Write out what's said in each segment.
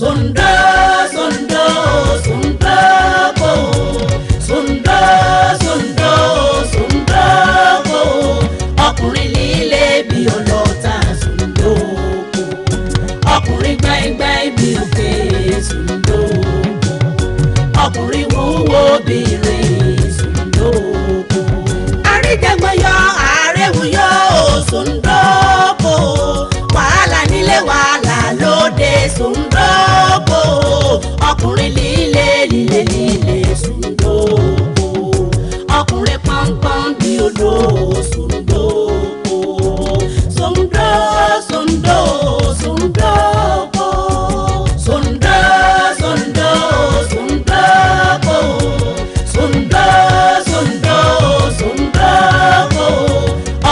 Sùndó sùndó sùndókò, sùndó sùndó sùndókò, ọkùnrin líle bí ọlọ́ta sùndókò, ọkùnrin gbáyìngbáyìn bí òkè sùndókò, ọkùnrin wúwo bìnrin sùndókò. Àríjẹgbọnyọ àrẹwùyọ sùndókò, wàhálà nílé wàhálà lóde sùndókò, ọkùnrin líle líle líle sùndókò, ọkùnrin pọ́npọ́n bí odò sùndókò, sùndó sùndó sùndókò, sùndó sùndó sùndókò, sùndó sùndó sùndókò,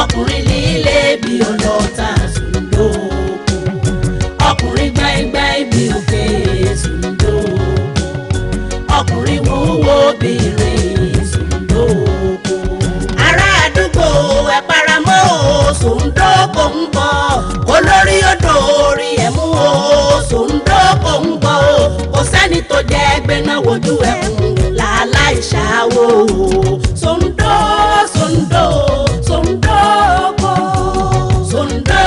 ọkùnrin líle bí ọlọ́ta sùndókò, ọkùnrin gbáyìngbáyìn bí òkè sùndókò, ọkùnrin wúwo bìnrin sùndókò. Ará àdúgbò ẹ paramọ́ o, sùndókò ń bọ̀, olórí odò orí ẹ̀ mú o, sùndókò ń bọ̀ o, kò sẹ́ni tó jẹ́ gbéná wojú ẹkùn làálàá ìṣàwò o. Sùndó sùndó sùndókò, sùndó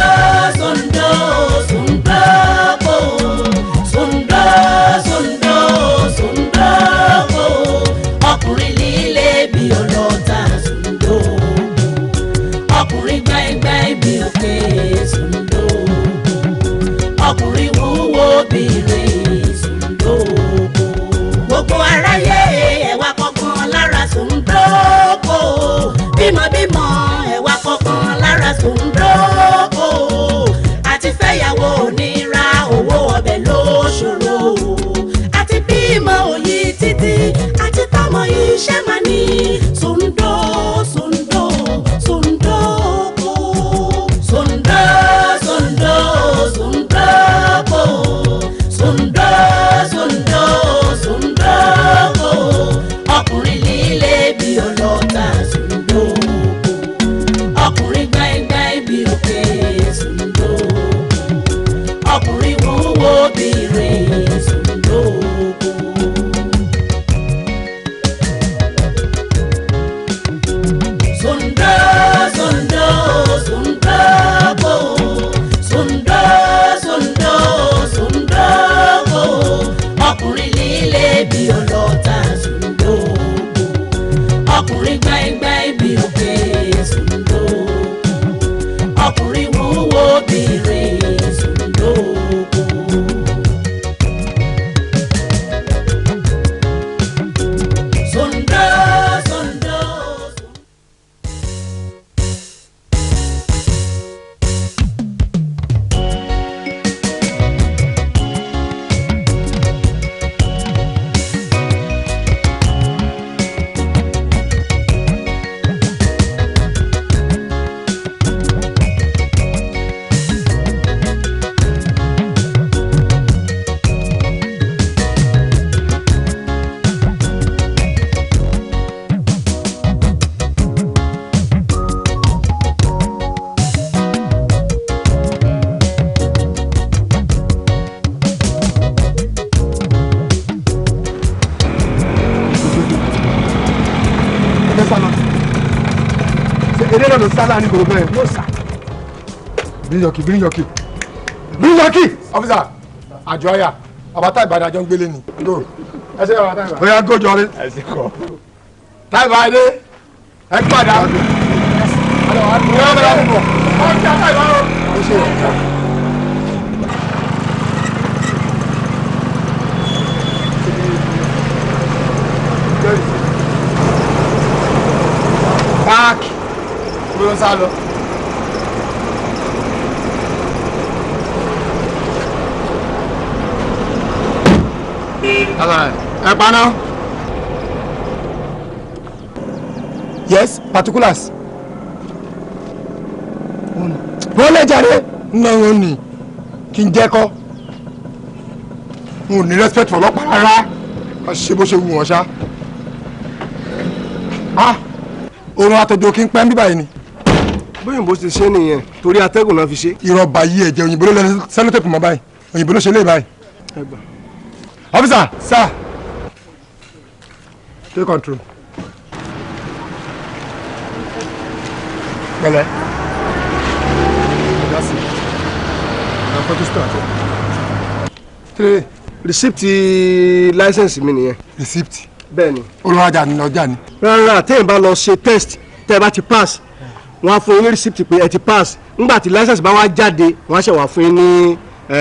sùndó sùndókò, sùndó sùndó sùndókò, ọkùnrin líle bí ọlọ́ta sùndókò, ọkùnrin gbáyìngbáyìn bí òkè sùndókò, ọkùnrin wúwo bìnrin sùndókò. Gbogbo aráyé ẹ wá kọ́gbọ́n lára sùndókò, bímọbímọ ẹ wá kọ́gbọ́n lára sùndókò, àti fẹ́yàwó nira owó ọbẹ̀ ló ṣòro, àti bímọ òyì títí àti tọmọ iṣẹ́ máa ní sùndó sùndó sùndókò, sùndó sùndó sùndókò, sùndó sùndó sùndókò, ọkùnrin líle bí ọlọ́ta sùndókò, ọkùnrin gbáyìngbáyìn bí òkè sùndókò, ọkùnrin wúwo bìnrin sùndókò. Sùndó sùndó sùndókò, sùndó sùndó sùndókò, ọkùnrin líle bí ọlọ́ta sùndókò, ọkùnrin gbáyìngbáyìn bí òkè sùndókò, ọkùnrin wúwo bìnrin sùndókò. Sùndó sùndó. Ẹ sá lọ. Ṣé eré náà ló sá láàrin gbogbo bẹ́ẹ̀? No sir. Bring your key, bring your key. Bring your key! Officer, àjọ àyà, àbátá Ìbàdàn àjọ ń gbélé ni. Go. Ẹ ṣe bàbá táyà. Oya go jọre. Ẹ ṣe kọ. Táìbà dé. Ẹ padà. Ẹ bẹ̀rẹ̀ bọ̀. Ọjà táyà o. Ó ṣe é. Páàkì. Bí ó ń sá lọ. Ẹ paná. Yes, particulars. Wọ́n lè jáde. Nná wọn ni kí n jẹ́ kọ́. N ò ní respect for ọlọ́pàá rárá. Wọ́n ṣe bó ṣe wù wọ́n ṣá. Ah! Oorun àtọ̀jọ́ kí n pẹ́ ń bí báyìí ni. Bóyìnbó ti ṣe nìyẹn, torí atẹ́gùn náà fi ṣe. Irọ́ ba yí ẹ̀jẹ̀ òyìnbó ló lẹ́nu sẹ́lótẹ̀pù mọ́ báyìí. Òyìnbó ló ṣe lé báyìí. Ẹ gbà. Officer, sir, take control. Pẹ̀lẹ́. That's it. Now photo start. Three. Receipt license mi nìyẹn. Receipt. Bẹ́ẹ̀ni. Olùrajà ni ọjà ni. Rárá, tẹ́yìn bá lọ ṣe test, tẹ́ ẹ bá ti pass, wọ́n á fún yín ní receipt pé ẹ ti pass. Nígbà tí license bá wá jáde, wọ́n á ṣe wá fún yín ní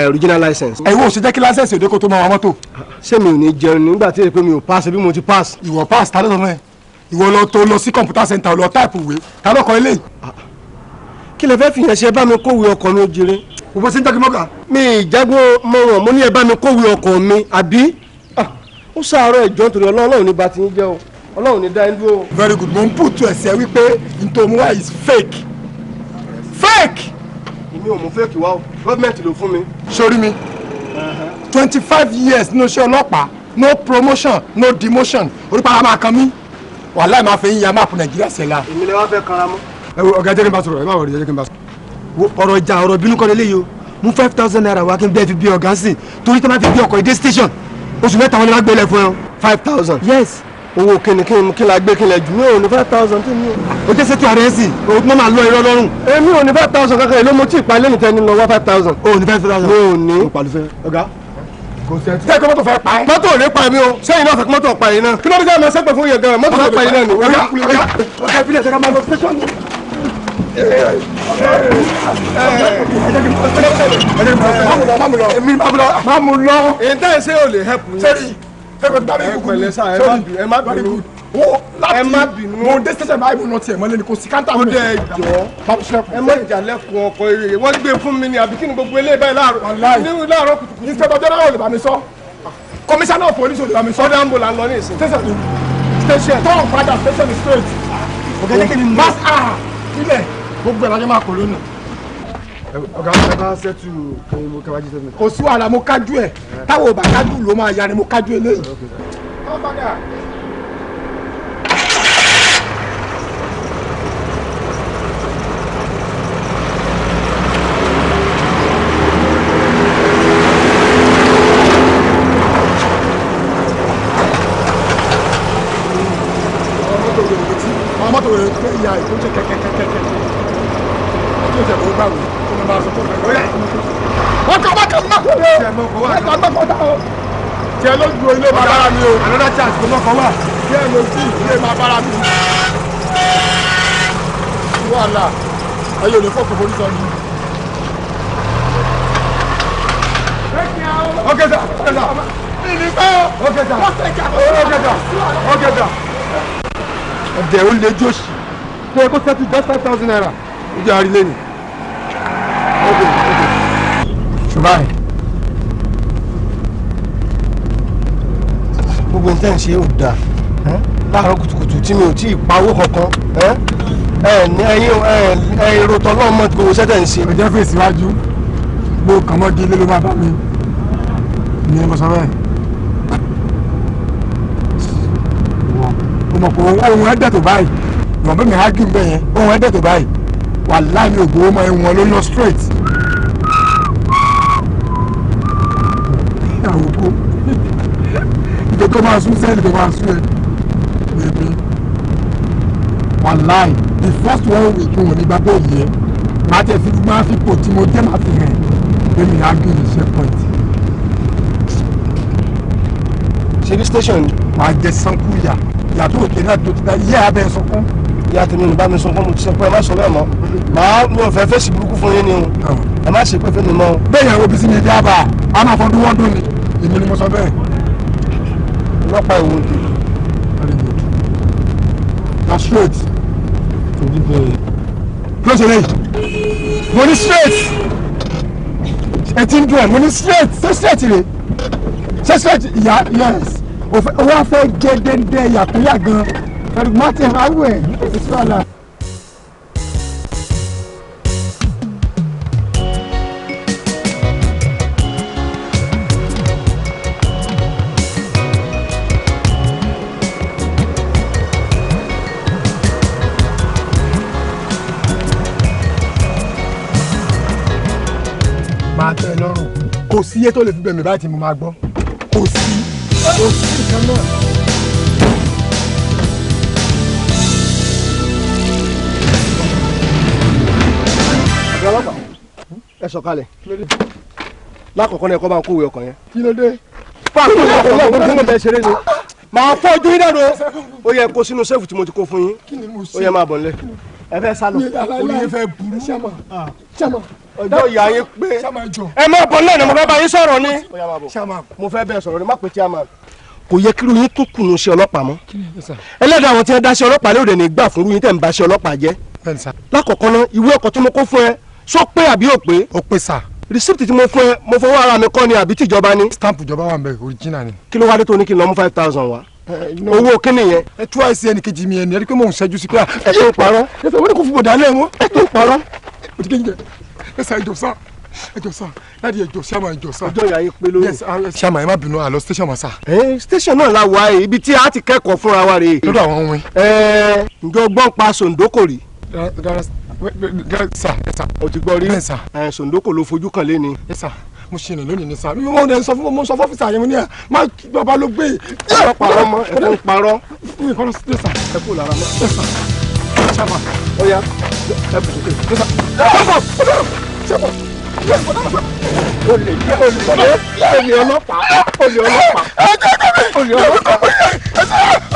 original license. Ẹ wo ṣe jẹ́ kí license òde kó tó máa wa mọ́tò. Ṣé mi ò ní jẹun nígbà tí èpè mi ò pass bí mo ti pass? Ìwọ pass, ta ló sọ fún ẹ? Ìwọ lọ tó lọ sí computer center lọ type ìwé, ta ló kọ eléyìí? Kí lẹ fẹ́ fi yẹn ṣe? Ẹ bá mi kówé ọkọ̀ mi ó jire. Kò bó ṣe ń jẹ́ kí mọ́gà. Mi ìjágbó mọ wọn, mo ní ẹ bá mi kówé ọkọ̀ mi àbí? Ó sàárọ̀ ẹ̀jọ́ nítorí Ọlọ́run ní bá ti ń jẹ́ o, Ọlọ́run ní dá ń dúró. Very good, mo ń put ẹsẹ̀ wípé ntòmúwa is fake. Fake! Èmi ò mú fake wá o, gọ́ọ̀mẹ̀ntì ló fún mi. Sórí mi, 25 years nínú iṣẹ́ ọlọ́pàá, no promotion, no demotion, orípa máa kan mí, wàhálà máa fi ń ya máàpù Nàìjíríà sẹ́la. Èmi lè wá fẹ́ kanra mọ́. Ẹ wo ọ̀gá, jẹ́ kí n bá sọ̀rọ̀, ẹ má wọ̀rọ̀, jẹ́ kí n bá sọ̀rọ̀. Ọ̀rọ̀ ìjà ọ̀rọ̀ bínú kọ́ lélẹ́yìí o, mú 5,000 naira wá kí n bẹ́ẹ̀ fi bí ọ̀gá sí, torí tí wọ́n bá fi bí ọkọ̀ ìdé station oṣù mẹ́ta wọn ni wọ́n gbélé fún ẹ o. 5,000. Yes. Owó kíni kí kí la gbé kí lẹ jù mí ò ní 5,000 tí mi ò. O jẹ́ sẹ́tù ààrẹ sí o tún máa lọ irọ́ lọ́rùn. Èmi ò ní 5,000 kankan, èló mo tí ì pa lẹ́nu tẹ́ni lọ wá 5,000. O ní 5,000. Mi ò ní. O pàlùfẹ́ ọ̀gá. Kò sí ẹtí. Tẹ́kọ̀ mọ́tò fẹ́ pa ẹ́. Mọ́tò ò ní pa mí o, sẹ́yìn náà fẹ́ kí mọ́tò pa yín náà. Kí ló dé sẹ́yìn máa sẹ́pẹ̀ fún yẹn gan-an, mọ́tò fẹ́ pa yín náà ni. Ọ̀gá ọ̀gá ọ̀gá ìbílẹ̀ sẹ́ka máa lọ station. Má mú lọ. Èyí tẹ́ ẹ ṣe ò lè help yín. Sẹ́rí tẹ́kọ̀ tí bàbá Ẹ ìkúkú pẹ̀lẹ́ sà, ẹ má bínú. Ẹ Ẹ má bínú. Mo dé station báyìí, mo nà tiẹ̀ mọ́lẹ́ ni kò sí káńtà. Ó dẹ jọ. Ẹ má jà lẹ́kùn ọkọ̀ eré. Wọ́n gbé fún mi ni àbí kí ni gbogbo eléyìí báyìí láàárọ̀. Wàláì. Ní láàárọ̀ kùtùkùtù. Inspector General ò lè bá mi sọ. Commissioner of Police ò lè bá mi sọ. Sọ́dọ̀ àǹbò là ń lọ ní ìsìn. Station ni. Station. Tọ́ọ̀ padà station ni straight. Ọ̀gá jẹ́ kí ni Mass ah ilẹ̀ gbogbo ẹ̀ lájọ́ máa kò lónìí. Ọ̀gá ẹ bá sẹ́tù kẹwàá jíṣẹ́ mi. Kò sí wàhálà, mo kájú ẹ̀, táwọn ò bá kájú ló máa ya ni, mo kájú eléyìí. Àwọn mọ́tò wèrè tó ìyá ẹ̀ tó ń ṣe kẹ́kẹ́kẹ́kẹ́ tó ń ṣe kó gbàwé tó ń bá a sọ fún ẹ̀. Wọ́n kọ́ wọ́n kọ́ wọ́n kọ́ wọ́n kọ́ ta o. Tiẹ̀ ló ju ilé máa bára mi o. Another chance kò mọ́kàn wá. Tiẹ̀ ló sí ilé máa bára mi. Wàhálà ayé ò lè fọ́ọ̀kì forí sọ ni. Okay sir, okay sir. Mi ní pẹ́ o. Okay sir. Wọ́n ṣe kí a Okay sir. Okay sir. Ọ̀dẹ̀ ó lè jóṣì. Tó yẹ kó sẹ́tù just 5,000 naira. Ó jẹ́ àrílé ni. Ṣùgbọ́n Gbogbo ní tẹ́ ń ṣe ò dáa. Láàárọ̀ kùtùkùtù tí mi ò tí ì pa owó kankan. Ẹ ní ẹyin ẹ èrò tọ́lọ́mọ gbogbo sẹ́tẹ̀ ń ṣe. ọjọ́ fèsì wájú bó kàn mọ́ di ilé ló máa bá mi ní mo sọ bẹ́ẹ̀. Mo mọ̀ pé ohun ẹ̀dẹ̀ tó báyìí, ìwọ̀n bẹ́ẹ̀ mi hágì ń bẹ̀ yẹn, ohun ẹ̀dẹ̀ tó báyìí, wàláhì mi ò gbowó mọ́, ẹ̀wọ̀n ló lọ straight. Àwòkó ìjọ tó máa sún sẹ́ẹ̀lì tó máa sún ẹ̀ bèbí, wàláhì the first one week wọn ní gbàgbọ́ yìí ẹ̀ máa tẹ̀ fi máa fi pò tí mo jẹ́ máa fi hàn bẹ́ẹ̀ mi hágì ní checkpoint. Ṣe bí station ni. Wàá jẹ sanku yà yàtọ̀ òkè náà tó ti dá yẹ abẹ́ sọkún. Ìyá tèmi ò ní bá mi sunkún, mo ti sọ pé ẹ má sọ bẹ́ẹ̀ mọ́. Màá mi ò fẹ́ fèsì burúkú fún yín ni o. Ẹ má ṣe pé fún mi mọ́ o. Bẹ́ẹ̀ yẹn wo bí sí mi dábàá a máa fọdún wọ́dún ni, èmi ni mo sọ bẹ́ẹ̀. Ọlọ́pàá ìwọ̀n tèmi. Very good, na straight. Close your leg. Mo ní straight, ẹ ti ń dùn ẹ, mo ní straight. Ṣé straight rè? Ṣé straight? Ìyá yes, o wá fẹ́ jẹ dẹ́ndẹ́ yàkúyà gan. Very Martin awẹ ìsúwàlà. Máa tẹ́ ẹ lọ́rùn, kò sí iye tó lè fi bẹ̀ mí báyìí tí mo máa gbọ́, kò sí. Kò sí nǹkan náà. Ọ̀gá ọlọ́pàá, ẹ sọ̀kalẹ̀. Lákọ̀ọ́kọ́ náà ẹ kọ́ bá ń kówé ọkọ̀ yẹn. Kí ló dé? Fáàkì ọkọ̀ náà gbogbo mọ̀ bẹ́ẹ̀ ṣeré ni. Màá fọ́ ojú yín dànù. Ó yẹ kó sínú sẹ́ẹ̀fù tí mo ti kó fún yín. Kí ni mo ṣe? Ó yẹ máa bọ̀ nílé. Ẹ fẹ́ sálọ. Orí yẹn fẹ́ burú. Ṣáma. Ọjọ́ ìyá yín pé. Ṣáma jọ. Ẹ máa bọ̀ nílẹ̀ ni mo fẹ́ bá yín sọ̀rọ̀ ni. Ṣáma. Mo fẹ́ bẹ́ẹ̀ sọ̀rọ̀ ni, má pè chairman. Kò yẹ kí irú yín tún kùnú sí ọlọ́pàá mọ́. Ẹlẹ́dàá àwọn tí wọ́n dá sí ọlọ́pàá lóde ní gbà fún irú yín tẹ̀ ń bá sí ọlọ́pàá jẹ́. Lákọ̀ọ́kọ́ náà, ìwé ọkọ̀ tí mo kó fún ẹ sọ pé àbí ò pé. Ó pé sà. Receipt tí mo fún ẹ, mo fọwọ́ ara mi kọ́ ni àbí tìjọba ni. Stamp ìjọba wà ń bẹ, original ni. Kí ló wá dé tó ní kí n lọ mú 5,000 wá? Owó kíni yẹn? Ẹ tú àìsí ẹnì kejì mi ẹni, ẹ rí pé mò ń ṣẹ́jú sí pé. Ẹ tó ń parọ́. Ẹ sọ wọ́n ní kò fún bọ̀dá lẹ́wọ̀n. Ẹ tó ń parọ́. Ó ti kéjì jẹ. Ẹ sà ẹjọ sá. Ẹjọ sá. Láti ẹjọ sá máa ẹjọ sá. Ọjọ́ ìyá yín pé lórí. Ṣáma ẹ má bínú, àlọ́ station ma sá. Ẹ station náà la wà yìí, ibi tí a ti kẹ́kọ̀ọ́ fúnra wa rèé. Lọ́dọ̀ àwọn ohun. Ẹ ǹjọ́ gbọ́n pa Sòǹdókò rí? Sà ẹ sà. O ti gbọ́ rí? Bẹ́ẹ̀ sà. Ẹ Sòǹdókò ló fojú kàn lé ni. Ẹ sà, mo ṣe ìrìn lónìí ni sà. Mi ò sọ fún mo sọ fún ọ́fíìsì àyẹ̀wò ní ẹ̀ má bàbá ló gbé. Ẹ parọ́ mọ́, ẹ tó ń parọ́. Mi kọ́ lọ sí sà. Ẹ kú lára mọ́. Ẹ sà. Ṣáma. Ó yá, ẹ bù sókè. Ẹ sà. Ṣáma. Olè olè olè ọlọ́pàá olè ọlọ́pàá olè ọlọ́pàá.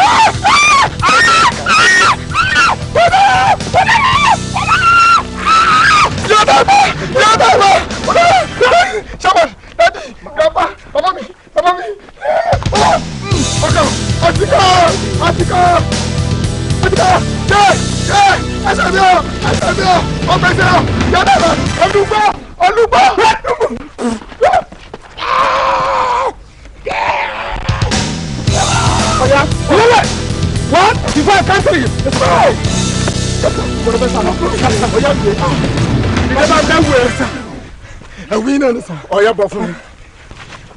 Ẹ̀wí náà ni sà. Ọ̀yá bọ̀ fún mi.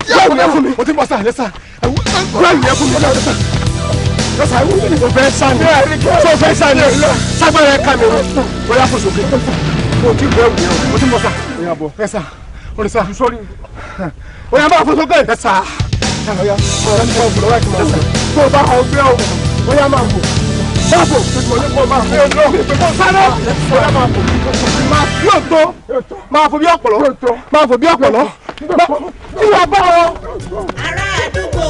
Yẹ fún mi. O ti bọ̀ sà, yẹ sà. Ẹ̀wí yẹ fún mi. Yẹ sà, ẹ̀wí mi. O fẹ́ sá ni. Tó fẹ́ sá ni. Ságbára ẹ̀ ká mi. O yà fò sókè. O ti bọ̀ ẹ̀wù yẹn. O ti bọ̀ sà. Ọ̀yá bọ̀. Yẹ sà. O ní sà. Sórí. O yà bá fò sókè. Yẹ sà. Ọ̀yá. Ọ̀yá ní kò lọ́wọ́ ẹ̀ kí n máa fò. Tó o bá ọgbẹ́ o. O yà máa fò. Máa fò. Mo ní kó máa fò. Kó sáré. O yà máa fò. Máa yóò tó. Máa fò bí ọ̀pọ̀lọ́. Máa fò bí ọ̀pọ̀lọ́. Ìwà bá ọ. Ará àdúgbò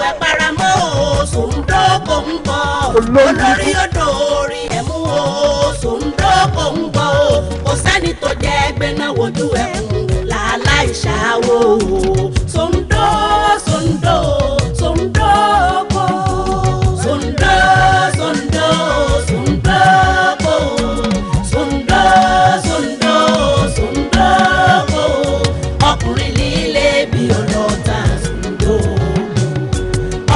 ẹ paramọ́ o, Sòǹdókò ń bọ̀. Olórí odò orí ẹ̀ mú o, Sòǹdókò ń bọ̀ o. Kò sẹ́ni tó jẹ́ gbéná wojú ẹkùn làálàá ìṣàwò o. Sòǹdó, Sòǹdó, Sòǹdókò. Sòǹdó, Sòǹdó, Sòǹdókò. Sòǹdó, Sòǹdó, Sòǹdókò. Ọkùnrin líle bí ọlọ́ta Sòǹdó.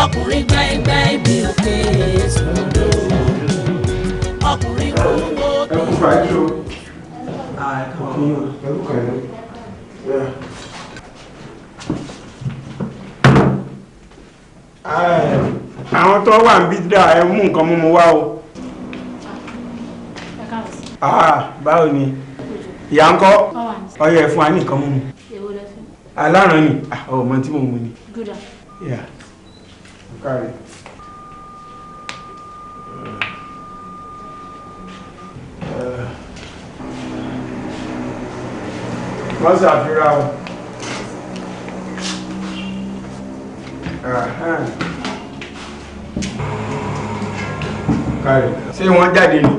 Ọkùnrin gbẹ́ngbẹ́ng bí òkè Sòǹdó. Ọkùnrin wúwo bí. Àwọn tó wà ń bí dà, ẹ mú nǹkan mímu wá o. Báwo ni ìyá ń kọ́? Ọyọ ẹ fún wa ní nǹkan mímu. Aláràn ni ọmọ tí mo mú ni. Wọ́n ṣàfihàn o. Kárí. Ṣé wọ́n jáde ni?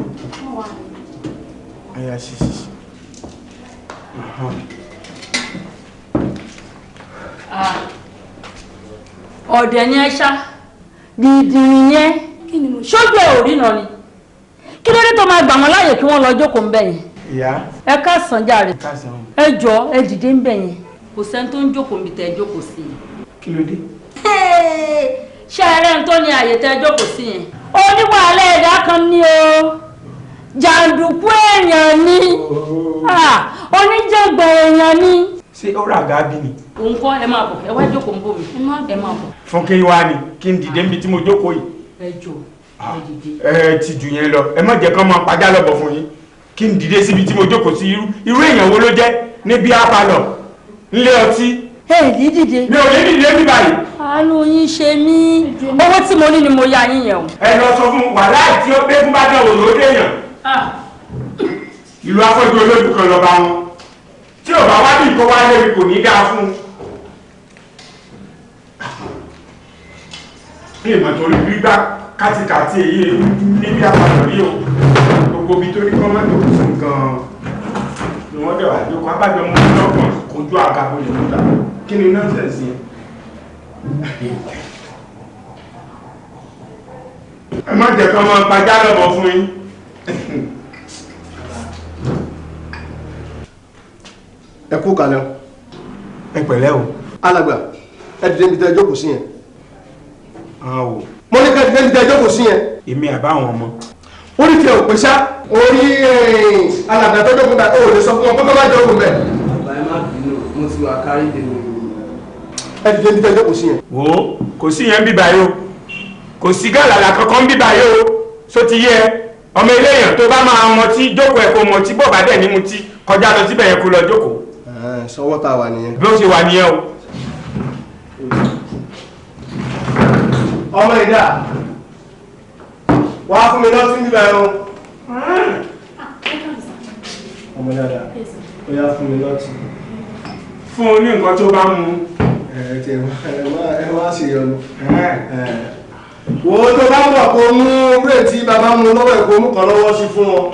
Ẹ̀yà ṣíṣí. Ọ̀dẹ̀ ni ẹ ṣá, dìdìrín yẹn, ṣójú ẹ̀ ò rí náà ni. Kí ló dé tó máa gbà wọ́n láàyè kí wọ́n lọ jókòó ń bẹ̀ yẹn? Ìyá. Ẹ káàsán jàre. Ẹ jọ ẹ dìde ń bẹ̀ yẹn. Kò sẹ́ni tó ń jókòó níbi tẹ́ ẹ jókòó sí yẹn. Kí ló dé? Ṣé ẹ rẹ́ ń tó ní àyè tẹ́ ẹ jókòó sí yẹn? Oníwàhálà ẹ̀dá kan ní o. Jàǹdùkú èèyàn ni. Oníjàngbọ̀n èèyàn ni. Ṣé ó rà gábí ni? Òun kọ́, ẹ máa bọ̀, ẹ wá jókòó ń bò mí. Ẹ máa bọ̀. Fún kí wá ni kí n dìde níbi tí mo jókòó yìí. Ẹ jọ, ẹ dìde. Ẹ ti jù yẹn lọ, ẹ má jẹ́ kán máa pàjá lọ́bọ̀ fún yín. Kí n dìde síbi tí mo jókòó sí, irú èèyàn wo ló jẹ́ níbi apalọ̀ nílé ọtí. Ẹ ní dìde. Mi ò ní dìde bí báyìí. Àánú yín ṣe mí. Owó tí mo ní ni mo yá yín yẹn o. Ẹ lọ sọ fún wàhálà tí ó gbé fún bá dán òyò déèyàn. Ìlú afọ́jú olójú kan lọ́ba wọn. Tí ò bá wá bí kó wá lébi kò ní dáa fún un. Ní ìmọ̀ torí gbígbá kátikàti èyí níbi àpapọ̀ rí o. Gbogbo ibi tó ní kọ́mọ́tò kù sí gan-an ni wọ́n dẹ̀ wá jókòó. Abájọ mú un lọ́kàn kojú àga bolè níta. Kí ni nọ́ọ̀sẹ̀sì yẹn? Ẹ má jẹ́ kí wọ́n pajá lọ́bọ̀ fún yín. Ẹ kú kalẹ̀ o. Ẹ pẹ̀lẹ́ o. Alàgbà, ẹ dìde níbi tẹ́ ẹ jókòó sí yẹn. Mo ní ká dìde níbi tẹ́ ẹ jókòó sí yẹn. Èmi àbáwọn ọmọ. Orí tiẹ̀ ò pè sá. Orí alàgbà tó jókòó bẹ́ẹ̀ o lè sọ fún wọn pé kó má jókòó bẹ́ẹ̀. Bàbá ẹ má bínú, mo ti wà kárí tèmi. Ẹ dìde níbi tẹ́ ẹ jókòó sí yẹn. Wo kò sí yẹn bíbá yìí o. Kò sí gàlàlà kankan bíbá yìí o. Só ti yẹ ọmọ eléyàn tó bá máa mọtí jókòó ẹ̀ kó mọtí bọ̀ bá dẹ̀ ní mutí kọjá lọ síbẹ̀ yẹn kó lọ jókòó. Sọwọ́ tá a wà nìyẹn. Bí ó ṣe wà nìyẹn o. Ọmọ ìdá wàá fún mi lọ́tí níbẹ̀ o. Ọmọ dáadáa ó yá fún mi lọ́tí. Fún un ní nǹkan tó bá mu. Ẹ wá sí ìyọnu. Wo tó bá ń bọ̀ kó mú bírètí bàbá mu lọ́wọ́ ẹ̀ kó mú kan lọ́wọ́ sí fún wọn.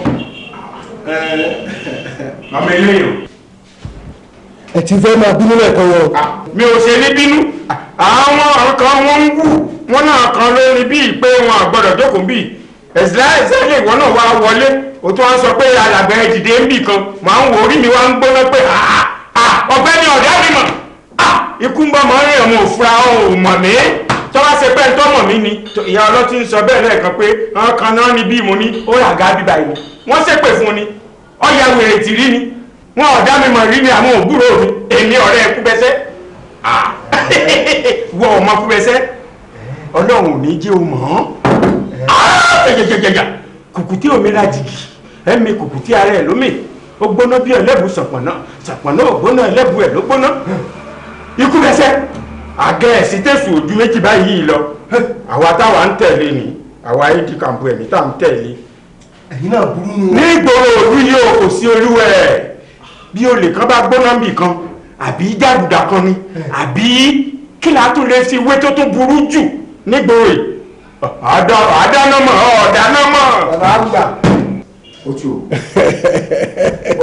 Ọmọ eléyàn. Ẹ ti fẹ́ máa bínú lẹ́ẹ̀kan yẹn o. Mi ò ṣe ní bínú. Àwọn kan wọ́n ń wù wọ́n náà kan lórí bíi pé wọn à gbọ́dọ̀ jókòó bíi. Ẹ̀sìlá ìsẹ́lẹ̀ ìwọ náà wá wọlé. O tún wá ń sọ pé alàgbà ẹ dìde ń bì kan. Màá ń wo orí mi wá ń gbóná pé ọ̀gbẹ́ni ọ̀dá mi mọ̀. Ikú ń bọ̀ mọ́ rìn ọmọ òfurá ò mọ̀ mí. Tọ́wá ṣe pé ntọ́ mọ̀ mí ni. Ìyá ọlọ́tí ń sọ bẹ́ẹ̀ lẹ́ẹ̀kan pé àwọn kan náà ní bí mo ní ó rà gá bíbá yìí. Wọ́n ṣépè fún ni. Ọ̀ya wèrè tìrí ni. Wọn ọ̀dá mi mọ̀ rí ni àwọn òbúrò mi. Èmi ọ̀rẹ́ Kúbẹ́sẹ́. Wọ ọmọ Kúbẹ́sẹ́. Ọlọ́run ò ní jẹ́ o mọ̀ ọ́n. Kùkùté omi la jìgì. Ẹ̀mí kùkùté ara ẹ̀ lómi. Ó gbóná bí ẹlẹ́bù sàpọ̀nà. Sàpọ̀nà ò gbóná ẹlẹ́bù ẹ̀ ló gbóná. Ikú bẹ́sẹ́. Àgẹ́ ẹ̀sìn tẹ̀sùn ojú méjì báyìí lọ. Àwa táwa ń tẹ̀lé ni. Àwa éèdì kàǹpù ẹ̀mí tá à ń tẹ̀lé. Ẹ̀yin náà burú nù. Ní ìgboro òlu yìí o kò sí olúwẹ̀. Bí olè kan bá gbóná bì kan, àbí jàgùdà kan ni, àbí kí la tún lè fi wé tó tún burú jù nígboro yìí. Àdáná mọ̀, ọ̀dáná mọ̀. Bàbá àgbà. O ti o.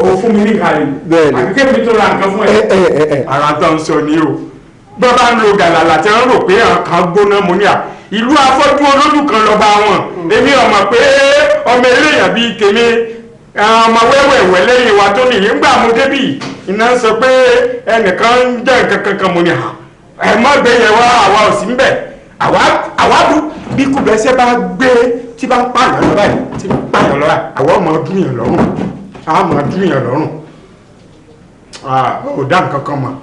O fún mi ní kàrí. Bẹ́ẹ̀ni. Àbí kébì tó ra nǹkan fún ẹ. Ara tó ń sọ ni o. Bọ́ bá ń lo gàlàlà tí wọ́n rò pé kan gbóná mo ní à. Ìlú afọ́jú olójú kan lọ́ba wọn. Èmi ò mọ̀ pé ọmọ eléyàn bíi tèmi ọmọ wẹ́wẹ̀wẹ́ lẹ́yìn wa tó nìyí. Ńgbà mo débì iná ń sọ pé ẹnìkan ń jẹ́ nǹkan kankan mo ní à. Ẹ má gbé yẹn wá àwa ò sí ń bẹ̀. Àwa bú bí Kúbẹ́sẹ́ bá gbé tí bá ń pààyàn lọ báyìí tí ń pààyàn lọ báyìí àwa ọmọ dún yàn lọ́rùn. A máa dún yàn lọ́rùn. Ò dá nǹkan kan mọ̀.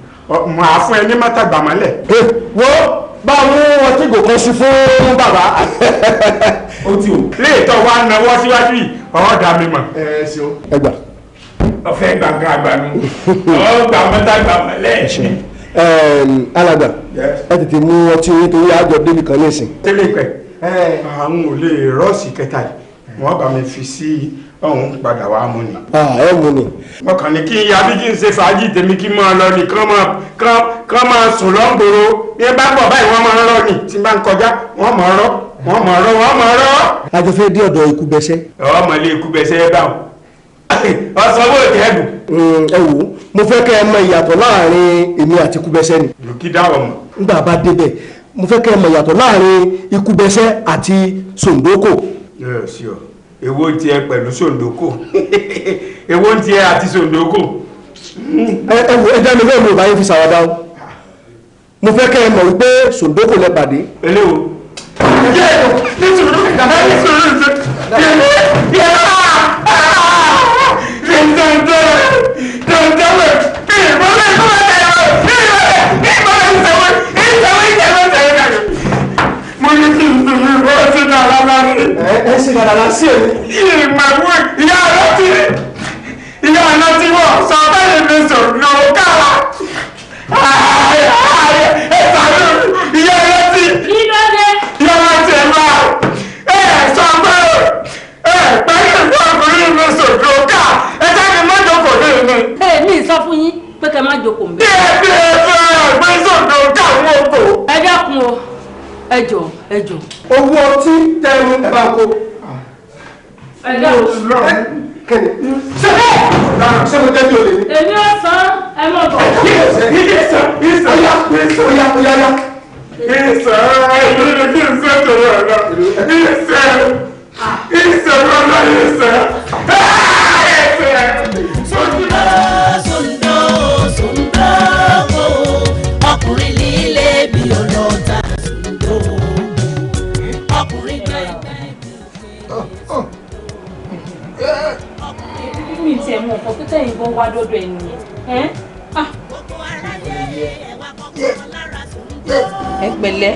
Màá fún ẹ ní mátàgbàmọ́lẹ̀. Wo bá mú ọtí gò kan sí fún bàbá. Ó ti o. Léètọ́ wa nawọ́ síwájú yìí, ọ̀ọ́ dá mi mọ̀. Ẹ ṣeun. Ẹ gbà. Ọ̀fẹ́ gbàngàn àgbànú. Ọ̀ọ́ gbà mọ́tàgbàmọ́lẹ̀. Alàgbà, ẹ tètè mú ọtí yín torí àjọ débì kan nísìn. Tẹ́lẹ̀ pẹ̀, àwọn ò lè rọ́ọ̀sì kẹta yìí, wọ́n bá mi fi sí ọ̀hún padà wá mú ni. Ẹ mú ni. Wọ́n kàn ní kí n ya bí kí n ṣe fàájì tèmi kí n máa lọ ní kán máa sùn lọ́ngbòrò. Bí ẹ bá bọ̀ báyìí wọ́n máa ń rọ́ ni tí n bá ń kọjá wọ́n máa rọ́ wọ́n máa rọ́ wọ́n máa rọ́. A jọ fẹ́ dé ọ̀dọ̀ Ikúbẹ́sẹ́. Ọmọ ilé Ikúbẹ́sẹ́ bá wọn. Ọ̀sán wo ìtẹ́ ẹ̀dùn. Ẹ wò ó, mo fẹ́ kẹ́ ẹ mọ ìyàtọ̀ láàrin èmi àti Ikúbẹ́sẹ́ ni. Lùkí dáwọ̀ mọ̀. Nígbà bá débẹ̀, mo fẹ́ kẹ́ ẹ mọ ìyàtọ̀ láàrin Ikúbẹ́sẹ́ àti Sòǹdókò. Yóò sí ọ. Èwo ń tiẹ̀ pẹ̀lú Sòǹdókò? Èwo ń tiẹ̀ àti Sòǹdókò? Ẹ wò ẹ dá mi lóhùn mi ò bá yín fi ṣàwàdà o. Mo fẹ́ kẹ́ ẹ mọ̀ wípé Sòǹdókò lẹ pàdé. Eléwo. Ní sùúrù ní sùúrù Ẹ ṣe dàdàlà sí èmi. Ìmọ̀wé ìyá ọlọ́tí ìyá ọlọ́tí wọ̀ sọ bẹ́ẹ̀ mi sọ̀rọ̀ lọ́wọ́ kára. Ẹ jọ ẹ jọ. Owó ọtí tẹnu ẹ bá kó. Ẹ jọ. Kẹ́ni ṣé ṣé mo jẹ́ bí olè ní. Èmi ò san ẹ mọ̀ bọ̀. Ìsàn ìsàn ìsàn Oya oya ya. ìsàn ìsàn tó yọ̀ lọ ìsàn ìsàn lọ́lọ́ ìsàn. Sùndó Sùndó ọkùnrin líle bí ọlọ́ta Sùndó ọkùnrin gbẹ̀gbẹ̀. Mi ti ẹ̀ mú ọ̀pọ̀ pé tẹ̀yìn gan wá dọ́dọ̀ ẹ̀ nìyẹn. Ẹ pẹ̀lẹ́.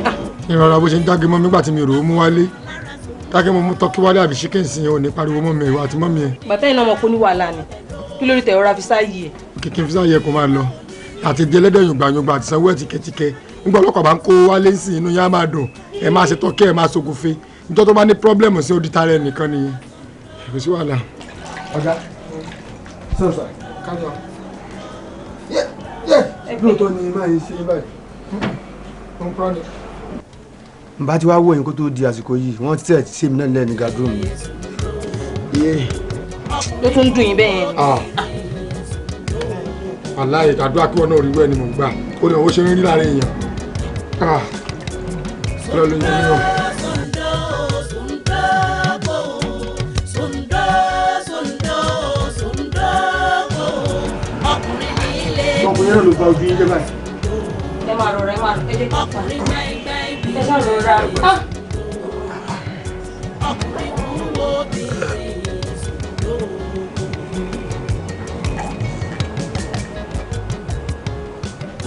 Ìrọ̀rọ̀ bó ṣe ń jáde mọ́ mi nígbà tí mi rò ó mú wálé dákẹ́ mo mú tọ́kí wálé àbí chicken sí yẹn ò ní pariwo mọ́ mi ìwà àti mọ́ mi ẹ̀. Bàtà iná ọmọ kò ní wàhálà ni kí lórí tẹ̀ ọ̀rá fi sáàyè ẹ̀. Kìkì fi sáàyè kó máa lọ àti di ẹlẹ́dẹ̀ yùngbàyùngbà àti sanwó ẹ̀ tìkẹ́tìkẹ́ nígbà ọlọ́kọ̀ bá ń kó wálé sí inú yá máa dùn ẹ̀ máa ṣe tọ́kí ẹ̀ máa ṣògùnfe níjọ́ tó bá ní pírọ́blẹ̀mù sí odi tara ẹ̀ nìkan nìyẹn kò sí wàhálà. Ọ̀gá sọ̀sà kájọ. Lóòótọ́ ni máa ń ṣe báyìí. Ó ń pọ́n ni. Nbá ti wá wò yín kó tó di àsìkò yìí wọ́n ti tẹ̀ ṣe mí náà lẹ́nu gadroom mi. Ló tún dùn yín bẹ́ẹ̀ yẹn. Aláì àdúrà kí wọn náà rí wẹ́ẹ̀ ni mò ń gbà ó lè wọ́n ṣe ń rí láàrin èèyàn. Ọlọ́run ló ń yẹ nínú. Ọkùnrin náà ló gba ojú yín jẹ́ báyìí. Ẹ máa rọra ẹ máa ẹ jẹ́ kí n pa. Ẹ ṣáà rọra.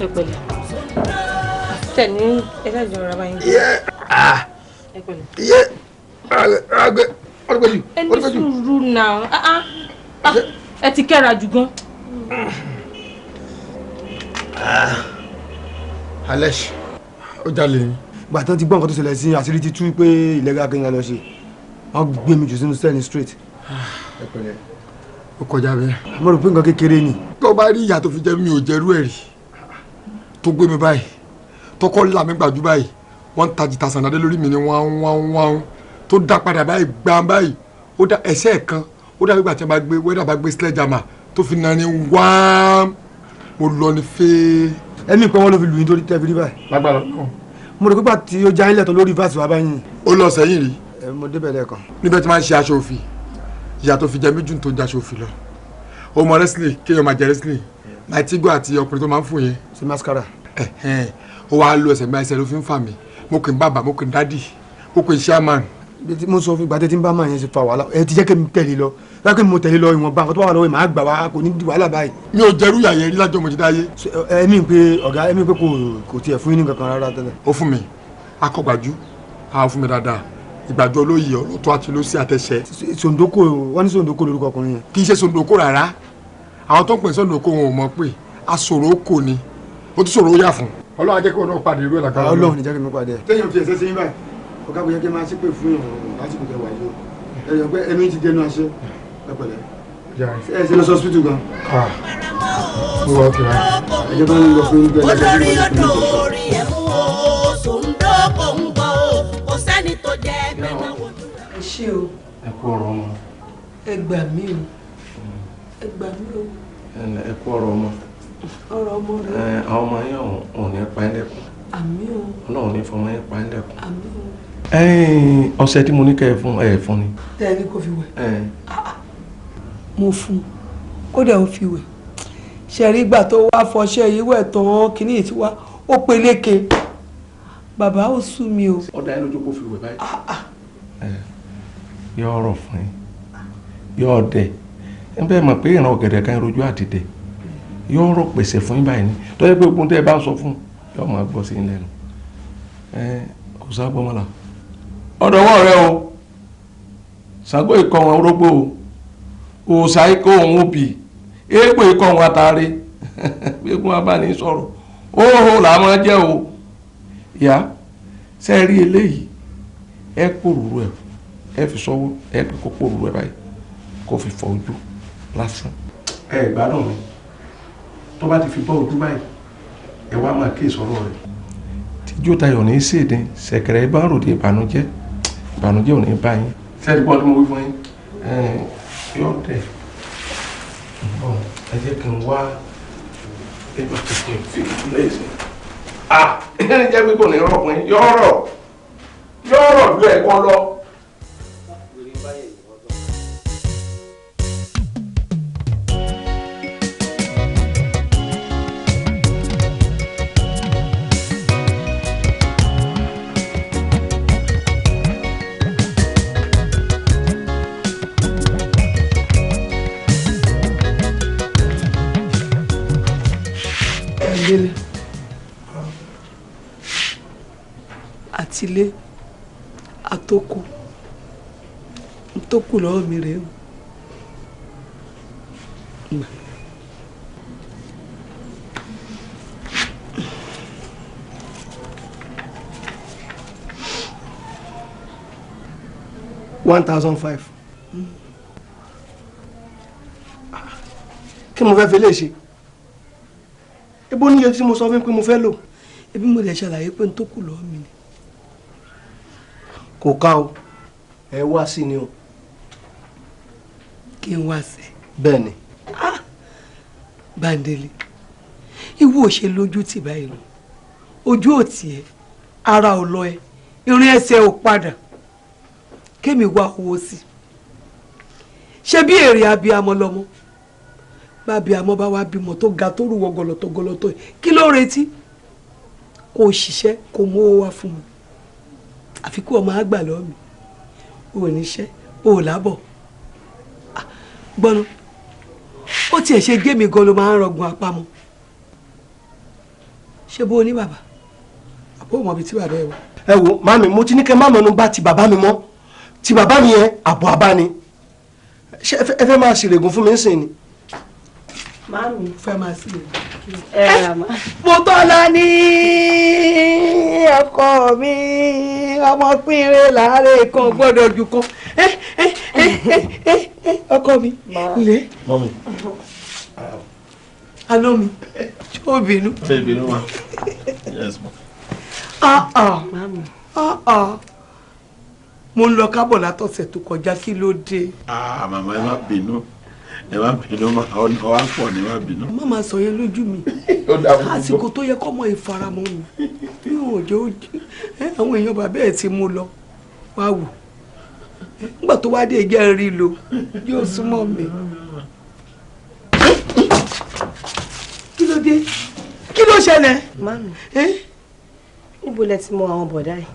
Ẹ pẹ̀lẹ́. Tẹ̀ ní ẹ ṣáà jọ rọra báyìí. Ẹ pẹ̀lẹ́. Ẹ ní sùúrù náà. Ẹ ti kẹ́ra jù gan. Alesh ó jalè ni. Ìgbà tán ti gbọ́ nǹkan tó ṣẹlẹ̀ sí àṣírí ti tú pé ìlẹ́gà kí n lọ ṣe wọ́n gbé mi jù sínú sẹ́ẹ̀lì straight. Ẹ pẹ̀lẹ́. Ó kọjá bẹ́ẹ̀. Mo rò pé nǹkan kékeré ni. Tó bá rí ìyà tó fi jẹ mi ò jẹrú ẹ̀ rí tó gbé mi báyìí tọkọ là mí gbàjú báyìí wọ́n ń ta jìtà sànádé lórí mi ní wọ́n wọ́n wọ́n tó dá padà báyìí gbàm báyìí ó dá ẹsẹ̀ kan ó dá gbígbà tí wọ́n bá gbé wẹ́dà bá gbé sledgehammer tó fi nani wáám mo lọ ní fẹ́ẹ́. Ẹ̀mí pé wọ́n ló fi lù yín torí tẹ́ fi rí báyìí. Lágbára náà. Mo rò pípa tí ó já ilẹ̀ tó lórí fásitì wa báyìí. Ó lọ sẹ́yìn rí. Ẹ mo débẹ̀ lẹ́ẹ̀kan. Níbẹ̀ tí máa ń ṣe aṣọ òfì ìyá tó fi jẹ méjì tó ń jẹ aṣọ òfì lọ. Ó mọ wrestling kéèyàn máa jẹ wrestling láìtígò àti ọkùnrin tó máa ń fò yẹn. Ṣé mascara. Ó wàá lo ẹsẹ̀ mẹ́sẹ̀ ló fi ń fà mí mo kì í bàbá mo kì í dádì mo kì í chairman. Mo sọ fún ìgbà tẹ́tí ń bá máa yẹn ṣe fa wàhálà ẹ ti jẹ́ kí mi tẹ̀lé lọ lákè mo tẹ̀lé lọ ìwọ̀nba nǹkan tó wà lọ́wọ́ màá gbà wá kò ní di wàhálà báyìí. Mi ò jẹ́rú ìyà yẹn rí lájọ́ mo ti dáyé. Ẹ̀mí pé ọ̀gá ẹ̀mí pé kò tiẹ̀ fún yín ní kankan rárá tẹ́lẹ̀. Ó fún mi akọgbàjú á fún mi dáadáa ìgbàjọ olóyè ọlọ́tọ́ àti lọ́sí àtẹ̀sẹ̀. Sòǹdókò wọ́n ní Sòǹdókò lórúkọ ọkùnrin yẹn. Kì í ṣe Sòǹdókò rárá àwọn tó ń pè ní Sòǹdókò wọn ò mọ̀ pé aṣòro kò ní ó tún ṣòro ó yà fún. Ọlọ́run á jẹ́ kí wọn náà pàdé irú ẹ̀ lágbára. Ọlọ́run ní jẹ́ kí mi pàdé ẹ̀. Téèyàn fi ẹ̀sẹ̀ sí yín báyìí ọ̀gá kò yẹ kí n máa ṣépè fún yàn lásìkò tẹ wà yìí o ẹ yọ pé ẹnu ti dẹnu àṣẹ ẹ pẹ̀lẹ́ ẹ ṣe lọ sí hospital gan. Mo wà ókè báyìí. Ẹ jẹ́ bá ń lọ fún gbẹ Olórí odò orí ẹ̀ mú o Sùndókò ń bọ̀ o kò sẹ́ni tó jẹ́ ẹgbẹ́ náà wò. Ẹ ṣé o. Ẹ kú ọ̀rọ̀ ọmọ. Ẹ gbà mí o ẹ gbà mí o. Ẹ kú ọ̀rọ̀ ọmọ. Ọ̀rọ̀ ọmọ rẹ. Àwọn ọmọ yẹn ò ní pa ẹ́ lẹ́kùn. Àmín o. Ọlọ́run ní fọmọ yẹn pa ẹ́ lẹ́kùn. Àmín o. Ọṣẹ tí mo ní kẹ́ ẹ fún ẹ fún ni. Tẹ́ ẹ ní kó fi wẹ̀. Mo fún un kódà ó fi wẹ̀ ṣe rí ìgbà tó wá fọṣẹ yìí wẹ̀ tán kínní yìí ti wá ó peléke bàbá ó sú mi o. Ọ̀dà ẹ lójú kó fi wẹ̀ báyìí. Yọ ọ̀rọ̀ fún yín yọ ọdẹ ẹ bẹ́ẹ̀ mọ̀ pé ìran ọ̀gẹ̀dẹ̀ kan rojú àdìdẹ yọ ọ̀rọ̀ pèsè fún yín báyìí ni tó yẹ pé ogun tẹ́ ẹ bá ń sọ fún yọ máa gbọ́ sí yín lẹ́nu. Kò sábọ́mọ́lá ọ̀dọ̀wọ́ rẹ o Ṣàngó ikọ̀ wọn orógbó o òòṣà ikọ̀ òun obì eégbò ikọ̀ wọn atare gbégun abáni sọ̀rọ̀ óhó là máa jẹ́ o ìyá ṣe rí eléyìí ẹ pòrúurú ẹ ẹ fi sọ́wọ́ ẹ pé kó pòrúurú ẹ báyìí kó fi fọ ojú lásán. Ẹ gbádùn mi tó bá ti fi bọ́ ojú báyìí ẹ wá máa kí ìsọ̀rọ̀ rẹ̀ tí Tíjó tayọ̀ ní í ṣèdè ṣẹ̀kẹ̀rẹ̀ bá ròde ìbànújẹ́ ìbànújẹ́ ò ní bá yín. Sẹ́ẹ̀dì bọ́ọ̀ ni mo wí fún yín? Yóò dẹ̀ bọ̀, ẹ jẹ́ kí n wá ẹgbẹ́ tuntun fi lẹ́sìn. Ah, ẹ jẹ́ pé kò ní rọ̀ fún yín, yóò rọ̀ yóò rọ̀ ju ẹ̀kọ́ lọ. Délé àtilé àtòkù ntòkù lọ́wọ́ mi rèé o. $1,500. Kí mo fẹ́ fi lè ṣe? Ebo níye tí mo sọ fún pé mo fẹ́ lò. Ebi mo lè ṣàlàyé pé n tó kù lọ́wọ́ mi ni. Kò ká o, ẹ wá sí ni o. Kí n wá sí. Bẹ́ẹ̀ ni. Bándélé, ìwọ ò ṣe lójú tì báyìí lọ. Ojú ò tì ẹ́, ara ò lọ ẹ, irin ẹsẹ̀ ò padà. Kémi wá owó sí. Ṣé bí èrè abiyamọ lọmọ? Bábí àmọ́ bá wá bímọ tó ga tó rúwọ gọlọtọ gọlọtọ kí ló retí? Kò ṣiṣẹ́ kò mú owó wá fún mi, àfi kí ọmọ àgbà lọ́wọ́ mi. Ò níṣẹ́ ò lábọ̀ gbọ́nú ó tiẹ̀ ṣe gémi gan ló máa ń rọgùn apámọ́. Ṣé bó o ní bàbá àbó mọ̀ bíi tí bàbá ẹ wà. Ẹ wo màmí, mo ti ní kẹ́ má mẹ́nu bà ti bàbá mi mọ́. Ti bàbá mi yẹn àbọ̀ àbá ni. Ṣé ẹ fẹ́ máa ṣèrègùn fún mi ń sìn ni? Mami. Fẹ́ máa sí i. Mo tọ́lá ní ọkọ mi, ọmọ pínrẹ́ láàárẹ̀ kan gbọ́dọ̀ jù kan. Ọkọ mi lé. Mọ́mí. Àná mi, ṣé o bínú? Ṣé ìbínú wa? Yes ma. Mo ń lọ kábọ̀ látọ̀sẹ̀ tó kọjá, kí ló dé? Ah, màmá ẹ má bínú. Ẹ má bínú, ọ̀nà wa pọ̀ ní má bínú. Má máa sọ yẹn lójú mi. Àsìkò tó yẹ kọ́mọ ìfaramọ́ mi. Mi ò jẹ́ ojú. Àwọn èèyàn bàbá ẹ̀ ti mú lọ. Wá wò. Nígbà tó wá dé jẹ́ rí lo, yóò súnmọ́ mi. Kí ló dé? Kí ló ṣẹlẹ̀? Mami, níbo lẹ ti mọ àwọn bọ̀dá yìí?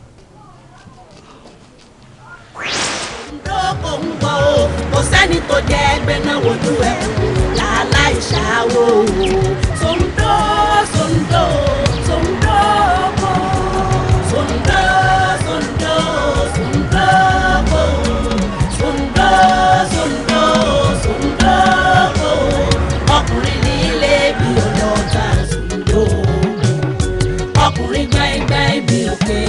Kò sẹ́ni tó jẹ́ ẹgbẹ́ náà wojú ẹ̀ láláì ṣàwò. Sòǹdó sòǹdó sòǹdó kò. Sòǹdó sòǹdó sòǹdó kò. Sòǹdó sòǹdó sòǹdó kò. Ọkùnrin nílé bí ọlọ́ta sòǹdó. Ọkùnrin gbẹ́ngbẹ́ng bí òkè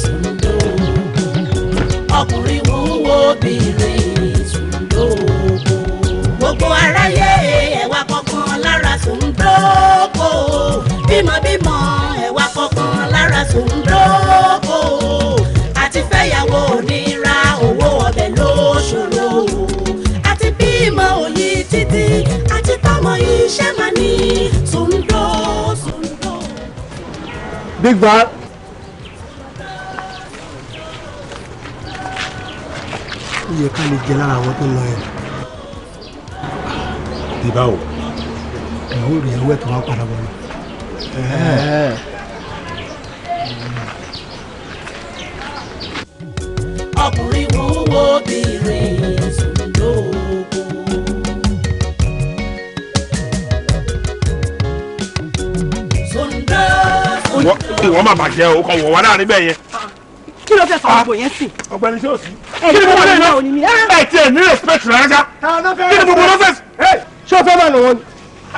sòǹdó. Ọkùnrin wúwo bí rèé. Gbogbo aráyé ẹ̀wà kọ̀ọ̀kan lára Sòǹdókò. Bímọ bímọ ẹ̀wà kọ̀ọ̀kan lára Sòǹdókò. Àti fẹ́yàwó nira owó ọbẹ̀ ló ṣòro. Àti bímọ òyì títí àti tọmọ iṣẹ́ máa ní Sòǹdó Sòǹdó. Big man. Ó yẹ ká lè jẹ lára àwọn tó ń lọ yẹn. Bí báwo? Ẹ ó rí ẹwẹ́ tó wá padà bọ̀ lọ. Ọkùnrin wúwo bìnrin Sòǹdókò. Sòǹdó. Wọ́n máa bàjẹ́ o, kàn wọ̀ wá láàrin bẹ́ẹ̀ yẹn. Kí ló fẹ́ fa gbogbo yẹn sí? Ọ̀gbẹ́ni ṣé o sí? Kí ni gbogbo lẹ́yìn náà? Ẹ tiẹ̀ ní respect rárá. Kí ni gbogbo nonsense? Ṣé o fẹ́ máa nà wọ́n ni?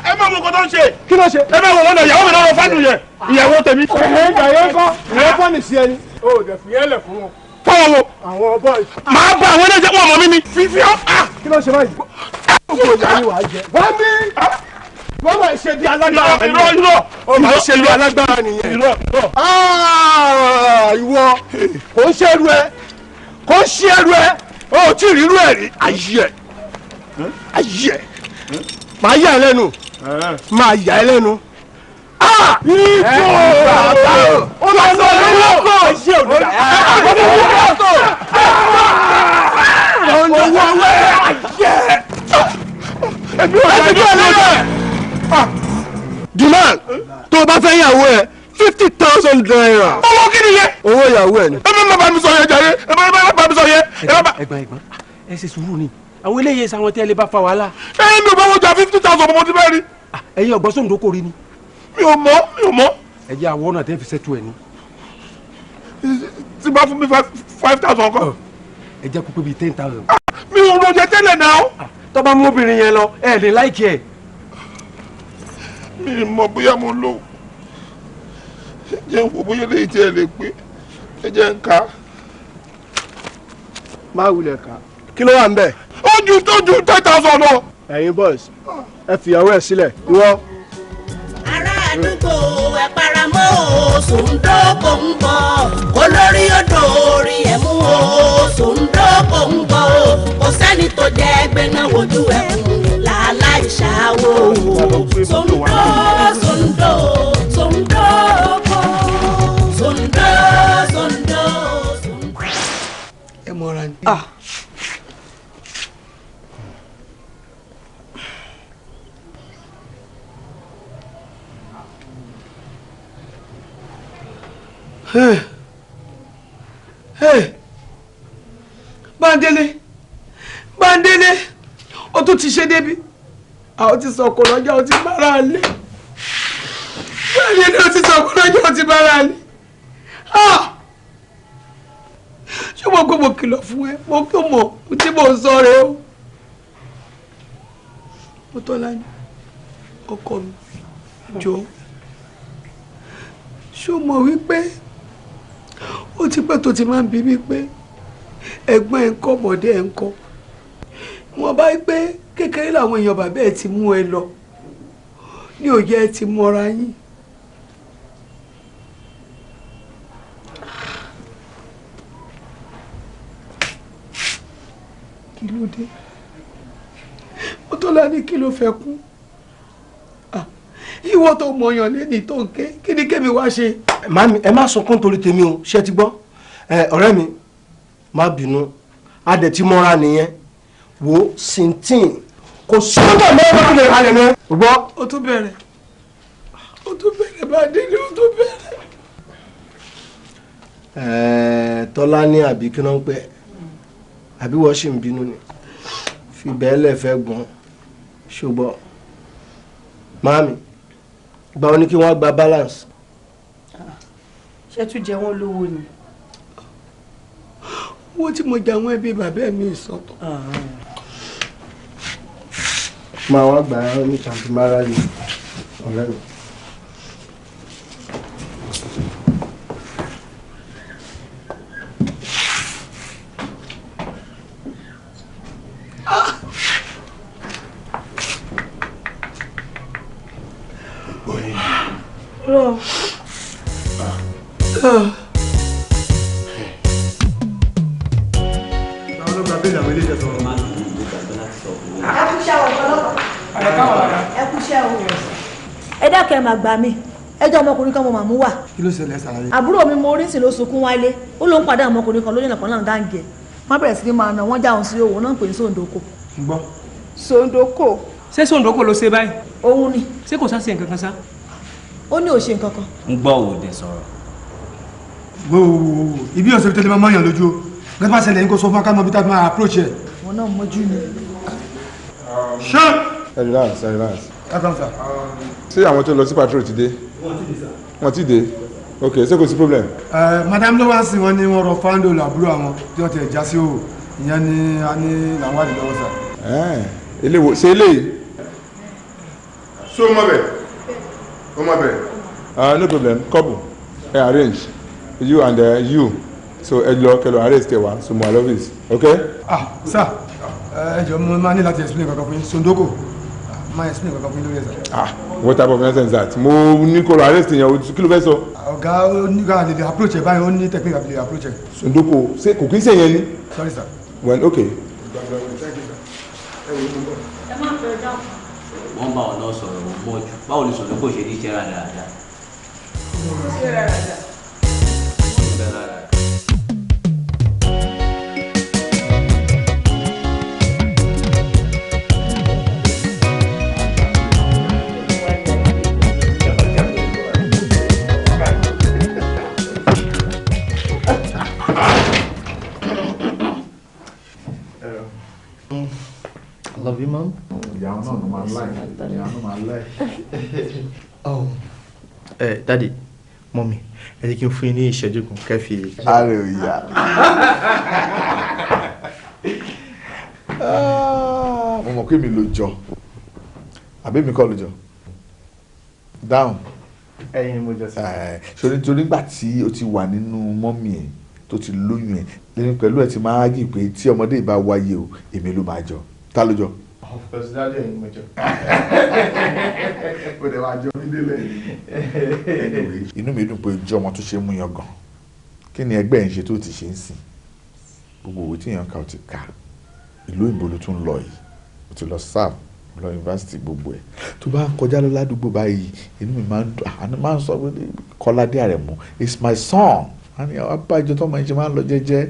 Ẹ má wo nǹkan tó ń ṣe. Kí ló ṣe? Ẹ má wo wọn náà, ìyàwó mi náà lọ fánù yẹn. Ìyàwó tèmi. Ẹ̀hẹ́ ìgbà yẹn kọ́, ìyẹn fọ́ọ̀nì sí ẹni. O ò dẹ̀ fi yẹn lẹ̀ fún wọn. Fọwọ́ wo? Àwọn boys. Màá bá àwọn ẹlẹ́jẹ̀ wọn mọ̀ mí ni. Fífi ọ́. Kí ló ṣe báyìí? Gbogbo ìyá ni wàá jẹ. Wọ́n bí. Wọ́n máa ṣe bí alágbára nìyẹn. Irọ́. Ó máa ṣe bí alágbára nìyẹn. Irọ́. Ìwọ kò ń ṣe ẹrú ẹ, kò ń ṣe ẹrú ẹ, o ò tí ì rírú ẹ rí. Ayé ẹ, ayé ẹ, máa yà ẹ lẹ́nu, máa yà ẹ lẹ́nu. Ìjọ bàbá o, ó máa sọ lọ́wọ́ ayé òdìdá. Owó owó ayé ẹ. Ẹbí ò lẹ́nu. Demand tó o bá fẹ́ yàwó ẹ 50,000 naira. Owó kí ni yẹ? Owó ìyàwó ẹ ni. Ẹ má bá mi sọ yẹn jàre, ẹ má bá mi sọ yẹn. Ẹ̀gbọ́n ẹ̀gbọ́n, ẹ ṣe sùúrù ni, àwọn eléyìí sáwọn tí ẹ lè bá fa wàhálà. Ẹ mi ò bá wọn jà 50,000 ọmọ tí bẹ́ẹ̀ rí. Ẹ̀yin ọ̀gbọ́n sóńdó kò rí ni. Mi ò mọ̀, mi ò mọ̀. Ẹ jẹ́ àwọn ọ̀nà tẹ́ fi ṣètò ẹ̀ ni. Tí bá fún mi 5,000 kọ́. Ẹ jẹ́ kó pé bíi 10,000. Mi ò rọjẹ tẹ́lẹ̀ náà. Tó bá mú obìnrin yẹn lọ, ẹ lè láìkí ẹ. Mi mọ̀ bóyá mo lò ó. Jẹ́ ń wo bóyá léyìí tí ẹ lè pé, ẹ jẹ́ ń kà á. Má wulẹ̀ ká. Kí ló wà ń bẹ̀? Ó ju 10,000 lọ. Ẹ̀yin boys, ẹ fìyàwó ẹ̀ sílẹ̀, ìwọ. Ará àdúgbò ẹ paramọ́ o, Sòǹdó kò ń bọ̀, olórí odò orí ẹ̀ mú o, Sòǹdó kò ń bọ̀ o, kò sẹ́ni tó jẹ́ gbẹ́nà wojú ẹkùn làálàá ìṣàwò o. Sòǹdó Sòǹdó Sòǹdó kò, Sòǹdó Sòǹdó Sòǹdó. Ẹ mọ̀ra ni. Hey. Hey. Bándélé, Bándélé, o tún ti ṣe débi, àwọn ti sọ̀kò lọ́jọ́ o ti bára lé. Bándélé, o ti sọ̀kò lọ́jọ́ o ti bára lé. Ṣé mo kó mo kìlọ̀ fún ẹ? Mo kó mọ̀ tí mo sọ rẹ o. Mo tọ́lá ní ọkọ mi, jọ̀ọ́. Ṣé o mọ̀ wípé ó ti pẹ́ tó ti máa ń bi mí pé ẹ̀gbọ́n ẹ̀ ń kọ́, bọ̀dé ẹ̀ ń kọ́? Wọ́n bá yí pé kékeré làwọn èèyàn bàbá ẹ̀ ti mú ẹ lọ, ní òye ẹ ti mọ́ra yín. Kí ló dé? Mọ́tọ́lá ní kí ló fẹ́ kú? Ìwọ tó mọyàn lẹ́ni tó ń ké, kí ni kémi wá ṣe? Màámi, ẹ má sunkún torí tèmi o, ṣé ti gbọ́? Ọ̀rẹ́ mi, má bínú, a dẹ̀ ti mọ́ra nìyẹn. Wo sintin kò sọ́dọ̀ mọ́ra lè halẹ̀ mọ́. Gbọ́. Ó tún bẹ̀rẹ̀, ó tún bẹ̀rẹ̀ Bándélé, ó tún bẹ̀rẹ̀. Tọ́lá ní àbí kí náà ń pẹ́, àbí wọ́n ṣì ń bínú ni, fi bẹ́ẹ̀ lẹ̀ fẹ́ gbọ́n, ṣùgbọ́n màámi, gba ọ ní kí wọ́n gba balance. Ṣé tún jẹ wọ́n lówó ni? Owó tí mo jẹ àwọn ẹbí bàbá mi ìsọ̀tọ̀. Máa wá gbà á ní tàbí yìí ọ̀rẹ́ mi. Ẹ dákẹ́, máa gbà mí, ẹjọ́ ọmọkùnrin kan mo mà mú wà. Kí ló ṣẹlẹ̀ ṣàlàyé? Àbúrò mi mo rí sí ló sunkún wálé, ó ló ń padà ọmọkùnrin kan lórí ìnàkan náà gáǹgì ẹ̀, wọ́n bẹ̀rẹ̀ sí ní máa nà wọ́n já òun sí òwò náà ń pè ní Sòǹdókò. Gbọ́. Sòǹdókò. Ṣé Sòǹdókò ló ṣe báyìí? Òun ni. Ṣé kò sáṣe nǹkan kan sá? Ó ní ò ṣe nǹkan kan. Ń gbọ́ òde sọ̀rọ̀. Wo wo wo, ibi ọ̀sẹ̀ tẹ́lẹ̀ máa mọ̀yàn lójú o, gẹ́gẹ́ bá ṣẹlẹ̀ yín kó sọ fún akámọ́ bí tá a fi máa approach ẹ̀. Wọn náà mọ́jú ni. Ṣé. Relax, relax. Welcome, sir. Ṣé àwọn tó lọ sí patrol ti dé? Wọ́n ti dé. Ok, ṣé kò sí problem? Madam ló wá sí wọn ní wọ́n rọ fáńdò làbúrò àwọn tí wọ́n ti ẹ̀ já sí òwò, ìyẹn ni a ní làwọn àdìlọ́wọ́ lọ́wọ́ sà. Eléwo ṣe eléyìí? Ṣé o mọ̀ bẹ̀? O mọ̀ bẹ̀? No problem, couple, ẹ arrange you and you, so ẹ lọ kẹlọ arrange kẹwàá so mo wà lọ́fíìsì, ok? Ah sir, ẹ jọ̀ọ́ mo máa ní láti explain kankan fún yín. Sòǹdókò Máa explain kankan fún yín lórí ẹ̀ sir. Ah, what type of nonsense that? Mo ní kó lọ arrest yẹn, kí ló fẹ́ sọ? Ọ̀gá, ó ní ká lè approach ẹ̀ báyìí, ó ní technique àti lè approach ẹ̀. Sòǹdókò, ṣé kò kí ń ṣèyẹn ni? Sorry sir. Well, okay. Ẹ má fẹ́ dáhùn. Wọ́n bá ọ̀nà sọ̀rọ̀ wọ́n mọ̀ jù. Báwo ni Sòǹdókò ṣe ní iṣẹ́ rádaràda? Ṣé rádaràda? Love you, Mom. Ìyàwó náà ló máa láì. Ìyàwó náà máa láì. Oh. Daddy, Mommy, ẹ jẹ́ kí n fún yín ní ìṣẹ́jú kan kẹ́ fi. Ààrẹ ò yá. Mo mọ̀ pé mi ló jọ. Àbí mi kọ́ ló jọ? Dáhùn. Ẹ̀yin mo jọ sí. Ṣé nítorí nígbà tí o ti wà nínú mọ́mì ẹ̀ tó ti lóyún ẹ̀ lẹ́nu pẹ̀lú ẹ̀ ti máa yí pé tí ọmọdé ìbá wáyé o, èmi ló máa jọ. Ta ló jọ? Of course, Daddy, ẹ̀yin mo jọ. Ó dẹ̀ máa jọ mí délẹ̀. Anyway, inú mi dùn pé ojú ọmọ tó ṣe mú yan gan. Kí ni ẹgbẹ́ ẹ̀ ń ṣe tó ti ṣe ń sìn? Gbogbo òwe tí èèyàn kà ó ti kà. Ìlú òyìnbó ló tún lọ yìí. Ó ti lọ serve, lọ yunifásitì gbogbo ẹ̀. Tó bá ń kọjá lọ ládùúgbò báyìí, inú mi máa ń dùn. Àánú máa ń sọ pé Kọ́ládé Àrẹ̀mú is my son. Àní abájọ tọ́mọ yẹn ṣe máa ń lọ jẹ́jẹ́.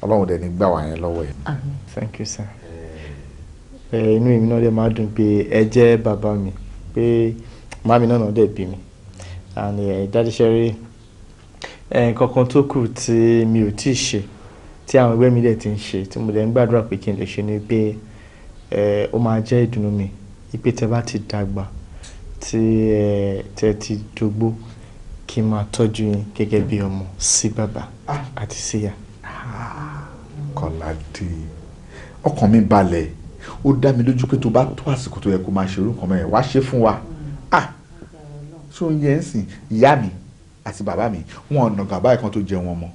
Ọlọ́run dẹ̀ ní gbà wá yẹn lọ́wọ́ ẹ̀. Thank you, sir. Inú èmi náà dẹ̀ máa dùn pé ẹ jẹ́ bàbá mi, pé màmí náà dẹ̀ bí mi. And Daddy Sherry, nǹkan kan tó kù tí mi ò tíì ṣe, tí àwọn ẹgbẹ́ mi dẹ̀ ti ń ṣe, tí mo dẹ̀ ń gbàdúrà pé kí n lè ṣe ni pé ó máa jẹ́ ìdùnnú mi pé tẹ bá ti dàgbà, tí tẹ ti dógbó, kí n máa tọ́jú yín gẹ́gẹ́ bí ọmọ sí bàbá àti síyá. Kọ́ládé, ọkàn mi balẹ̀. Ó dá mi lójú pé tó bá tó àsìkò tó yẹ kó máa ṣe irú nǹkan mẹ́rin wá ṣe fún wa. Ah, ṣé ó ń yẹ ń sìn? Ìyá mi àti bàbá mi wọn ò nàgà báyìí kan tó jẹun ọmọ.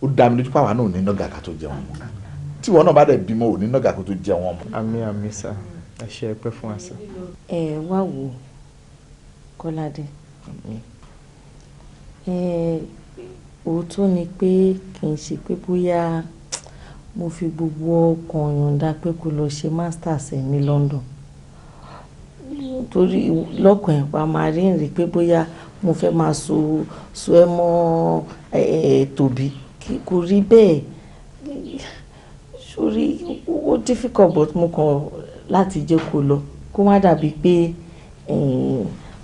Ó dá mi lójú pé àwa náà ò ní nàgà ká tó jẹun ọmọ. Tí ìwọ náà bá dẹ̀ bímọ, ò ní nàgà kó tó jẹun ọmọ. Àmín, àmín sir, ẹ ṣé, ẹ pẹ́ fún wa sir. Ẹ wá wò Kọ́ládé, ẹ òótọ́ ni pé kì í ṣe pé bóyá mo fi gbogbo ọkàn yọ̀ǹda pé kó lọ ṣe masters ẹ̀ ní London, torí lọ́kàn ẹ̀ pa máa rí ìrìn pé bóyá mo fẹ́ máa so so ẹ mọ́ ẹ tòbí, kò rí bẹ́ẹ̀. Sórí ó difficult, but mo kàn láti jẹ́ kó lọ, kó má dàbí pé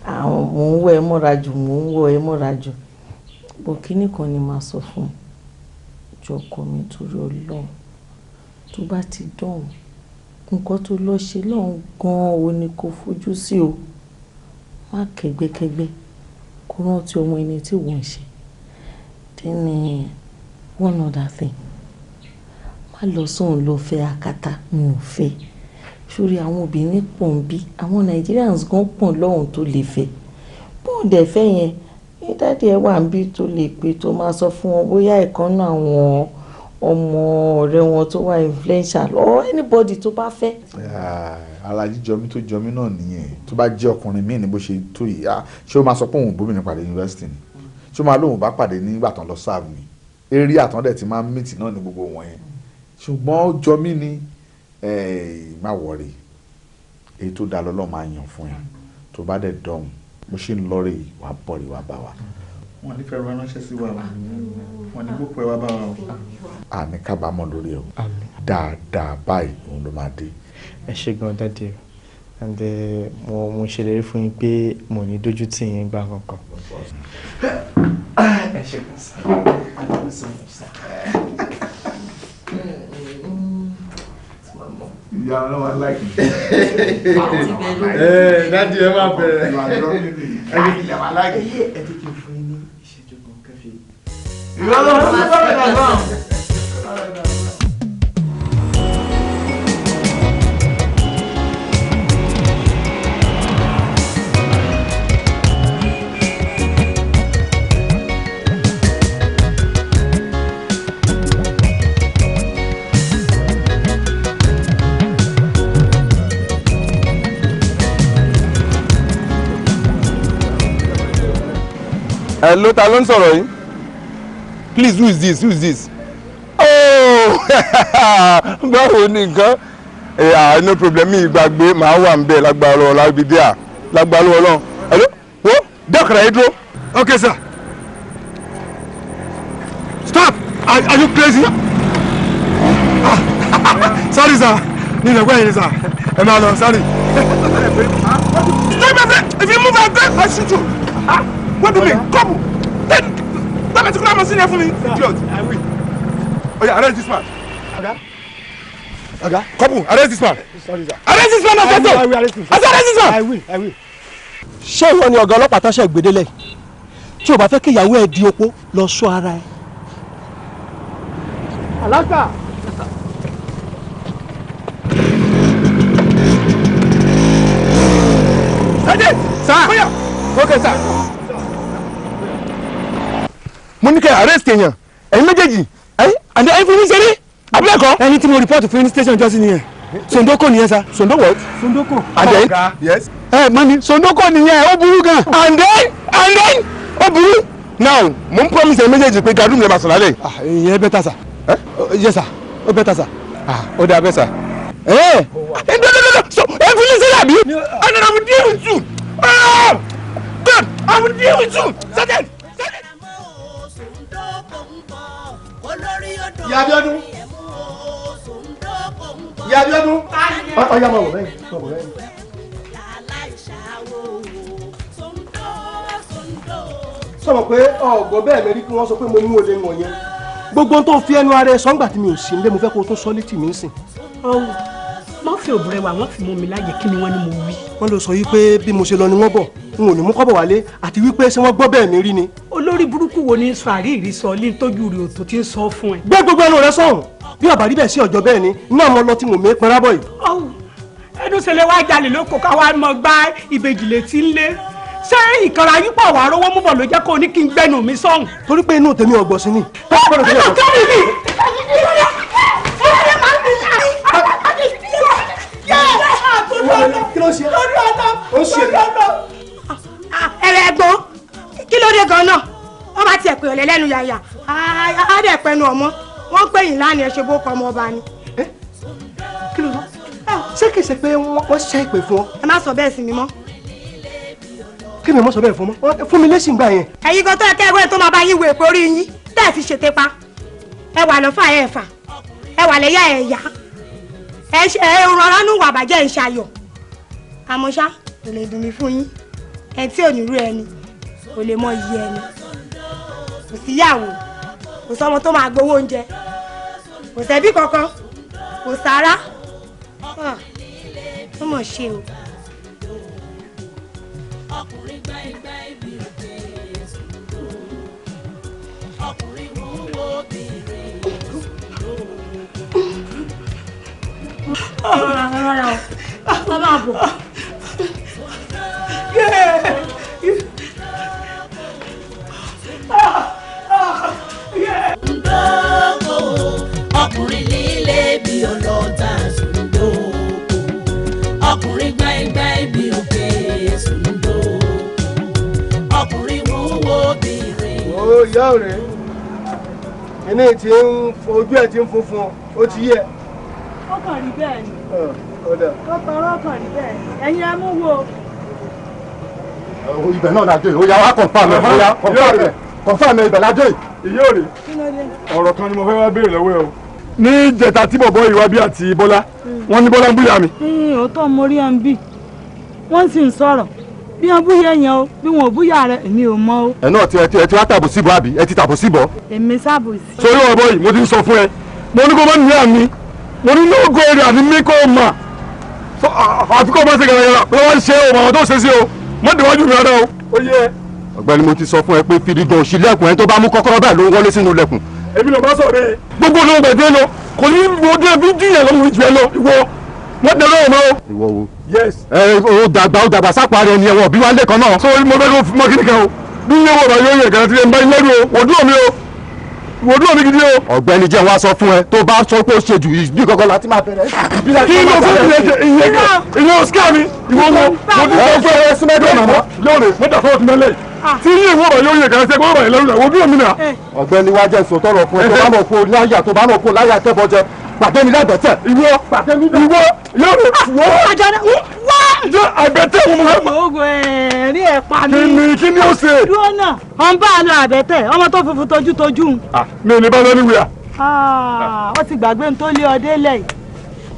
àwọn mò ń wọ ẹ mọ́ra jù, mò ń wọ ẹ mọ́ra jù. Bọ̀ kíní kan ni màá sọ fún un, jọ̀ọ́ ọkọ mi, torí Ọlọ́run, tó bá ti dọ̀hùn, nǹkan tó lọ ṣe lọ́hùn gan-an ò ní kó fojú sí o. Má kẹ́gbẹ́kẹ́gbẹ́, kó rántí ọmọ ẹni tí wọ́n ń ṣe. Then one other thing, má lọ sóhun lọ fẹ́ akátá, mi ò fẹ́. Sórí àwọn obìnrin pọ̀ ń bí, àwọn Nigerians gan pọ̀ lọ́hùn tó lè fẹ́. Bóun dẹ̀ fẹ́ yẹn, ní daddy ẹ wà ń bí tó lè pé tó máa sọ fún wọn bóyá ìkànnà àwọn ọmọ ọ̀rẹ́ wọn tó wà influential or anybody tó bá fẹ́. Ara jíjọmí tó jọmí náà nìyẹn. Tó bá jẹ́ ọkùnrin míì ní bó ṣe tó yìí, ṣé ó máa sọ pé òun bóbìnrin pàdé yunifásitì ni? Ṣé ó máa lóun bá pàdé nígbà tán lọ serve ni? Eré àtàn dẹ̀ ti máa ń mìtì náà ní gbogbo wọn yẹn. Ṣùgbọ́n ó jọmí ni, má wọrí, èyí tó dáa lọ́lọ́ máa yàn fún ẹ. Tó bá dẹ̀ dọ̀hùn, mo ṣe ń lọ rè, wàá bọ̀ rè, wàá bá wa. Wọn ní fẹ́ ránṣẹ́ sí wa o, wọn ní gbókò ẹ wá bá wa o. Àní kábàámọ̀ lórí ẹ o, dáadáa báyìí òun ló máa dé. Ẹ ṣé gan Daddy, and mo ṣèlérí fún yín pé mo ní dójú tì yín gbà kankan. Ẹ ṣé gan sir. Thank you so much, sir. Ìyá ọlọ́wọ́ láìkì. Ẹ Daddy, ẹ máa bẹ̀rẹ̀. Ẹ jẹ́ kí n fún yín ní ìṣẹ́jú kan kẹfì. Ìwọ ló ń sọ̀rọ̀ náà. Hello, ta ló ń sọ̀rọ̀ yìí? Please, who is this? Who is this? Oh, báwo ni nǹkan? Ah, no problem, mi ìgbàgbé màá wà ń bẹ̀ lágbára Ọlọ́run lábí díà lágbára Ọlọ́run. Hello, wo dẹ́kun rẹ̀ dúró. Okay, sir. Stop! Are you crazy? Ah, sorry, sir. Ní ìlẹ̀kùn ẹ̀yìn, sir. Ẹ máa lọ, sorry. Stop, my friend! If you move, I'll break my shoot you. Ah, what do you mean? Come. Then, that particular machine here for me. Idiot. I will. Oh yeah, arrest this man. Oga. Oga. Couple, arrest this man. Sorry, sir. Arrest this man, I I will, I will arrest him. I said arrest this man. I will, I will. Ṣé ìwọ ni ọ̀gá ọlọ́pàá tó ṣe gbèdélẹ̀? Tí o bá fẹ́ kí ìyàwó ẹ di opó, lọ ṣọ́ ara ẹ. Alaka. Sergeant! Sir! Okay, sir. Mo ní kẹ́ arrest èèyàn, ẹ̀yin méjèèjì, ẹ̀yin àti ẹ̀yin fún mi ṣeré, abúlé kọ́. Ẹni tí mo report fún ní station jọ́sí nìyẹn. Sondoko nìyẹn, sir. Sondo what? Sondoko. And then? Yes. Ẹ mami, Sondoko nìyẹn, ó burú gan. And then, ó burú. Now, mo ń promise ẹ̀yin méjèèjì pé gadum lè máa sùn lálẹ́. Ah, ìyẹn better, sir. Yes, sir. Ó better, sir. Ah, ó dáa bẹ́ẹ̀, sir. Ẹ ẹ no no no no, so ẹ fi mi ṣeré àbí? And then I will deal with you. Ah! God, I will deal with you. Sergeant! Ìyá Abíọ́dún. Ìyá Abíọ́dún. Ọ̀ya máa wọ̀ bẹ́ẹ̀, máa wọ̀ bẹ́ẹ̀. Sọ̀rọ̀ pé ọ̀gbọ́n bẹ́ẹ̀ mi rí kí wọ́n sọ pé mo mú olè wọ̀n yẹn. Gbogbo ohun tó fi ẹnu ara ẹ sọ ńgbà tí mi ò sí nílé, mo fẹ́ kó o tún sọ létí mi ń sìn. Ọ̀hún má fi òbúrẹ́ wà, wọ́n fi mú mi láàyè, kí ni wọ́n ní mo wí? Wọ́n lọ sọ wípé bí mo ṣe lọ ni wọ́n bọ̀, n ò ní mú kọ́bọ̀ wálé, àti wípé ṣé wọ́n gbọ́ bẹ́ẹ̀ mi rí ni. Olórí burúkú wo ni sọ àríyìí sọ ní tójú rẹ̀ òtó tí ń sọ fún ẹ? Gbé gbogbo ẹnu rẹ sọ̀hún, bí ọ̀bà rí bẹ́ẹ̀ sí ọjọ́ bẹ́ẹ̀ ni iná ọmọ lọ tí mo mé pẹ́rá bọ̀ yìí. Ọ̀hún ẹnu ṣẹlẹ̀ wá jalè lóko ká wá mọ gbá ìbejì létí ńlé, ṣé ìkanra yípo wà rówó mú bọ̀ ló jẹ́ kó ní kí n gbẹ́nu mi sọ̀hún? Torí pé inú tèmi ọ̀gbọ̀n sí ni. Kí ló ṣe? Ó ṣe. Ẹ̀rẹ̀ ẹ̀gbọ́n, kí ló dé gan-an? Wọ́n bá tiẹ̀ pè ọ̀lẹ́ lẹ́nu yàyà, á dẹ̀ pẹnu ọmọ wọ́n pè yín lánàá, ẹ ṣe bó kọ ọmọ ọba ni. Kí ló sọ? Ṣé kìí ṣe pé wọ́n ṣe ìpè fún ọ? Ẹ má sọ bẹ́ẹ̀ sí mi mọ́. Kí mi mọ́ sọ bẹ́ẹ̀ fún ọ mọ́? Fún mi lẹ́sìn gbà yẹn. Ẹ̀yin gan tó yẹ kẹ́ ẹgbẹ́ tó máa bá yín wo èpè orí yín tẹ́ ẹ̀ fi ṣètè pa. Ẹ wà lọ́fà ẹ̀ fà, ẹ wà lẹ́yà ẹ̀ yá, ẹ rọra nù wà bàjẹ́ ń ṣayọ̀. Àmọ́ ṣá, kò lè dùn mí fún yín. Ẹ tí ò ní rú ẹni kò lè mọ iyì ẹni. Kò síyàwó, kò sọmọ tó máa gbowó oúnjẹ, kò sẹ́bí kankan, kò sára. Ó mọ̀ ṣe o. Ọkùnrin gbáìgbáì bí òkè Sùndó, ọkùnrin wúwo bìnrin Sùndó. Rárá o, wọ́n máa bọ̀. Sùndókò, ọkùnrin líle bí ọlọ́ta. Sùndókò, ọkùnrin gbáìgbáì bí òkè Sùndókò, ọkùnrin wúwo bìnrin. Ó yá ọ̀rẹ́, kíní tí ń ojú ẹ̀ ti ń funfun, ó ti yẹ. Ó kàn rí bẹ́ẹ̀ ni. Ọ̀dà. Ó tọrọ, ó kàn rí bẹ́ẹ̀ ni. Ẹ̀yin ẹ mú wo. Ibẹ̀ náà la dé, ó yá wá confirm ẹ̀, ó yá confirm ẹ̀, confirm ẹ̀, ibẹ̀ la dé. Ìyá òrè, Kí ló dé? ọ̀rọ̀ kan ni mo fẹ́ wá béèrè lọ́wọ́ ẹ o. Ní ìjẹta tí bọ̀bọ̀ yìí wá bí àti Bọ́lá, wọ́n ní Bọ́lá ń búyà mi. Òótọ́ mo rí ẹ̀ ń bì, wọ́n sì ń sọ̀rọ̀ bí wọ́n búyà yẹn o, bí wọn ò búyà rẹ, èmi ò mọ̀ o. Ẹ náà ti ẹ ti wá tàbù síbọ̀ àbí ẹ ti tàbù síbọ̀? Èmi sábòsí. Sórí ọ̀bọ yìí, mo ti ń sọ fún ẹ, mo ní kó má níyà mi, mo ní no go area ní mí kó mà àfi kó má ṣe gàràgàrà pé wọ́n ṣe o, màmá tó ṣe sí o, mọ́ déwájú mi rárá o. Ó yẹ. Ọ̀gbẹ́ni, mo ti sọ fún ẹ pé fìdígan òṣìlẹ̀kùn, ẹni tó bá mú kọ́kọ́rọ́ báyìí ló ń wọlé sínú ilẹ̀kùn. Èmi ló bá sọ̀rọ̀ bẹ́ẹ̀. Gbogbo olóhùn bẹ̀ẹ́ lọ kò ní wo dé bí jìyàn lọ́mú jù ẹ lọ, ìwọ wọ́n dẹ lọ́wọ́ mọ́ o. Ìwọ wo? Yes. Ẹ ó dàgbà, ó dàgbà sápò ara ẹni, ẹ̀wọ̀n bí wàá lẹ́kọ̀ọ́ náà. Sọ mo fẹ́ kó mọ kíni kan o, bí iye wọ̀ bá yóò yẹ kàrà tí ẹ ń bá yín lẹ́rù o, wò dúró mi o, wò dúró mi gidi o. Ọ̀gbẹ́ni, jẹ́ wá sọ fún ẹ, tó bá sọ pé ó ṣe jù bí kankan láti máa bẹ̀rẹ̀. Kí ló fún ìyẹn jẹ ìyẹn kan ìyẹn ò sikẹ́ mi, ìwọ wo mo ti sọ fún ẹ. Ẹ súnmọ́ ẹgbẹ́ màmá. Lóore mo dà fọwọ́ ti mẹ́lẹ̀. Tí yín ìwọ ọ̀rọ̀ yóò yẹ kàn ṣe kó rọ̀ ẹ́ lọ́rùn àwọn ojú mi nà. Ọ̀gbẹ́ni wá jẹ́ sọ tọrọ fún ẹ tó bá mọ̀ kó láyà tó bá mọ̀ kó láyà tẹ́bọ̀ jẹ. Pàdé mi lábẹ́tẹ̀. Ìwọ pàdé mi ìwọ yóò wọ́. Àjànà wá. Jẹ́ àbẹ̀tẹ̀ wọn mọ̀. Oògùn ẹ̀rí ẹ̀ pa mí. Kí ni ó ṣe? Dúró náà, ọ̀ ń bá a lọ àbẹ̀tẹ̀, ọmọ tó funfun tojútojú. Mi ò ní bá lọ níwèé. Ó ti gbàgbé tó lé ọdẹ lẹ́yìn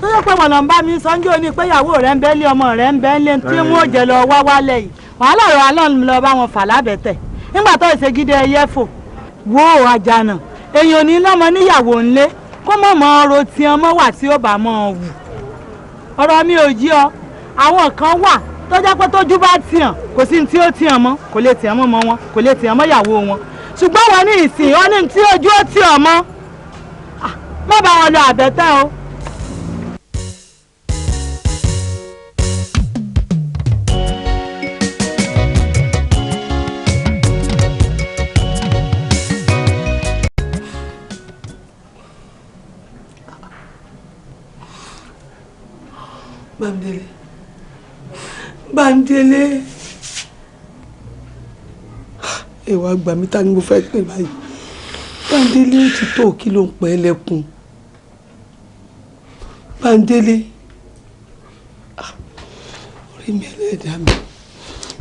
tó yẹ pé wọn lọ ń bá mi sọ́njú ní pé ìyàwó rẹ̀ ń bẹ́ lé ọmọ rẹ̀ ń bẹ́ lé tí wọ́n jẹ lọ wá wálẹ̀ yìí wàhálà rẹ̀ wà lọ́nà lọ bá wọn fà lábẹ́tẹ̀ nígbà tó ṣe gidi ẹyẹ fò wo Àjànà èèyàn ní lọ́mọ níyàwó ńlé kó mọ̀ mọ́ ọ̀rọ̀ tí ọmọ wà tí ó bá mọ́ ọ wù ọ̀rọ̀ mi ò yí ọ àwọn kan wà tó jẹ́ pé tójú bá tiàn kò sí tí ó tiàn mọ́ kò lè tiàn mọ́ wọn kò lè tiàn mọ́ ìyàwó wọn ṣùgbọ́n wọn ní ìsìn wọn ní tí ojú ó tiàn mọ́ má bá wọn lọ àbẹ̀tẹ̀ o. Bámidélé Bámidélé ẹwà gbà mí ta ni mo fẹ́ pè báyìí. Bámidélé ó ti tó kí ló ń pẹ́ lẹ́kùn. Bámidélé orí mi ẹlẹ́dàá mi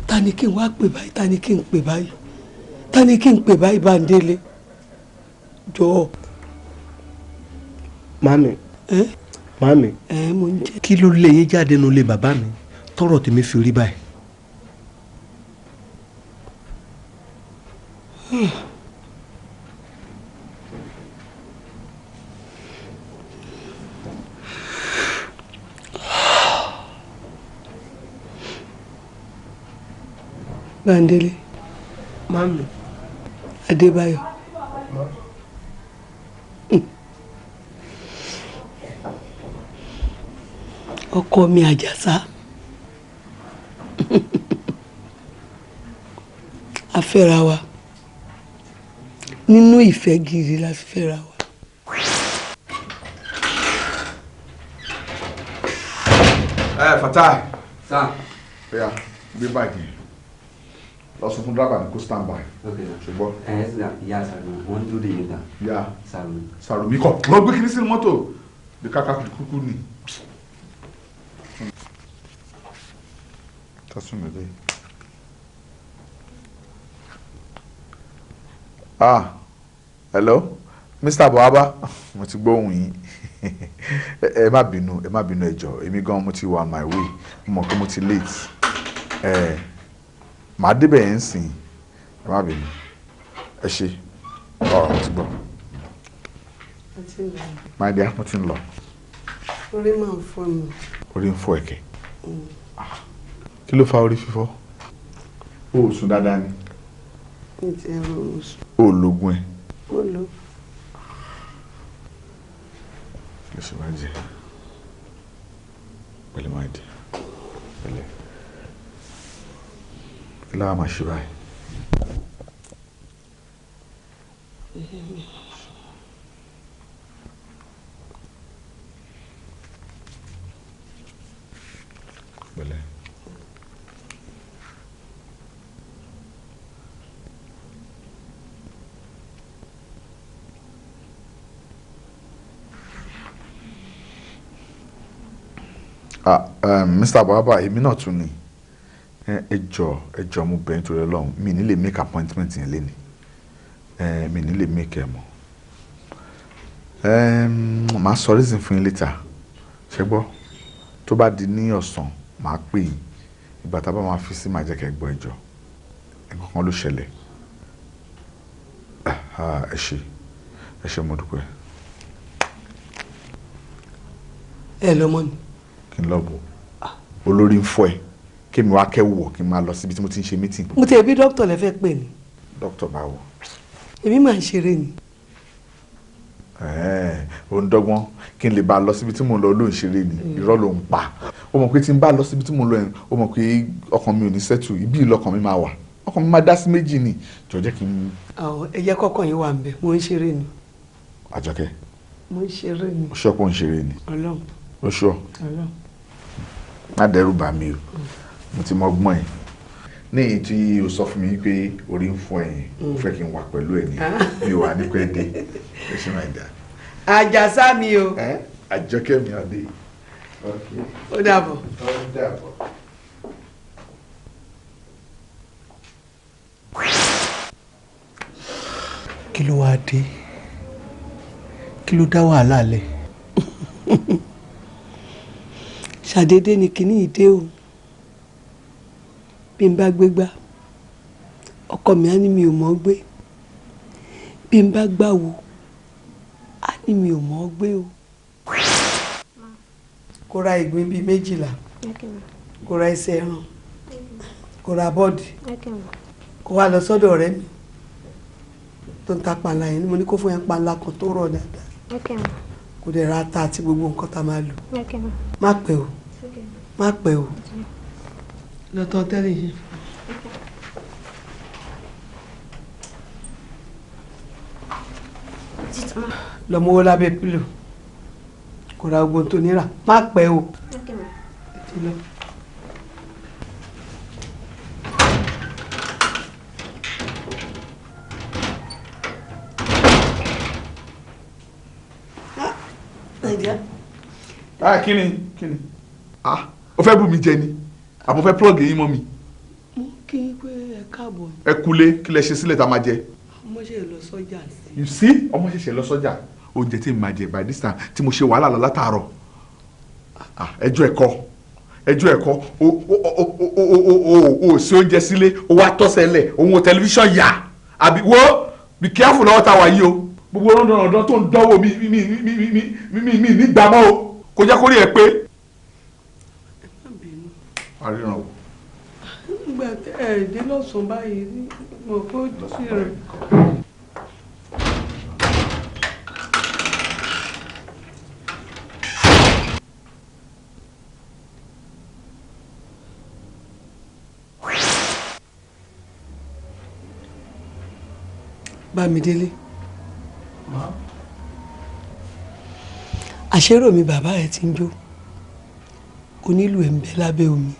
ta ni kí n wá pè báyìí ta ni kí n pè báyìí ta ni kí n pè báyìí Bámidélé jọ̀ọ́. Mami. Mami. Mo ń jẹ. Kí ló lé yín jáde nínú ilé bàbá mi tọ́rọ̀ tèmi fi rí báyìí. Bámidélé. Mami. Adébáyọ̀. Ọkọ mi Àjàsá. A fẹ́ra wa. Nínú ìfẹ́ gidi la fi fẹ́ra wa. Ẹ Fatai. Sir. Oya, gbé báàgì yẹn. Lọ sọ fún driver ní kó stand by. Ṣùgbọ́n. Ẹ ẹ sà, ìyá Sàrùmí, wọ́n dúró dè yín ta. Ìyá Sàrùmí. Sàrùmí kọ̀. Lọ gbé kiri sínú mọ́tò. Bí káká kúkú ni. Tásùn mi lé. Ah, hello, Mr. Boaba, mo ti gbóhùn yín. Ẹ má bínú, ẹ má bínú ẹ jọ̀ọ́, èmi gan mo ti wà on my way, mo mọ̀ pé mo ti late. Ẹ màá débẹ̀ yẹn sìn, ẹ má bínú. Ẹ ṣé, ọ̀rọ̀ mo ti gbọ́. My dear, mo ti ń lọ. Orí máa ń fọ́ mi. Orí ń fọ́ ẹ̀kẹ́. Kí ló fa orí fífọ́? O ò sùn dáadáa ni. Mi ti ẹ̀rọ òun sùn. O ò lògùn ẹ. Mo lò. Kí ló ṣe máa jẹ? Pẹ̀lẹ́ máa dì. Pẹ̀lẹ́. Kí láwa máa ṣe báyìí? Pẹ̀lẹ́. Mr. Baba, èmi náà tún ni. Ẹ jọ̀ọ́ mo bẹ̀ nítorí Ọlọ́run, mi ní lè make appointment yẹn léni. Mi ní lè make ẹ mọ́. Màá sọ reason fún yín later. Ṣé gbọ́? Tó bá di ní ọ̀sán, màá pè yín. Ìgbà tá a bá máa fi sí, màá jẹ́ kẹ́ gbọ́ ẹ jọ̀ọ́. Nǹkan kan ló ṣẹlẹ̀. Ẹ ṣé, ẹ ṣé mo dúpẹ́. Ẹ lọ́mọ ni. Kí n lọ bò olórí ń fọ ẹ kémi wá kẹwọ kí n máa lọ síbi tí mo ti ń ṣe meeting. Mo ti ẹbí dókítà lẹ fẹ́ pè ní. Dókítà báwo. Èmi máa ń ṣeré ni. Ó ń dọ́gbọ́n kí n lè bá a lọ síbi tí mò ń lọ ló ń ṣeré ni irọ́ ló ń pa. Ó mọ̀ pé tí n bá lọ síbi tí mò ń lọ yẹn ó mọ̀ pé ọkàn mi ò ní settle ibi ìlọkàn mi máa wà ọkàn mi máa dá sí méjì ni jọ̀ọ́ jẹ́ kí n. Àwọn ẹyẹ kọkàn yìí wà ń bẹ mo ń ṣeré ni. Àjọkẹ́. Mo ń ṣeré ni. Ó ṣọ́ pé ó ń ṣeré ni. Ọlọ́run. Ó ṣọ́. Ọlọ́run. Má dẹ́rù bà mí o, mo ti mọ ọgbọ́n ẹ̀. Ní èyí tí o sọ fún mi pé orí ń fún ẹ̀yìn, o fẹ́ kí n wà pẹ̀lú ẹ̀ ní mi ò wà ní pẹ́ dé. Ẹ ṣe máa dà. Àjàsá mi o. Àjọkẹ́ mi àdé. Ó dàbọ̀. Ó dàbọ̀. Kí ló wáá dé? Kí ló dá wàhálà lẹ̀? Ṣàdédé ni kinní yìí dé o. Bí n bá gbégbá, ọkọ mi á ní mi ò mọ̀ ọ́ gbé. Bí n bá gbàwó, á ní mi ò mọ̀ ọ́ gbé o. Kó ra ìgbín bíi 12, kó ra ẹsẹ̀ ẹran, kó ra bọ́ọ̀dì, kó wá lọ sọ́dọ̀ ọ̀rẹ́ mi tó ń ta panla yẹn. Mo ní kó fún yẹn panla kan tó rọ̀ dáadáa, kó dẹ̀ ra ata àti gbogbo nǹkan tá a máa lò. Má pẹ́ o, má pẹ́ o. Lọ́tọ̀ tẹ́lẹ̀ yìí. Lọ́mọ owó lábẹ́ pílò, kó ra gbogbo tó nira. Má pẹ́ o. Ah, kí ni kí ni? Ah, o fẹ́ bù mí jẹ ni àbò fẹ́ plug yín mọ́ mi. Mo kí n pé ẹ káàbọ̀. Ẹ kúlé, kí lẹ ṣe sílẹ̀ tá a máa jẹ. Ọmọ ṣe lọ sọ́jà sí. You see, ọmọ ṣẹ̀ṣẹ̀ lọ sọ́jà. Oúnjẹ tí mo máa jẹ by this time tí mo ṣe wàhálà lọ látàárọ̀. Ẹjọ́ ẹ̀kọ́, ẹjọ́ ẹ̀kọ́, o o o o o o ṣe oúnjẹ sílé, o wá tọ́sẹ̀ lẹ̀, òun wo tẹlifíṣàn yà. Àbí wo be careful lọ́wọ́ tá a wà yìí o. Gbogbo rọ́ndọ̀rọ̀ndọ̀ tó ń dánwò mi mi mi mi mi mi nígbà mọ́ o. Kò jẹ́ kó rí ẹ pé. Ẹ má bínú. Àríran o. Nígbà tẹ ẹ dé lọ́sàn-án báyìí, mo kó sí rẹ̀. Bámidélé. Àṣérò mi bàbá ẹ ti ń jó, onílù ẹ̀ ń bẹ lábẹ́ omi.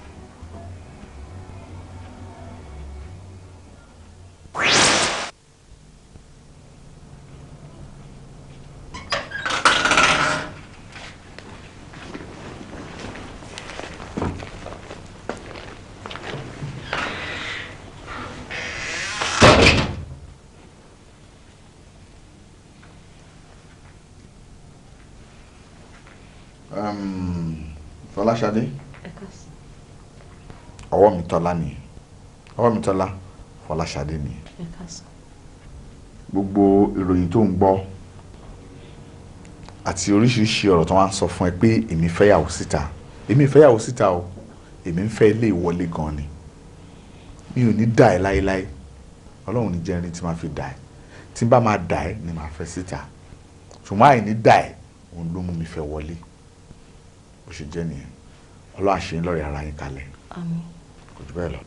Fọláṣadé, ọwọ́ mi tọ́lá ni, ọwọ́ mi tọ́lá, Fọláṣadé ni. Gbogbo ìròyìn tó ń gbọ́ àti oríṣiríṣi ọ̀rọ̀ tó wá ń sọ fún ẹ pé èmi fẹ́yàwó síta, èmi fẹ́yàwó síta o, èmi ń fẹ́ ilé ìwọlé gan ni. Mi ò ní dà ẹ́ láéláé, Ọlọ́run ní jẹ́ ẹni tí máa fi dà ẹ́, tí n bá máa dà ẹ́ ni màá fẹ́ síta, ṣùgbọ́n àìní dà ẹ́ òun ló mú mi fẹ́ wọlé. Bó ṣe jẹ́ nìyẹn. Ọlọ́run àṣeyín lọ́rẹ̀ ara yín kalẹ̀. Àmín. Kò jù bẹ́ẹ̀ lọ.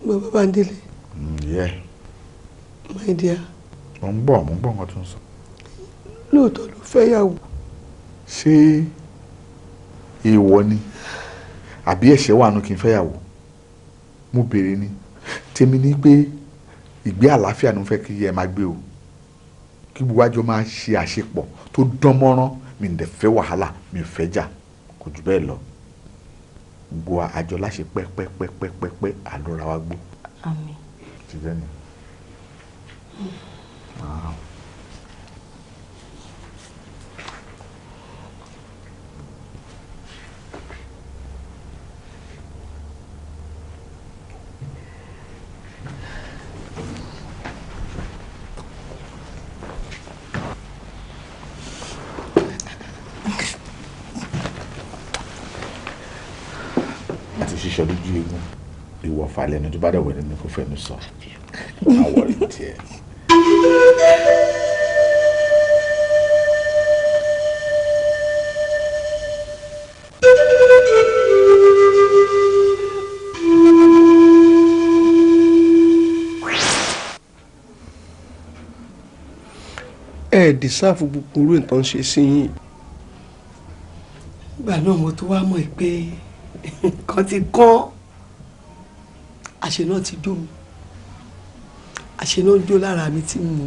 Bàbá Bándélé. Yeah. My dear. Mo ń gbọ́ nǹkan tó ń sọ. Lóòótọ́ ló fẹ́ yàwó. Ṣé èèwọ̀ ni àbí ẹ̀ṣẹ̀ wà nù kí n fẹ́ yàwó? Mo béèrè ni. Tèmi ni pé ìgbé àlàáfíà ni mo fẹ́ kí ẹ máa gbé o. Kí gbogbo àjọ máa ṣe àṣepọ̀ tó dán mọ́rán. Mi ò dẹ̀ fẹ́ wàhálà, mi ò fẹ́ jà, kò jù bẹ́ẹ̀ lọ. Gbogbo àjọ láṣẹ pẹ́pẹ́pẹ́pẹ́pẹ́ àlọ́ra wa gbó. Àmín. Ti jẹ́ ni. Àti ṣiṣẹ́ lójú eegun ìwọ falẹ̀ ní tó bá dẹ̀ wẹ̀ nínú kó fẹ́nu sọ àwọ̀ rẹ̀ tiẹ̀. Ẹ dìsáàfù gbogbo irú nǹkan ṣe sí yín. Ìgbà náà mo tó wá mọ̀ pé nǹkan ti kán, àṣẹ náà ti jó mi, àṣẹ náà jó lára mi tí mo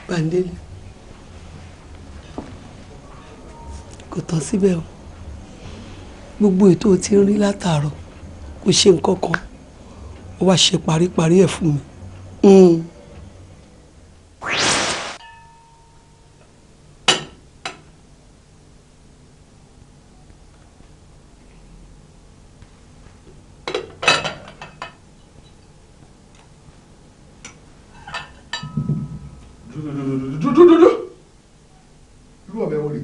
Bándélé. Kò tán síbẹ̀ o, gbogbo ètò tí ń rí látàárọ̀ kò ṣe nǹkan kan, ó wá ṣe paríparí ẹ̀ fún mi. Dúdúdúdú, irú ọbẹ̀ wo rè?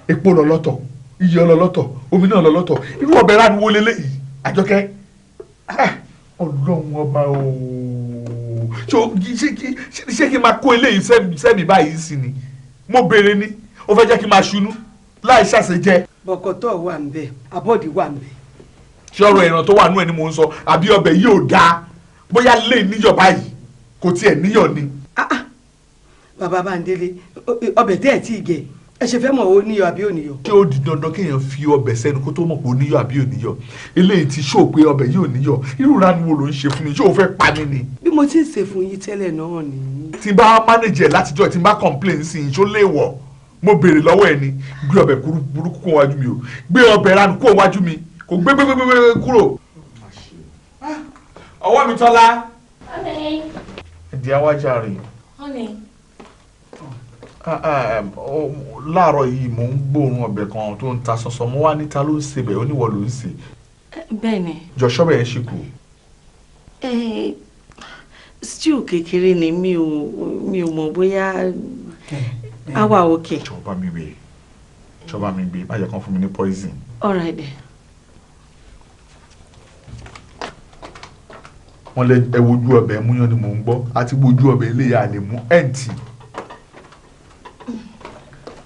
Epo lọ lọ́tọ̀, iyọ̀ lọ lọ́tọ̀, omi náà lọ lọ́tọ̀, irú ọbẹ̀ rà ní wo leléyìí? Àjọkẹ́, Ọlọ́run ọba ooo, ṣé kí n máa kó eléyìí sẹ́mi báyìí sí ni? Mo béèrè ni, ó fẹ́ jẹ́ kí n máa ṣunú láì ṣàṣejẹ. Bọ̀kọ̀tọ̀ wà ń bẹ̀, abọ́dì wà ń bẹ̀. Ṣé ọ̀rọ̀ ìran tó wà nú ẹ̀ ni mò ń sọ, àbí ọbẹ̀ yìí ò dáa? Bóyá lè níyọ̀ báyìí, kò tiẹ̀ níyọ̀ ni. Bàbá Bándélé, ọbẹ̀ tẹ́ ẹ̀ tí ì gẹ̀, ẹ ṣe fẹ́ mọ̀ ó níyọ̀ àbí ò níyọ̀. Ṣé ó di dandan kéèyàn fi ọbẹ̀ sẹ́nu kó tó mọ̀ pé ó níyọ̀ àbí ò níyọ̀? Eléyìí ti ṣó pé ọbẹ̀ yìí ò níyọ̀. Irú ìranu wo ló ń ṣe fún mi? Ṣé o fẹ́ pa mí ni? Bí mo ti ń ṣe fún yín tẹ́lẹ̀ náà nìyí. Tí n bá manage ẹ̀ látijọ́, tí n bá complain sí i, ṣó lè wọ̀? Mo béèrè lọ́wọ́ ẹ ni, gbé ọbẹ̀ burúkú kó wájú mi o, gbé ọbẹ̀ ranu kó wájú mi, kò gbé gbé gbé gbé kúrò. Ọwọ́ mi Tọ́lá. Honey. Ẹ̀dí awájà rè. Honey. Láàárọ̀ yìí mò ń gbóòórùn ọbẹ̀ kan tó ń ta ṣánṣán, mo wá níta ló ń ṣe bẹ̀, oníwọ̀ ló ń ṣe. Bẹ́ẹ̀ni. Jọ ṣọ́bẹ̀ yẹn ṣì kù. Stew kékeré ni, mi ò mọ̀ bóyá á wà òkè. Jọba mi gbé, jọba mi gbé, má jẹ́ kán fún mi ní poison. All right then. Wọ́n lẹ ẹ wojú ọbẹ̀ múyán ni mò ń gbọ́, àti wojú ọbẹ̀ eléyà lè mú ẹ̀ǹtì.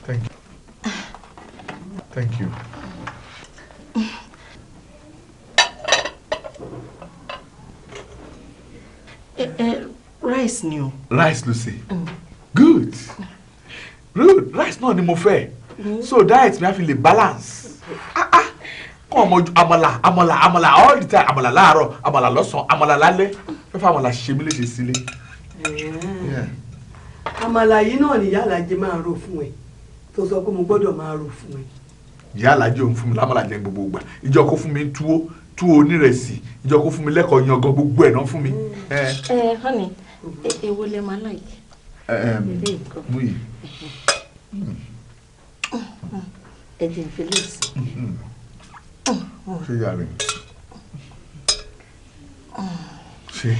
Thank you. Thank you. Rice ni o. Rice ló ṣe. Good. Good. Rice náà ni mo fẹ́. So diet mi á fi lè balance. Kọ́ ọmọ àmàlà àmàlà àmàlà all the time, àmàlà láàárọ̀, àmàlà lọ́sàn-án, àmàlà lálẹ́, fẹ́fẹ́ àmàlà ṣe mí léṣe sílé. Àmàlà yìí náà ni ìyá Alájẹ máa rò fún ẹ, tó sọ pé mo gbọ́dọ̀ máa rò fún ẹ. Ìyá Alájẹ òun fún mi lámàlà jẹ gbogbo ìgbà, ìjọ kó fún mi túwó túwó onírẹsì, ìjọ kó fún mi lẹ́kọ̀ọ́ yangan, gbogbo ẹ̀ náà fún mi. Ẹ honey, èwo lẹ máa like? Mú yìí. Ẹ jẹ́ Felix. Ṣé ìyá rẹ̀? Ṣé?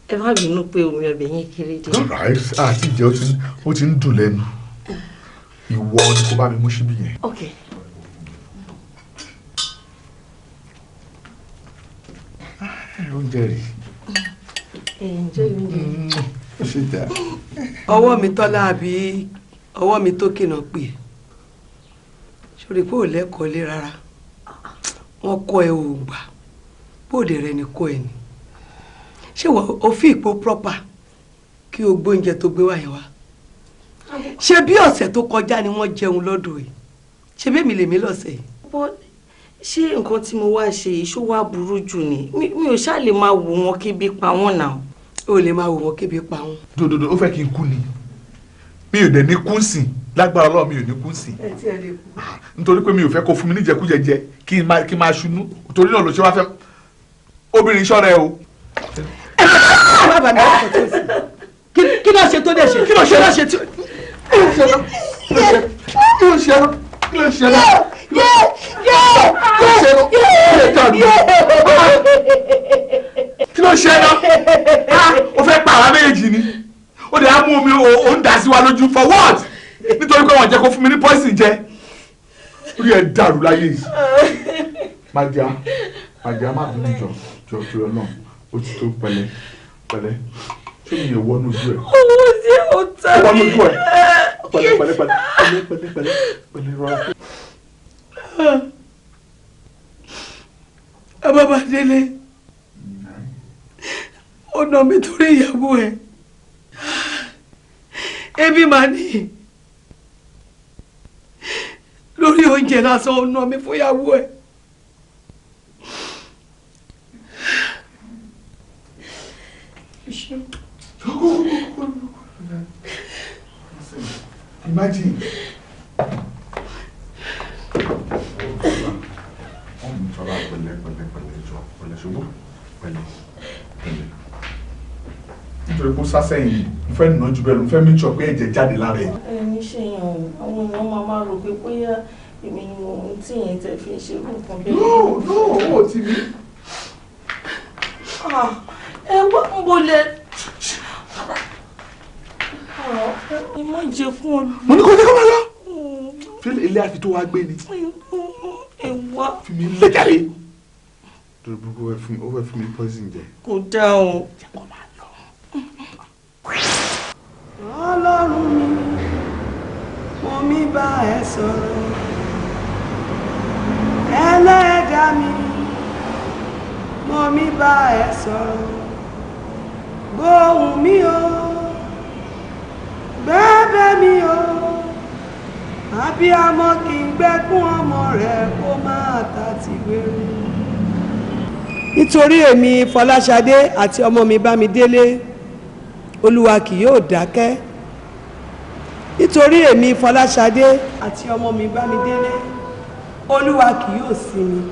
Ẹ má bínú pé omi ọbẹ̀ yín kéré dé. Rice àti ìjẹ́ ó ti ń dùn lẹ́nu. Ìwọ ni kó bá mi mú síbí yẹn. Ok. Oúnjẹ rè. Ẹ ǹjẹ́ oúnjẹ. Ṣé ìjà? Ọwọ́ mi Tọ́lá àbí ọwọ́ mi tó kìnà pè é. Sórí pé ò lẹ́kọ̀ọ́ lé rárá. Wọ́n kọ́ ẹ ò gbà. Bóde rẹ ni kọ́ ẹ ni. Ṣé o fi ìpò proper kí o gbóúnjẹ tó gbé wá yẹn wá? Ṣé bí ọ̀sẹ̀ tó kọjá ni wọ́n jẹun lọ́dọ̀ ẹ̀? Ṣé bí èmi lèmi lọ́sẹ̀ yìí? But ṣé nǹkan tí mo wá ṣe yìí ṣó wá burú jù ni? Mi ò ṣáà lè máa wò wọ́n kébi pa wọ́n náà. O lè máa wò wọ́n kébi pa wọ́n. Dòdòdò ó fẹ́ kí n kú ni. Mi ò dẹ̀ ní kú sí, lágbára Ọlọ́run mi ò ní kú sí. Ẹ tí ẹ lè kú. Nítorí pé mi ò fẹ́ kó fún mi níjẹkújẹ jẹ kí n máa ṣunú. Torí náà ló ṣe wá fẹ́ obìnrin ṣọ́ra ẹ o. Kí ló ṣe tó dẹ̀ ṣe? Kí ló ṣe ló ṣe tí? Kí ló ṣe náà? Kí ló ṣe náà? Kí ló ṣe náà? Kí ló ṣe náà? Kí ló ṣe náà? O fẹ́ pa àwa méjì ni. Ó dẹ̀ á mú omi ó ń dà sí wa lójú for what? Nítorí pé wọ́n jẹ́ kó fún mi ní poison jẹ. Orí ẹ̀ dàrú láyé yìí. Màdìá, Màdìá má bínú jọ jọ jọ náà. Ó ti tó pẹ̀lẹ́ pẹ̀lẹ́. Ṣé mi yẹ wọnú ojú ẹ? Owó tí ó tẹ̀ mí. Wọnú ojú ẹ. Pẹ̀lẹ́ pẹ̀lẹ́ pẹ̀lẹ́ pẹ̀lẹ́ pẹ̀lẹ́ pẹ̀lẹ́ rọra. Abábádélé, ó nà mí torí ìyàwó ẹ̀. Ebi màá ní lórí oúnjẹ lásán ó ná mi fúnyàwó ẹ̀. Imagine. Fọlá pẹ̀lẹ́ pẹ̀lẹ́ pẹ̀lẹ́ jọ pẹ̀lẹ́ ṣùgbọ́n pẹ̀lẹ́ pẹ̀lẹ́. Nítorí kó sá sẹ́yìn, mo fẹ́ nà jù bẹ́ẹ̀ lọ, mo fẹ́ make sure pé ẹ̀jẹ̀ jáde lára ẹ̀. Ẹni ṣe yàn o, àwọn èèyàn máa máa rò pé bóyá èmi ni mò ń tì yín tẹ̀ fi ń ṣe irú nǹkan bẹ́ẹ̀. No, no, owó ti mi. Ẹ wá ń bolẹ̀. Ẹ má jẹ fún ọ. Mo ní kó jẹ́ kó máa lọ. Ṣé ilé àfi tó wá gbé ni? Ẹ wá. Fi mi lẹ́jàre. Dúró burúkú ó fẹ́ fún mi poison jẹ. Kò dáa o. Ọlọ́run mi, mo mi bá ẹ sọ̀rọ̀. Ẹlẹ́dàá mi, mo mi bá ẹ sọ̀rọ̀. Gbóhùn mi o, gbẹ́bẹ́ mi o. Abiyamọ kì í gbẹ́kún ọmọ rẹ̀ kó máa ta tìwéré. Nítorí èmi Fọláṣadé àti ọmọ mi Bámidélé, Olúwa kì yóò dákẹ́. Nítorí èmi Fọláṣadé àti ọmọ mi Bámidélé, Olúwa kì yóò sinmi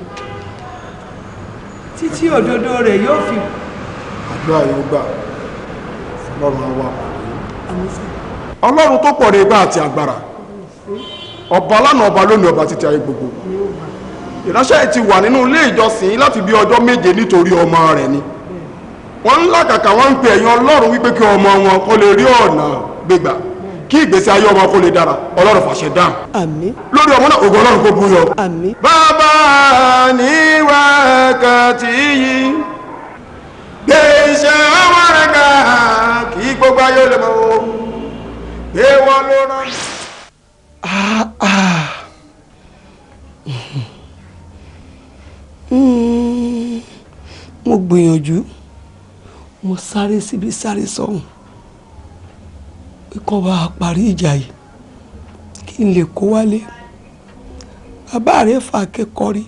títí òdodo rẹ̀ yóò fi. Àdúrà yóò gbà, Ọlọ́run á wà pẹ̀lú. Ọlọ́run tó pọ̀ ní ipá àti agbára, ọba lánàá, ọba lónìí, ọba títí ayé gbogbo. Ìránṣẹ́ ti wà nínú ilé ìjọsìn láti bí ọjọ́ méje nítorí ọmọ rẹ̀ ni. Wọ́n ń làkàkà, wọ́n ń pe ẹ̀yin Ọlọ́run wípé kí ọmọ wọn kó lè rí ọ̀nà gbégbà, kí ìgbésí ayé ọmọ kó lè dára. Ọlọ́run fàṣẹ dáhùn. Àmín. Lórí ọmọ náà, ògo Ọlọ́run kó búyọ. Àmín. Bàbá ní wákàtí yìí gbé iṣẹ́ ọmọ rẹ̀ ká kí gbogbo ayé lè mọ̀ o gbé wọn ló rán. Mo gbìyànjú, mo sáré síbi sáré sọ́hùn pé kán bá a parí ìjà yìí kí n lè kó wálé. Bàbá rẹ̀ fà kékọ́rí,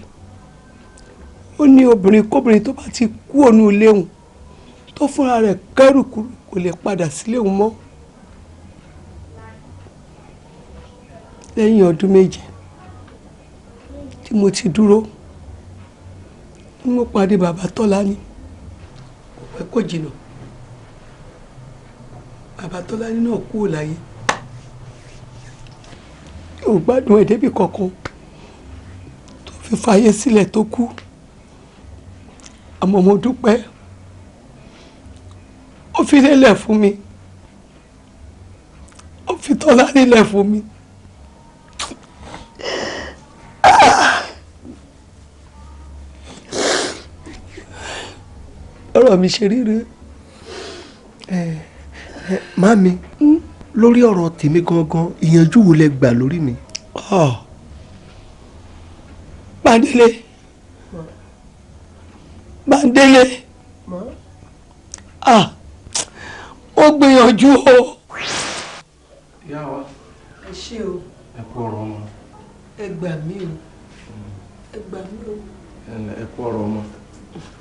ó ní obìnrin kóbìnrin tó bá ti kú ònú ilé òun tó fúnra rẹ̀ kẹ́rù kúrò kò lè padà sílé òun mọ́. Lẹ́yìn ọdún méje tí mo ti dúró ni mo pàdé bàbá Tọ́lání. Kò pẹ́ kò jìnnà, bàbá Tọ́lání náà kúrò láyé. Ò gbádùn ẹ̀ débi kankan tó fi fàyè sílẹ̀ tó kú. Àmọ́ mo dúpẹ́, ó fi lélẹ̀ fún mi, ó fi Tọ́lání lẹ̀ fún mi. Ọ̀rọ̀ mi ṣe ríre. Màmí, lórí ọ̀rọ̀ tèmi gangan, ìyànjú wo lẹ gbà lórí mi? Bándélé, Bándélé, ó gbìyànjú o. Ìyá wa, ẹ ṣé o. Ẹ kú ọ̀rọ̀ ọmọ. Ẹ gbà mí o, ẹ gbà mí o. Ẹ kú ọ̀rọ̀ ọmọ.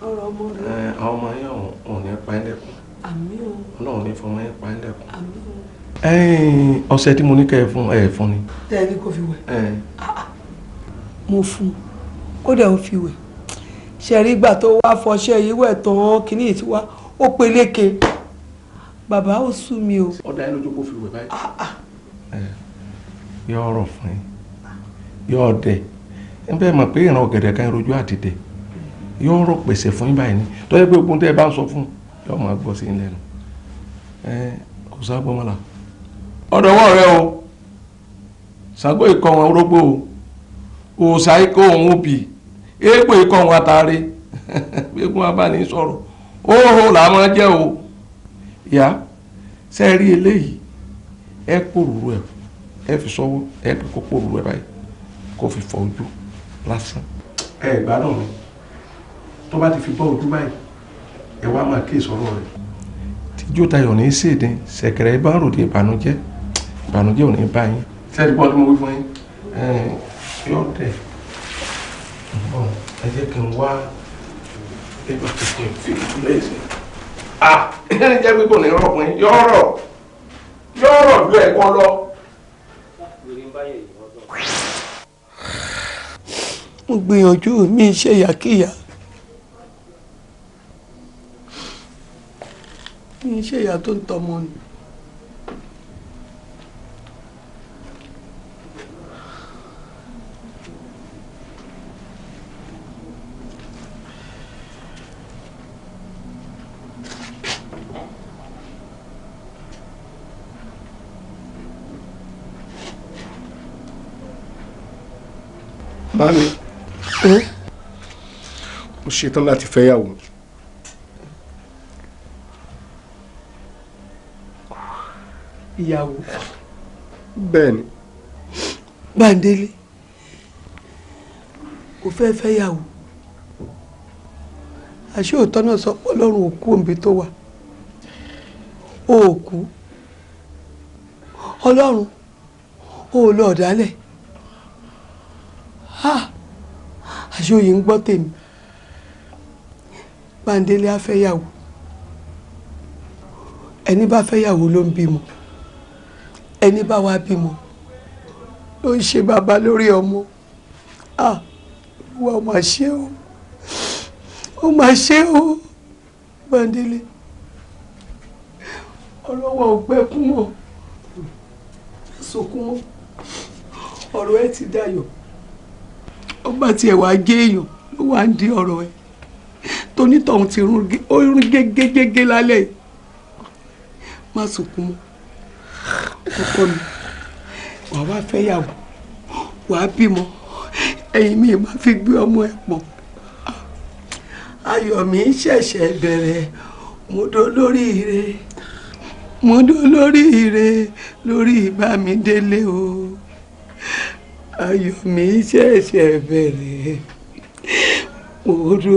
Ọ̀rọ̀ ọmọ rẹ. Àwọn ọmọ yẹn ò ní pa ẹ́ lẹ́kún. Àmín o. Ọlọ́run ní fọmọ yẹn pa ẹ́ lẹ́kún. Àmín o. Ọṣẹ tí mo ní kẹ́ ẹ fún ẹ fún ni. Tẹ́ ẹ ní kó fi wẹ̀. Mo fún un, kódà ó fi wẹ̀. Ṣe rí ìgbà tó wá fọṣẹ yìí wẹ̀ tán, kínní yìí ti wá ó peléke. Bàbá, ó sú mi o. Ọ̀dà yẹn lójú kó fi wẹ̀ báyìí. Yọ ọ̀rọ̀ fún yín, yọ ọdẹ ẹ bẹ́ẹ̀ mọ̀ pé ìran ọ̀gẹ̀dẹ̀ kan rojú àdìdẹ, yọ ọ̀rọ̀ pèsè fún yín báyìí ni tó yẹ pé ogun tẹ́ ẹ bá ń sọ fún yọ máa gbọ́ sí yín lẹ́nu. Kò sábọ́ mọ́la ọ̀dọ̀wọ́ rẹ o. Ṣàngó ikọ̀ wọn orógbó o, òòṣà ikọ̀ òun obì, eégbò ikọ̀ wọn atare, eégún abáni sọ̀rọ̀ óhó là máa jẹ́ o. Ìyá ṣe rí eléyìí, ẹ pòrúurú ẹ, ẹ fi sọ́wọ́, ẹ pé kó pòrúurú ẹ báyìí kó fi fọ ojú lásán. Ẹ gbádùn mi, tó bá ti fi bọ́ ojú báyìí ẹ wá máa kí ìsọ̀rọ̀ rẹ̀. Tíjó tayọ̀ ní í ṣèdín ṣẹ̀kẹ̀rẹ̀ bá ń ròde ìbànújẹ́. Ìbànújẹ́ ò ní bá yín. Sẹ́ẹ̀dì bọ́ọ̀lù mo wí fún yín? Yóò dẹ̀. Ẹ jẹ́ kí n wá ẹgbẹ́ tuntun fi lẹ́sìn. Ah! Ẹ jẹ́ pé kò ní rọ̀ fún yín. Yọ̀ọ̀rọ̀ yọ̀ọ̀rọ̀ ju ẹ̀kọ́ lọ. Mo gbìyànjú mi ṣe ìyàkíyà, mi ṣe ìyà tó ń tọmọ nù. Mami, mo ṣetán láti fẹ́yàwó. Ìyàwó? Bẹ́ẹ̀ni. Bándélé, kò fẹ́ fẹ́yàwó. Àṣé òótọ́ náà sọ pé Ọlọ́run ò kú òǹbí tó wà. Ó ò kú. Ọlọ́run ò lọ ọ̀dálẹ̀. Àṣé òye ń gbọ́ tèmi. Bándélé á fẹ́yàwó. Ẹni bá fẹ́yàwó ló ń bímọ. Ẹni bá wá bímọ ló ń ṣe bàbá lórí ọmọ. Olúwa, ó mà ṣe o, ó mà ṣe o. Bándélé, ọ̀rọ̀ wa ò gbẹ́kún mọ́, sunkún mọ́, ọ̀rọ̀ ẹ ti dayọ̀. Ọba tiẹ̀ wá gé èèyàn ló wá ń di ọ̀rọ̀ ẹ tonítọ̀hún ti rún gégégégé lálẹ́ yìí. Má sunkún mọ́ ọkọ mi, wàá wá fẹ́yàwó, wàá bímọ, ẹ̀yìn mi máa fi gbé ọmọ ẹ̀ pọ̀. Ayọ̀ mi ṣẹ̀ṣẹ̀ bẹ̀rẹ̀, mo dó lórí ire, mo dó lórí ire lórí Bámidélé o. Ayọ̀ mi ṣẹ̀ṣẹ̀ bẹ̀rẹ̀, mo dó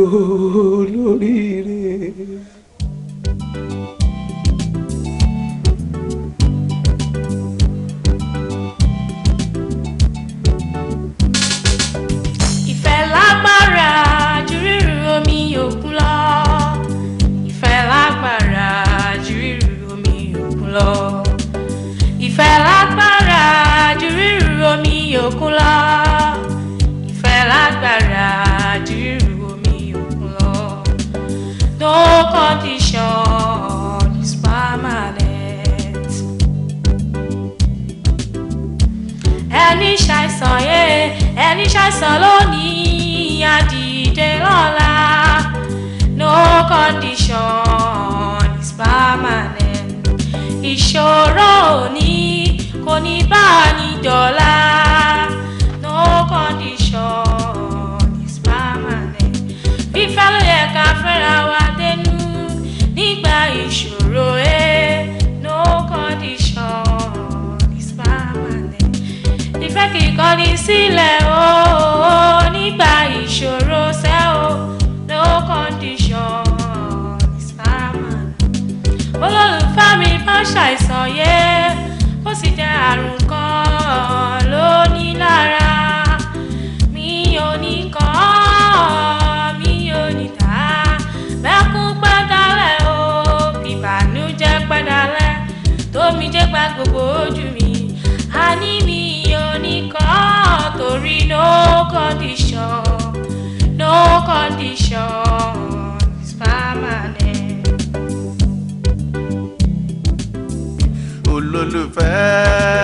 lórí ire. Ìfẹ́ lágbára ju rírú omi òkun lọ. Ìfẹ́ lágbára ju rírú omi òkun lọ. Ìfẹ́ lágbára ju rírú omi òkun lọ. Ìfẹ́ lágbára ju rírú omi òkun lọ. No condition is permanent. Ẹni ṣàìsàn yé, ẹni ṣàìsàn lónìí, á dìde lọ́la. No condition is permanent. Ìṣòro òní kò ní bá a ní dọ̀la. No condition is permanent. Fífẹ́ ló yẹ ká fẹ́ra wa dénú nígbà ìṣòro ẹ̀. No condition is permanent. Ìfẹ́ kì í kọni sílẹ̀ o nígbà ìṣòro ṣẹ́ o. No condition is permanent. Olólùfẹ́ mi bá ṣàìsàn yé, ó sì jẹ́ àrùn kan ló ní lára. Mi ò ní kọ́, mi ò ní tà. Bẹ́kún pẹ́ dálẹ̀ o, bìbànújẹ́ pẹ́ dálẹ̀, tómijé gba gbogbo ojú mi. Àní mi ò ní kọ́, torí no condition, no condition is permanent.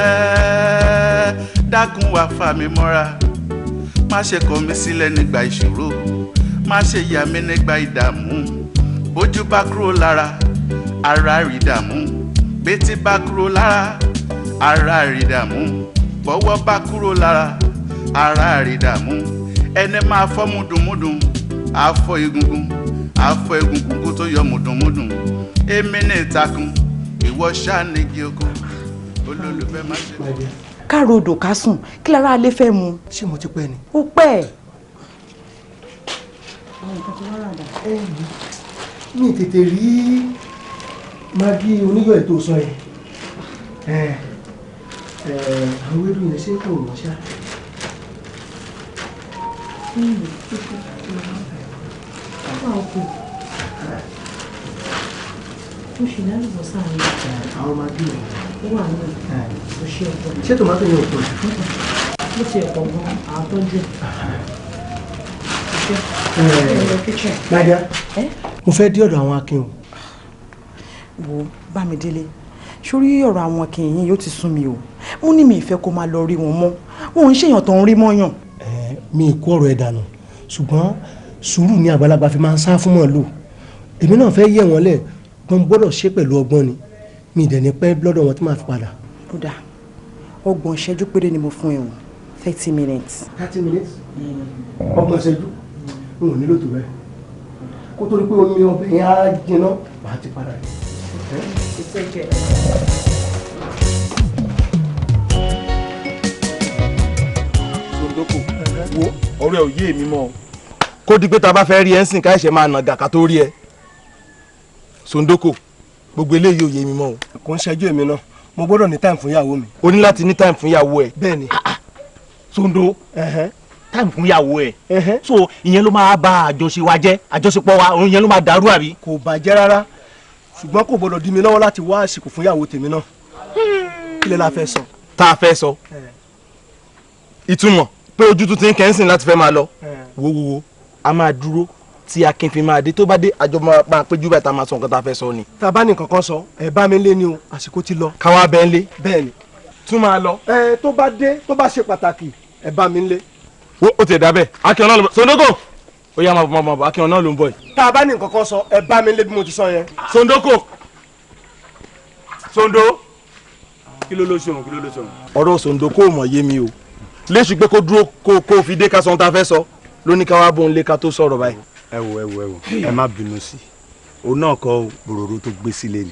Olólùfẹ́, dákun wá fà mí mọ́ra, má ṣe kọ̀ mí sílẹ̀ nígbà ìṣòro, má ṣe yà mí nígbà ìdààmú. Bójú bá kúrò lára, ara rí dààmú. Bétí bá kúrò lára, ara rí dààmú. Bọ́wọ́ bá kúrò lára, ara rí dààmú. Ẹni máa fọ́ mùdùnmúdùn, á fọ́ egungun, á fọ́ egungun kó tó yọ mùdùnmúdùn. Èmi ní ìtakùn, ìwọ ṣáà nígi oko. Olólùfẹ́ má ṣe. Káàró odò ká sùn, kí lára alẹ́ fẹ́ mu. Ṣé mo ti pẹ́ ni? Ó pẹ́. Mi tètè rí magi oníyọ̀ ètò sọ yẹn. Àwọn ewédú yẹn ṣé kò wọ́n ṣá. Mo ṣì ní àlùbọ́sà mi. Àwọn máa bí wọn. Ó wà ní oṣù ọkọ. Ṣé tòmátò yẹn ò pọ̀ jù? Mo ti ẹ̀pọ̀ gan-an, àtọ́jú ẹ̀. Nadia, mo fẹ́ dé ọ̀dọ̀ àwọn Akin o. Wo Bámidélé, sórí ọ̀rọ̀ àwọn Akin yìí yóò ti sún mi o. Mo ní mi ìfẹ́ kó máa lọ rí wọn mọ́. Wọn ò ń ṣèyàn tó ń rí mọ́yàn. Mi ì kó ọ̀rọ̀ ẹ̀ dànù, ṣùgbọ́n sùúrù ni àgbàlagbà fi máa ń sá fún màálù. Èmi náà fẹ́ yẹ̀ wọ́n lẹ̀, wọ́n gbọ́dọ̀ ṣe pẹ̀lú ọgbọ́n ni. Mi ì dẹ̀ ní pẹ́ lọ́dọ̀ wọn tí màá fi padà. Ó dáa, 30 ìṣẹ́jú péré ni mo fún ẹ o, 30 minutes. 30 minutes? 30 ìṣẹ́jú? N ò nílò tó bẹ́ẹ̀. Kó tó rí pé omi ọbẹ̀ yẹn á jiná, màá ti padà dé. Sondoko, wo ọ̀rọ̀ ẹ ò yé mi mọ́ o. Kó di pé ta bá fẹ́ rí ẹ ń sìn ká ẹ̀ṣẹ̀ máa nà gàkà tó rí ẹ. Sondoko, gbogbo eléyìí ò yé mi mọ́ o. Kò ń ṣẹ́jú èmi náà, mo gbọ́dọ̀ ní time fún ìyàwó mi. O ní láti ní time fún ìyàwó ẹ. Bẹ́ẹ̀ni. Sondo, time fún ìyàwó ẹ. So ìyẹn ló máa bà àjọṣe wa jẹ́, àjọṣepọ̀ wa, òun yẹn ló máa dàrú àbí. Kò bàjẹ́ rárá, ṣùgbọ́n kò gbọ́dọ̀ dí mi lọ́wọ́ láti wá àsìkò fún ìyàwó tèmi náà. Kí lẹ la fẹ́ sọ? Tá a fẹ́ sọ. Ìtumọ̀ pé ojú tún ti ń kẹ́ńsìn láti fẹ́ máa lọ. Wo wo wo, a máa dúró tí Akin fi máa dé, tó bá dé àjọ máa péjú báyìí tá a máa sọ nǹkan tá a fẹ́ sọ ni. Tá a bá ní nǹkan kan sọ, ẹ bá mi lé ní o, àsìkò ti lọ. Káwá bẹ́ẹ̀ lé. Bẹ́ẹ̀ni. Tún máa lọ. Ẹ tó bá dé, tó bá ṣe pàtàkì, ẹ bá mi lé. Wo ó ti dà bẹ́ẹ̀, Akin ọ̀nà ló ń bọ̀. Sondoko, ó yá máa bọ̀ máa bọ̀, Akin ọ̀nà ló ń bọ̀ yìí. Tá a bá ní nǹkan kan sọ, ẹ bá mi lé bí mo ti sọ yẹn. Sondoko, Sondo, kí ló ló ṣòun, kí ló ló ṣòun. Ọ̀rọ̀ Sondoko ò mọ̀ yé mi o. Léṣu pé kó dúró kó fi dé ká sọ ohun tá a fẹ́ sọ, ló ní ká wá bóun lé ká tó sọ̀rọ̀ báyìí. Ẹ wo ẹ wo ẹ wo, ẹ má bínú sí i, òun náà kọ bòròró tó gbé sílé ni,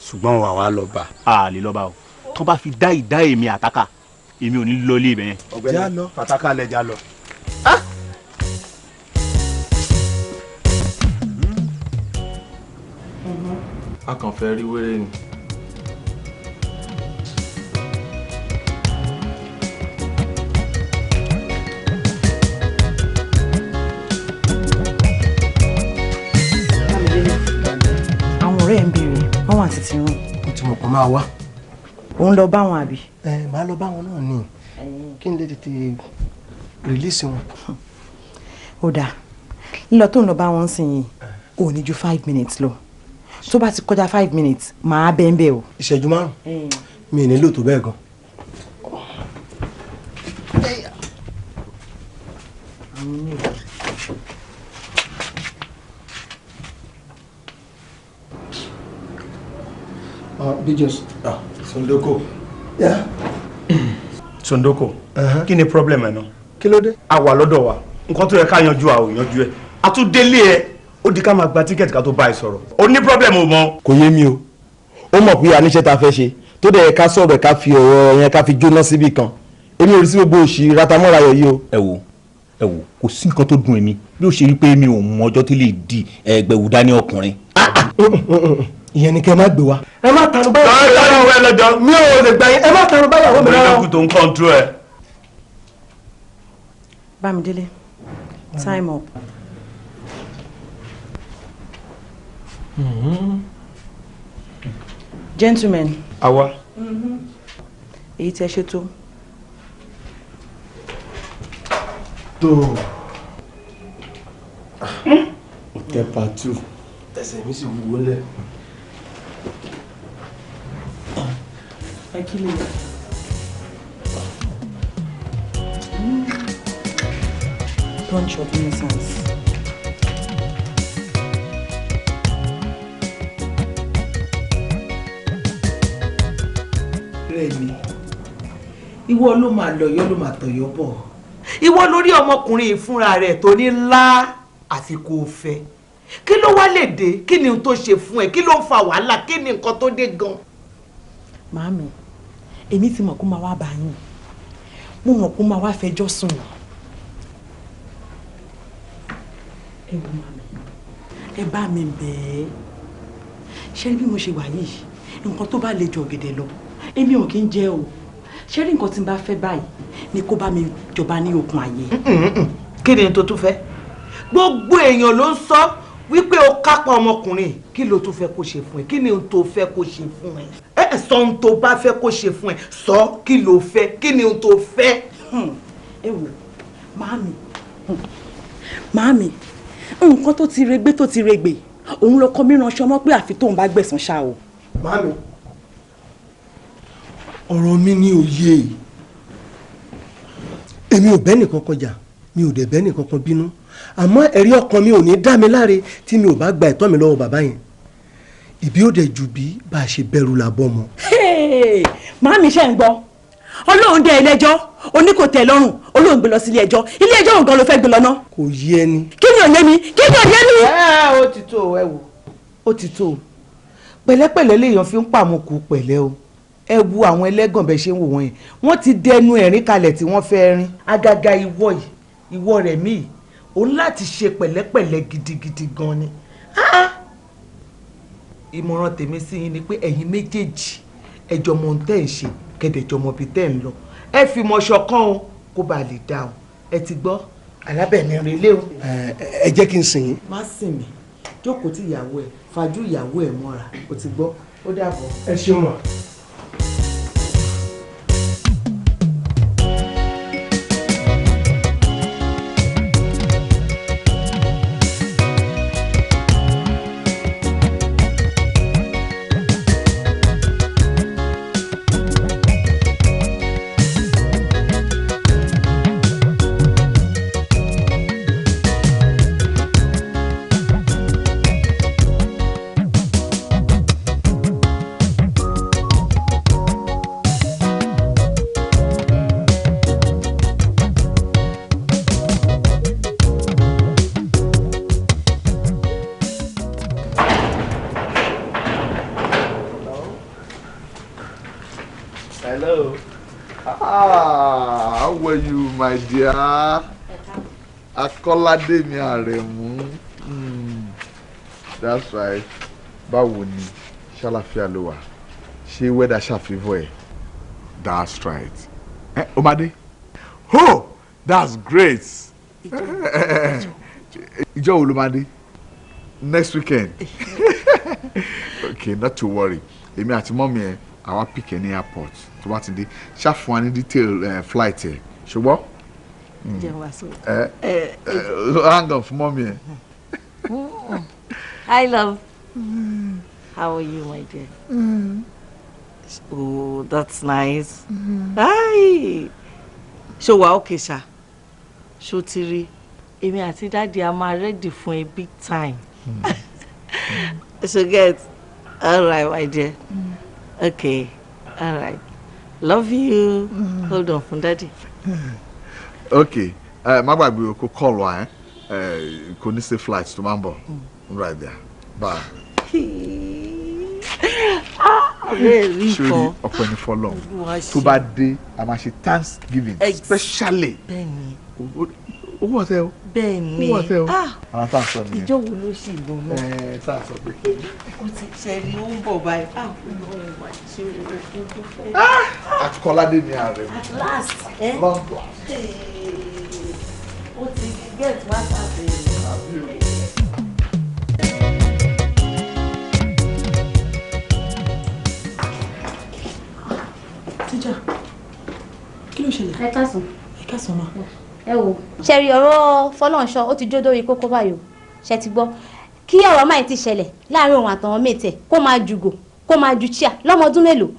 ṣùgbọ́n wà wá lọ bá. A lè lọ bá o, tó bá fi dá ìdá èmi àtàkà, èmi ò ní lọ ilé ibẹ̀ yẹn. Ọ̀gbẹ́ni fàtàkà lẹ já lọ. A kàn fẹ́ rí wéré ni. Àwọn ọ̀rẹ́ ẹ̀ ń béèrè, wọ́n wà títí rún. Mo ti mọ̀ pé máa wá. Òun lọ bá wọn àbí? Ẹ máa lọ bá wọn náà ni, kí n lè tètè rìlíìsì wọn. Ó dáa, lílọ tó ń lọ bá wọn sìn yìí ò ní ju 5 minutes lọ. Tó bá ti kọjá 5 minutes, màá bẹ́ẹ̀ bẹ́ẹ̀ o. Ìṣẹ́jú 5, mi ò nílò tó bẹ́ẹ̀ gan. Bíjọ́sì. Sondoko. Yeah. Sondoko, kí ni problem ẹ náà? Kí ló dé? A wà lọ́dọ̀ wa, nǹkan tó yẹ ká yanjú a ò yanjú ẹ. A tún délé ẹ, ó di ká máa gba tíkẹ́ẹ̀tì ká tó bá ẹ sọ̀rọ̀. O ní problem o mọ. Kò yé mi o, ó mọ̀ pé àníṣe ta fẹ́ ṣe tó dẹ̀ ká sọ̀rọ̀ ká fi ọ̀rọ̀ yẹn ká fi jóná síbì kan. Èmi ò rí sí gbogbo òṣì ratamọ́rayọ̀ yìí o. Ẹ wo ẹ wo, kò sí nǹkan tó dùn èmi bí ó ṣe rí pé mi ò mọ ọjọ́ tí lè di ẹgbẹ̀wò dání ọkùnrin. Ìyẹn ni kẹ́ ẹ má gbé wa. Ẹ má tanu báyà. Lọ́jọ́ mi ò lè gbà yín, ẹ má tanu báyà wọ́n mi rárá. Olókùn tó ń kọ́ńtró ẹ. Bámidélé, time up. Gentlemen. Àwa. Èyí tí ẹ ṣe tó. Tó. Ó tẹ pàtó. Ẹsẹ̀ mi sì wúwo lẹ̀. Ẹ kí lè. Bunch of nuisance. Rẹ̀mí, ìwọ ló máa lọ̀yọ́ ló máa tọ̀yọ́ bọ̀. Ìwọ lórí ọmọkùnrin ìfúnra rẹ̀ tó ní lá àfi kò fẹ́. Kí ló wá lè dé? Kí ni tó ṣe fún ẹ? Kí ló ń fa wàhálà? Kí ni nǹkan tó dé gan? Màámi, èmi ti mọ̀ kó máa wá bá yín. Mo mọ̀ kó máa wá fẹjọ́ sùn. Ẹ wo màmí, ẹ bá mi bẹ̀ ẹ́. Ṣé bí mo ṣe wà yìí, nǹkan tó bá le jù ọ̀gẹ̀dẹ̀ lọ, èmi ò kí ń jẹ o. Ṣé rí nǹkan tí n bá fẹ́ báyìí ni kó bá mi jọba ní okun ayé. Kí ni tó tún fẹ́? Gbogbo èèyàn ló ń sọ wípé o kápá ọmọkùnrin, kí ló tún fẹ́ kó ṣe fún ẹ? Kí ni ohun tó fẹ́ kó ṣe fún ẹ? Ẹ sọ ohun tó bá fẹ́ kó ṣe fún ẹ, sọ kí ló fẹ́, kí ni ohun tó fẹ́. Ẹ wò màámi, màámi, nǹkan tó ti regbé tó ti regbè òun lọkọ mi ránṣọ mọ́ pé àfi tóun bá gbẹ̀san ṣá o. Màámi, ọ̀rọ̀ mi ní òye. Èmi ò bẹ́ẹ̀ nìkan kan jà, mi ò dẹ̀ bẹ́ẹ̀ nìkan kan bínú, àmọ́ ẹ̀rí ọkàn mi ò ní dá mi láre tí mi ò bá gba ẹ̀tọ́ mi lọ́wọ́ bàbá yẹn. Ìbí ò dẹ̀ jù bí bá a ṣe bẹ̀rù làbọ̀ mọ́. Màámi, ṣe ń gbọ́, Ọlọ́run dé ilé-ẹjọ́ oní kò tẹ́ lọ́rùn, Ọlọ́run gbé lọ sí ilé-ẹjọ́. Ilé-ẹjọ́ òun gan ló fẹ́ gbé lọ ná. Kò yé ẹni. Kí ni ò yé mi? Kí ni ò yé mi? Ẹ ó ti tó o, ẹ wò ó ti tó o. Pẹ̀lẹ́pẹ̀lẹ́ lèèyàn fi ń pàmùkù pẹ̀lẹ́ o. Ẹ wo àwọn ẹlẹ́gàn bẹ́ẹ̀ ṣe ń wò wọ́n yẹn, wọ́n ti dẹnu ẹ̀rín kalẹ̀ tí wọ́n fẹ́ rin. Àgàgà ìwọ yìí, ìwọ rẹ̀ mí yìí, òun láti ṣe pẹ̀lẹ́pẹ̀lẹ́ gidigidi gan ni. Ìmọ̀ràn tèmi sí yín ni pé ẹ̀yin méjèèjì ẹ jọ mọ ohun tẹ́ ń ṣe, kẹ̀dẹ̀ jọ mọ ibi tẹ́ ń lọ. Ẹ fi mọ̀ ṣọ̀kan o, kó bàa lè dá o. Ẹ ti gbọ́, alábẹ̀mí relé o. Ẹ jẹ́ kí n sìn yín. Má sìn mí, jókòó tí ìyàwó ẹ, fàájú ìyàwó ẹ mọ́ra, o ti gbọ́, ó dàbọ̀. Ẹ ṣeun ma. Hello. Ah, how are you, my dear? Akọ́ládé mi Àrẹ̀mú. That's right. Báwo ni? Ṣàlàfíà ló wà. Ṣé weather ṣàfihàn ẹ̀? That's right. Eh, Omade? Oh, that's great. Ìjọ́ wo ló máa dé? Next weekend. Okay, not to worry. Èmi àti mọ́mí ẹ̀, àwa pick ẹ ní airport. Tó bá ti dé, ṣá fún wa ní detail flight ẹ̀. Ṣùgbọ́n? Hang on fún mọ́mí ẹ̀. Hi, love. How are you, my dear? Oh, that's nice. Hi. Ṣó wà okay ṣá? Ṣó ti rí? Èmi àti daddy a máa ready fún a big time. So get. All right, my dear. Okay. All right. Love you. Hold on fún daddy. Okay. Má gbàgbé o, kó call wa, kò ní safe flight tó máa ń bọ̀. Right there. Bye. Sori ọpẹ́ ní fọ́lọ́run tó bá dé, a máa ṣe Thanksgiving specially. Bẹ́ẹ̀ni. Owó ọ̀tẹ̀ o. Bẹ́ẹ̀ni. Owó ọ̀tẹ̀ o. Àwọn tá a sọ nìyẹn. Ìjọ wo ló ṣì lọ náà? Ẹ tá a sọ pé. Ó ti ṣe ni ó ń bọ̀ báyìí. Ọlọ́run wà ṣe o dúpẹ́. Akọ́ládé ni ààrẹ mi. At last. Long last. Ó ti get wá sábẹ́. Tíjà, kí ló ṣẹlẹ̀? Ẹ káàsán. Ẹ káàsán ma. Ẹ wò, ṣe rí ọ̀rọ̀ Fọlọ́runṣọ́ ó ti jó dórí kókó báyìí o. Ṣe ti gbọ́ kí ọ̀rọ̀ máa ti ṣẹlẹ̀ láàrin òun àtàwọn méjì ẹ̀, kó máa jùgò, kó máa ju chia lọ́mọ ọdún mélòó.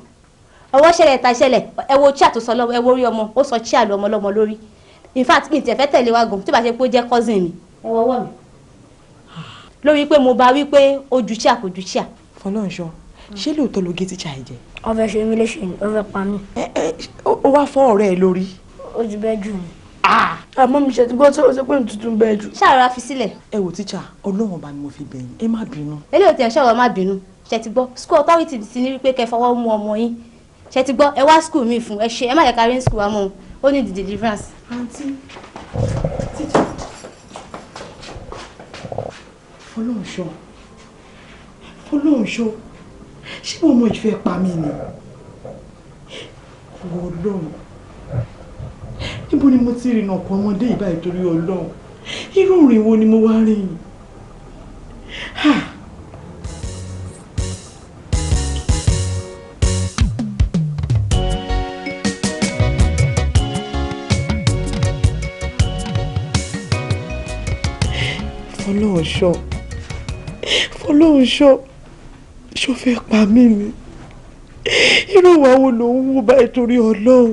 Ọwọ́ ṣẹlẹ̀ ta ṣẹlẹ̀, ẹ wo chia tó sọ lọ́wọ́, ẹ wo orí ọmọ, ó sọ chia lu ọmọ lọ́mọ lórí. In fact, mi tiẹ̀ fẹ́ tẹ̀lé wa gan, tí bá ṣe pé ó jẹ́ cousin mi. Ẹ wọ ọwọ́ mi lórí pé mo bá wí pé ó ju chia kò ju chia. Fọlọ́runṣọ́, ṣé lóòótọ́ ló gé tíjà ẹ jẹ? Ó fẹ́ ṣe mí léṣe ni, ó fẹ́ pa mí. Ó wá fọ́ ọ̀rẹ́ ẹ lórí. Ó ti bẹ́ jù mí. Àmọ́ mi ṣe ti gbọ́ sọ̀rọ̀ sọ pé mi tuntun bẹ́ẹ̀ jù. Ṣàrọ̀ra fi sílẹ̀. Ẹ wò tíjà, Ọlọ́run bá ni mo fi bẹ̀ yín, ẹ má bínú. Eléyìí tí ẹ ṣọ̀rọ̀ má bínú, ṣe ti gbọ́, school authority ti ní wípé kẹ́ fọwọ́ mú ọmọ yín. Ṣe ti gbọ́, ẹ wá school mi fún ẹ ṣe, ẹ má yẹ ká rí school wa mọ́, ó ní the deliverance. Àǹtí, tíjà, Fọlọ́runṣọ́, Fọlọ́runṣọ́, ṣé mo mọ ìfẹ́ pa mí ni? Ìwọ Ọlọ́run, níbo ni mo ti rìnà ọkọ ọmọdé yìí báyìí torí Ọlọ́run? Irú ìrìn wo ni mo wá rìn yìí? Fọlọ́runṣọ́, Fọlọ́runṣọ́, ṣó fẹ́ pa mí ni? Irú ìwà wo ló ń wú báyìí torí Ọlọ́run?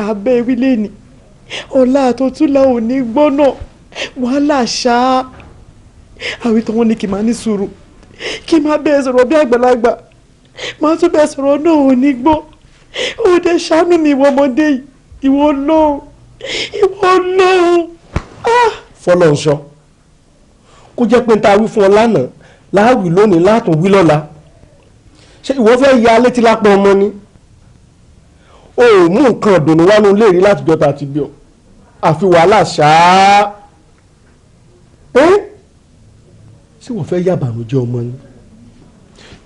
Abẹ́ wílé ni ọ̀la àtọ̀túnla ò ní gbọ́nà wàhálà ṣáá. Àwítọ́ wọn ni kì máa ní sùúrù, kí máa bẹ́ẹ̀ sọ̀rọ̀ bí àgbàlagbà, máa tún bẹ́ẹ̀ sọ̀rọ̀ náà ò ní gbọ́. Ó dẹ̀ ṣàánú mi, ìwọ ọmọdé yìí, ìwọ Ọlọ́run, ìwọ Ọlọ́run. Fọlọ́nṣọ́, kó jẹ́ pé n ta wí fún ọ lánàá láàwì lónìí látún wí lọ́la. Ṣé ìwọ fẹ́ ya létí lápá ọmọ ni? O ò mú nǹkan ìdùnnú wánú lè rí látijọ́ ta ti bí ọ, àfi wàhálà ṣáá. Ṣé ìwọ fẹ́ yá bànújẹ́ ọmọ ni?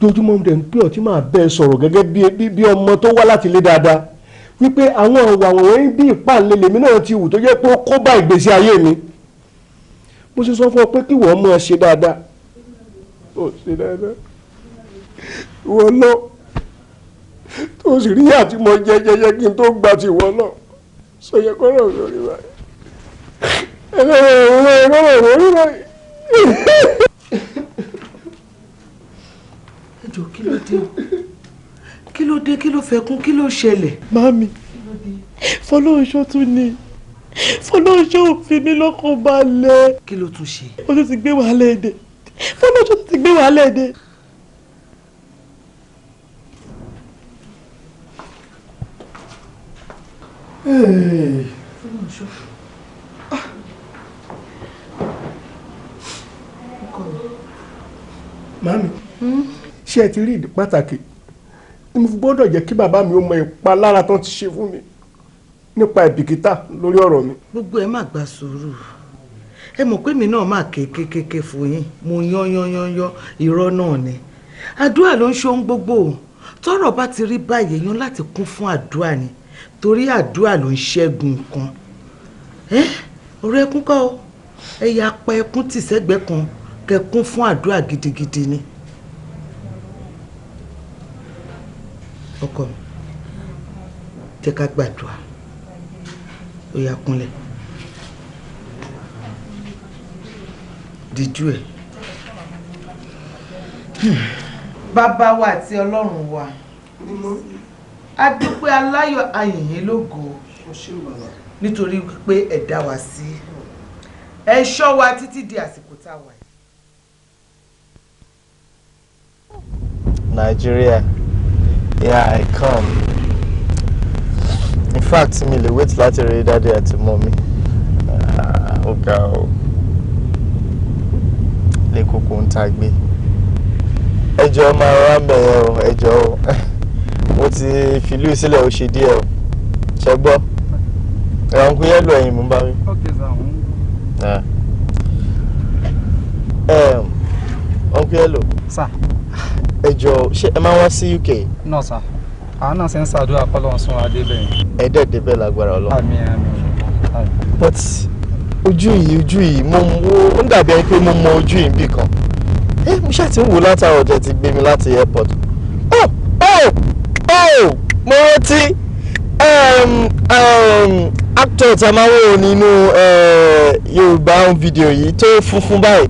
Dojúmọ́ rẹ̀ ń pè ọ́ tí màá bẹ́ẹ̀ sọ̀rọ̀ gẹ́gẹ́ bí ọmọ tó wá láti ilé dáadáa, wípé àwọn ọ̀wà wọ̀nyí bí ìpàlẹ̀ lèmi náà ti wù tó jẹ́ pé ó kó bá ìgbésí ayé mi. Mo ṣe sọ fún ọ pé kí wọ́n mọ̀ ṣe dáadáa, ó ṣe dáadáa, ìwọ lọ tó sì rí àti mo jẹ jẹjẹ kí n tó gba ti ìwọ náà sọyẹ kọ́rọ̀ lórí báyìí, ẹlẹ́rọ̀ lórí báyìí. Ẹ jọ̀ọ́, kí ló dé o? Kí ló dé? Kí ló fẹ́ kún? Kí ló ṣẹlẹ̀? Mami, Fọlọ́runṣọ́ tún ni. Fọlọ́runṣọ́ ò fi mí lọ́kàn balẹ̀. Kí ló tún ṣe? Ó tún ti gbé wàhálà èdè. Fọlọ́runṣọ́ tún ti gbé wàhálà èdè. Fọlọ́runṣọ́. Ọkọ mi. Màámi, ṣé ẹ ti rí ìdí pàtàkì tí mo fi gbọ́dọ̀ jẹ́ kí bàbá mi ó mọ ìpalára tán ti ṣe fún mi nípa ìbìkítà lórí ọ̀rọ̀ mi? Gbogbo ẹ má gba sùúrù. Ẹ mọ̀ pé mi náà máa kékékéké fún yín, mo yán yán yán yán, irọ́ náà ni. Àdúrà ló ń ṣe ohun gbogbo. Tọ́rọ̀ bá ti rí báyìí, èèyàn láti kún fún àdúrà ni, torí àdúrà ló ń ṣẹ́gun nǹkan. Ẹ ọ̀rọ̀ ẹkún kọ́ o, ẹ yà pa ẹkún tì sẹ́gbẹ̀ẹ́ kan, kẹ́ kún fún àdúrà gidigidi ni. Ọkọ mi, jẹ́ ká gbàdúrà. Ó yá, kúnlẹ̀, díjú ẹ̀. Bàbá wa àti Ọlọ́run wa, a dúpẹ́ aláyọ̀ ayìnyín lógo nítorí pé ẹ dá wa sí, ẹ ṣọ́ wa títí di àsìkò tá a wà yìí. Nigeria, yeah, I come. In fact, mi lè wait láti rí daddy àti mommy. Ó ga o. Lè kókó ń ta gbé. Ẹ jọ̀ọ́, máa rọra ń bẹ̀yẹn o, ẹ jọ̀ọ́ o. Mo ti fìlú sílẹ̀ ó ṣe díẹ̀ o. Ṣé gbọ́? Ẹ̀rọ ń kú yẹ́lò ẹ̀yìn mú bá mi. Okay, sir. Uncle Yellow. Sir. Ẹ jọ̀ọ́, ṣé ẹ máa wá sí UK? No, sir. Àwọn náà ṣe ń ṣàdúrà kọ́lọ́run sún wa débẹ̀. Ẹ dẹ̀ débẹ̀ lágbára Ọlọ́run. Àmín, àmín. But ojú yìí mo ó ń dàbí ẹni pé mo mọ ojú yìí níbì kan. Ẹ mo ṣáà ti ń wò látàrọ̀ tẹ́ ti gbé mi láti airport. Oh, mo rántí actor tá a máa ń wò nínú Yorùbá home video yìí tó funfun báyìí,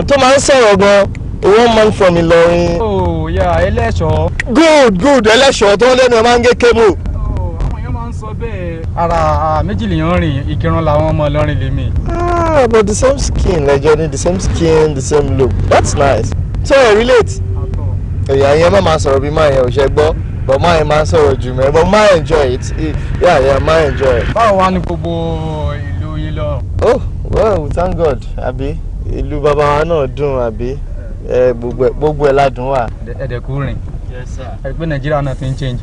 tó máa ń sọ̀rọ̀ gan, one man from Ìlọrin. Oh yeah, Ẹlẹ́ṣọ̀ọ́. Good, good, Ẹlẹ́ṣọ̀ọ́ tó ń lẹ́nu ẹ̀ máa ń gé kébù. Àwọn èèyàn máa ń sọ bẹ́ẹ̀. Ara méjì lèèyàn rìn, Ìkìrun làwọn ọmọ Ìlọrin lèmi. Ah, but the same skin lẹ́jọ́ ní, the same skin, the same look. That's nice. So I relate. Ẹ̀yà yẹn má máa sọ̀rọ̀ bí máa yẹn ò ṣe gbọ́, but máa yẹn máa ń sọ̀rọ̀ jù mẹ́, but máa enjoy it. Yeah, máa enjoy it. Báwo wá ní gbogbo ìlú yín lọ? Oh, well, we thank God, àbí? Ìlú bàbá wa náà dùn, àbí? Gbogbo ẹ̀ ládùn wà. Ẹ̀dẹ̀kú rìn. Yes, sir. Ẹ pé Nàìjíríà náà ti ń change.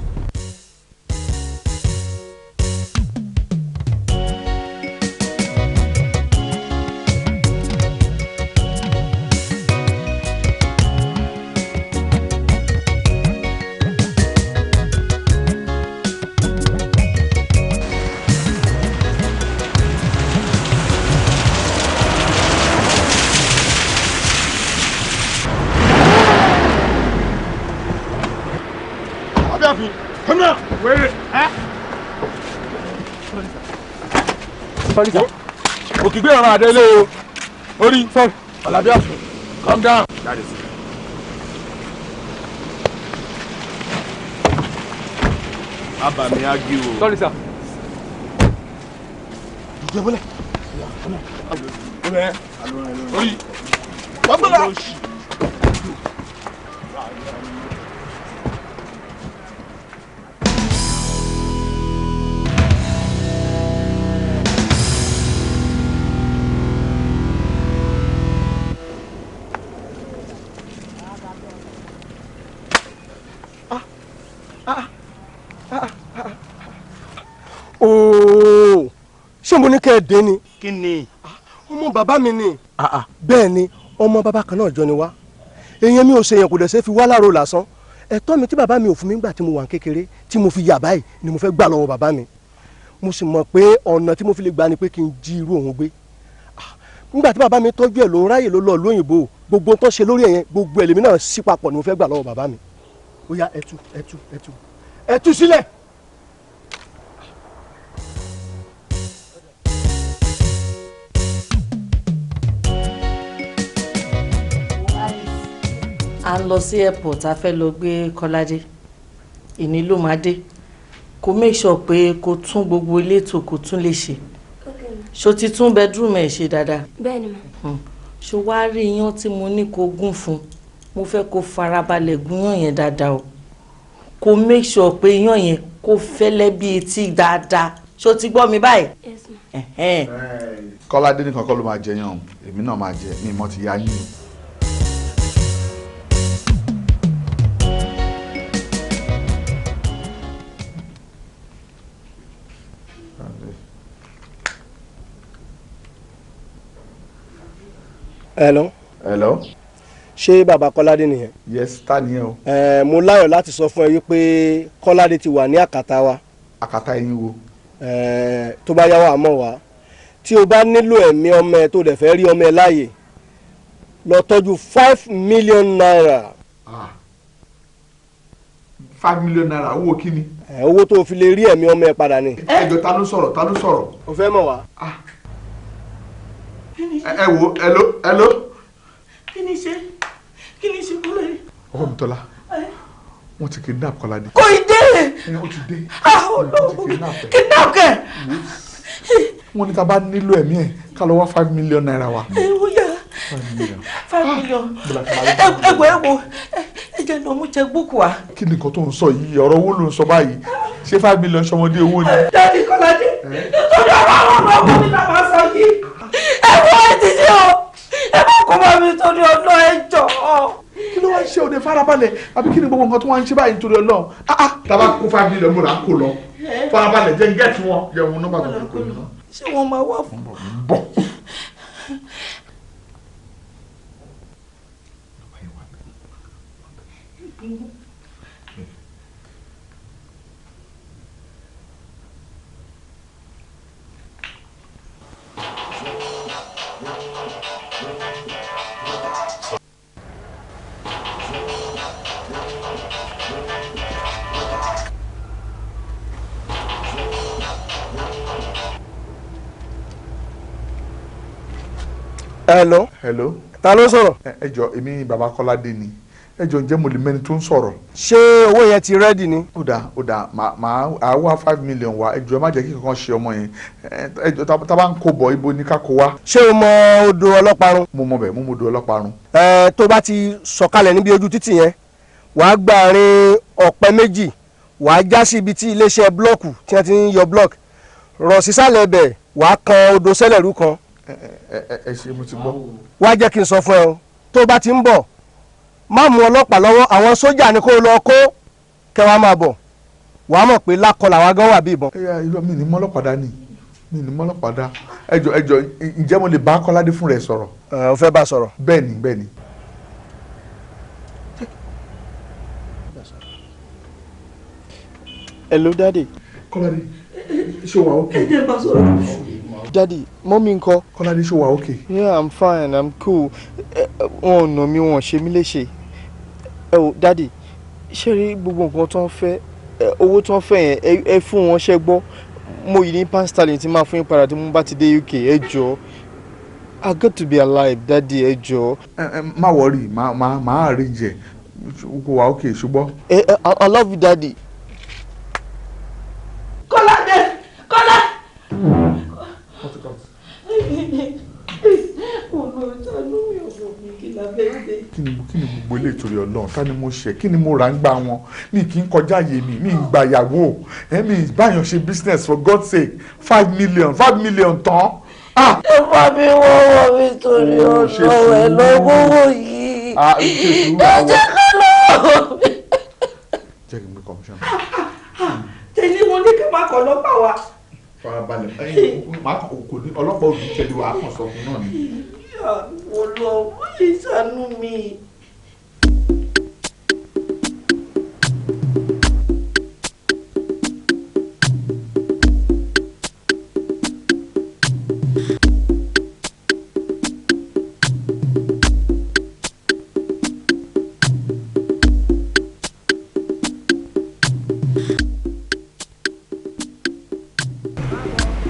Sorry sir. Òkìgbé ọ̀rọ̀ àdélé o. Orí sorry. Àlàbí àfọ̀. Calm down. Jáde sí. Abàmì ágí o. Sorry sir. Ìjẹ́bọ́lẹ̀. Orí. Wọ́n gbọ́dọ̀. Ooo, ṣé mo ní kẹ́ ẹ dé ni. Kí ni. Ọmọ bàbá mi ni. Bẹ́ẹ̀ ni, ọmọ bàbá kan náà jọ ni wá. Èèyàn mi ò ṣe èèyàn kò dẹ̀ ṣe fi wá láàrò lásán. Ẹ̀tọ́ mi tí bàbá mi ò fún mi nígbà tí mo wà ní kékeré tí mo fi yà báyìí ni mo fẹ́ gbà lọ́wọ́ bàbá mi. Mo sì mọ̀ pé ọ̀nà tí mo fi lè gbà ni pé kí n jí irú òun gbé. Nígbà tí bàbá mi tọ́jú ẹ̀ ló ráyè ló lọ lóyìnbó, gbogbo tó ṣe lórí ẹ̀yẹn gbogbo ẹ̀lẹ́mí náà sí papọ̀ ni mo fẹ́ gbà lọ́wọ́ bàbá mi. Ó yá, ẹ tú ẹ tú ẹ tú ẹ tú sílẹ̀. A ń lọ sí airport, a fẹ́ lọ gbé Kọ́ládé. Ìní ló máa dé. Kó make sure pé kó tún gbogbo ilé tó kó tún lè ṣe. Ṣó ti tún bedroom ẹ̀ ṣe dáadáa? Bẹ́ẹ̀ni ma. Ṣó wá rí iyán tí mo ní kó gún fún? Mo fẹ́ kó farabalẹ̀ gúnyán yẹn dáadáa o. Kó make sure pé iyán yẹn kó fẹ́lẹ́ bí etí dáadáa. Ṣó ti gbọ́ mi báyìí? Yes ma. Kọ́ládé nìkan kọ́ ló máa jẹ yán, èmi náà máa jẹ, mi mọ́ ti yá yín o. Hello. Hello. Ṣé bàbá Kọ́ládé nìyẹn? Yes, ta nìyẹn o. Mo láyọ̀ láti sọ fún ẹ wípé Kọ́ládé ti wà ní àkàtà wa. Àkàtà yín wo? Tó bá yá wa mọ̀ wá. Tí o bá nílò ẹ̀mí ọmọ ẹ tó dẹ̀ fẹ́ rí ọmọ ẹ láàyè, lọ tọ́jú 5 million naira. 5 million naira owó kí ni? Owó tó o fi lè rí ẹ̀mí ọmọ ẹ padà ni. Ẹ jọ̀ọ́, ta ló sọ̀rọ̀? Ta ló sọ̀rọ̀? O fẹ́ mọ̀ wá. Ẹ wo, hello, hello. Kí ni ṣe? Kí ni ṣe Kọ́ládé? Ọkọ mi Tọ́lá, wọ́n ti kidnap Kọ́ládé. Kò ì dé. Ó ti dé. Kidnap kẹ̀. Wọ́n ní tá a bá nílò ẹ̀mí ẹ̀ ká lọ wá 5 million naira wa. Ẹ wo yà 5 million. Ẹ wo ẹ wo ẹ jẹ́ lọ mú checkbook wá. Kí ni nǹkan tó ń sọ yìí? Ọ̀rọ̀ owó ló ń sọ báyìí. Ṣé 5 million ṣọmọdé owó ni? Dáàdi Kọ́ládé, nítorí ọ̀rọ̀ àwọn ọmọ ọmọ mi náà máa sọ yìí. Ẹ wọ ẹ ti ṣe o, ẹ má kó bá mi torí ọ̀nà ẹ jọ. Kí ló wá ń ṣe òde farabalẹ̀ àbí kí ni gbogbo nǹkan tó wá ń ṣe báyìí nítorí Ọlọ́run? Tàbá kó 5 million múra kó lọ. Farabalẹ̀ jẹ́ ń gẹ̀ẹ́tì wọn. Yẹ̀wò nọ́mbà tó fi kò ní. Ṣé wọ́n máa wá fún? Bọ̀. Hello. Hello. Ta ló sọ̀rọ̀? Ẹ jọ̀ọ́, èmi bàbá Kọ́ládé ni. Ẹ jọ̀ọ́, ǹjẹ́ mo lè mẹ́ni tó ń sọ̀rọ̀? Ṣé owó yẹn ti rẹ́dì ni? Ó dáa, ó dáa, màá wá 5 million wá. Ẹ jọ̀ọ́, ẹ má jẹ́ kí kankan ṣe ọmọ yẹn. Ẹ jọ̀ọ́, tá bá ń kó bọ̀, ibo ni ká kó wá? Ṣé o mọ odò Ọlọ́parun? Mo mọ bẹ̀, mo mọ odò Ọlọ́parun. Ẹ tó bá ti sọ̀kalẹ̀ níbi ojú títì yẹn, wàá gba àárín ọ̀pẹ méjì, wàá já sí ibi tí iléeṣẹ́ blọ́ọ̀kù tí wọ́n ti ń yọ blọ́ọ̀kù. Rọ̀ sísàlẹ̀ bẹ̀, wàá kan odò sẹ́lẹ̀rú kan. Ẹ ṣe, mo ti gbọ́. Wá jẹ́ kí n sọ fún ẹ o, tó bá ti ń bọ̀ má mú ọlọ́pàá lọ́wọ́, àwọn sójà ni kó lọ kó kẹwàá máa bọ̀, wàá mọ̀ pé lákọ làwọn gan wà bí ìbọn. Ẹ irọ́, mi ní mọ́lọ́pàá dá ni, mi ní mọ́lọ́pàá dá. Ẹ jọ̀ọ́, ẹ jọ̀ọ́, ǹjẹ́ mo lè bá Kọ́ládé fún rẹ̀ sọ̀rọ̀? Ẹ o fẹ́ bá sọ̀rọ̀. Bẹ́ẹ̀ni, bẹ́ẹ̀ni. Hello daddy. Kọ́ládé, ṣé o wà okay? Ẹ jẹ́ bá sọ̀rọ̀. Daddy, mọ́mí ńkọ́? Kọ́ládé, ṣé o wà okay? Yeah, I'm fine, I'm cool. Wọn ò nà mí, wọn ò ṣe mí léṣe. Ẹ o, daddy, ṣé rí gbogbo nǹkan tó ń fẹ́, owó tó ń fẹ́ yẹn, ẹ fún wọn, ṣẹ́ gbọ́. Mo yìí ní pound sterling tí máa fún yín padà tí mo bá ti dé UK. Ẹ jọ̀ọ́, I got to be alive, daddy, ẹ jọ̀ọ́. Má worry, má arrange ẹ, kò wá okay, ṣùgbọ́n. I love you, daddy. Kọ́ládé, Kọ́lá. Kí ni gbogbo ilé ìtòrí Ọlọ́run? Ta ni mo ṣe? Kí ni mo rà ń gbà wọn? Mi kì í kọjá àyè mi, mi ń gba ìyàwó mi báyọ̀ ṣe business, for God's sake. 5 million, 5 million tán. Ẹ bá mi wọ́wọ́ mi torí Ọlọ́run, ẹ lọ́wọ́ yìí, ẹ jẹ́ ká lọ́wọ́ mi. Jẹ́ kí n gbé commission. Tẹ̀lé wọn ní kí n má kọ́ ọlọ́pàá wa. Farabalẹ̀, ẹyin máa kàn kò ní ọlọ́pàá òbí tẹ̀lé wa, kàn sọ fún náà ni. Ọlọ́run ìṣàánú mi.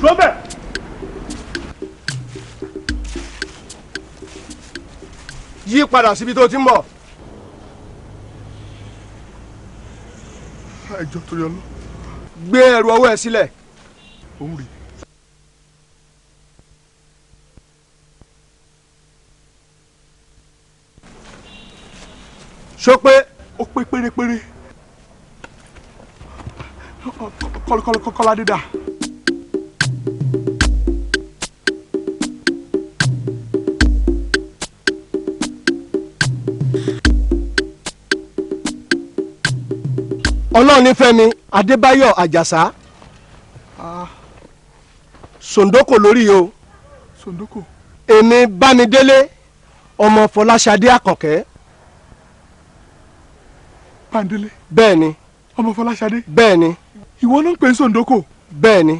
Robert! Yí padà síbi tó ti ń bọ̀. Ẹ jọ̀ọ́ torí Ọlọ́run. Gbé ẹrù ọwọ́ ẹ sílẹ̀. Òun rèé. Ṣó pé? Ó pé pérépéré. Kọ́ládé dà. Ọlọ́runnífẹ́mi Adébáyọ̀ Àjàsá, Sòǹdókò lórí o. Sòǹdókò. Èmi Bámidélé ọmọ Fọláṣadé Àkànkẹ́. Bámidélé. Bẹ́ẹ̀ni. Ọmọ Fọláṣadé. Bẹ́ẹ̀ni. Ìwọ ló ń pè é Sòǹdókò. Bẹ́ẹ̀ni.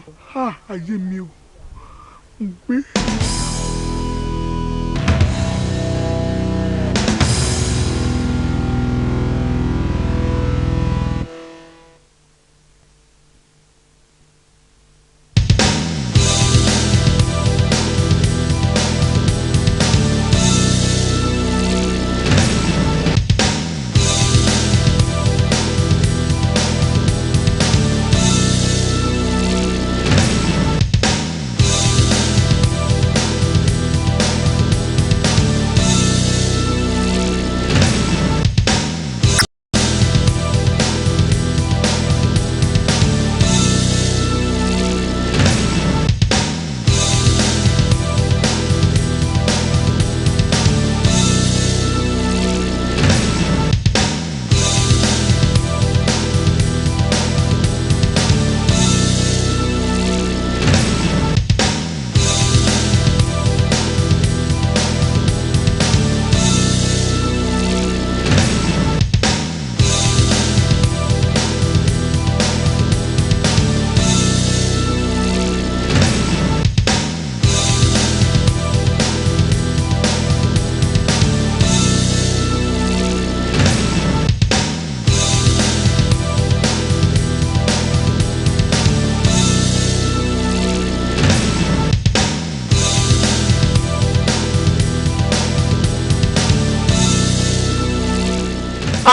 Ayé mi o, n gbé.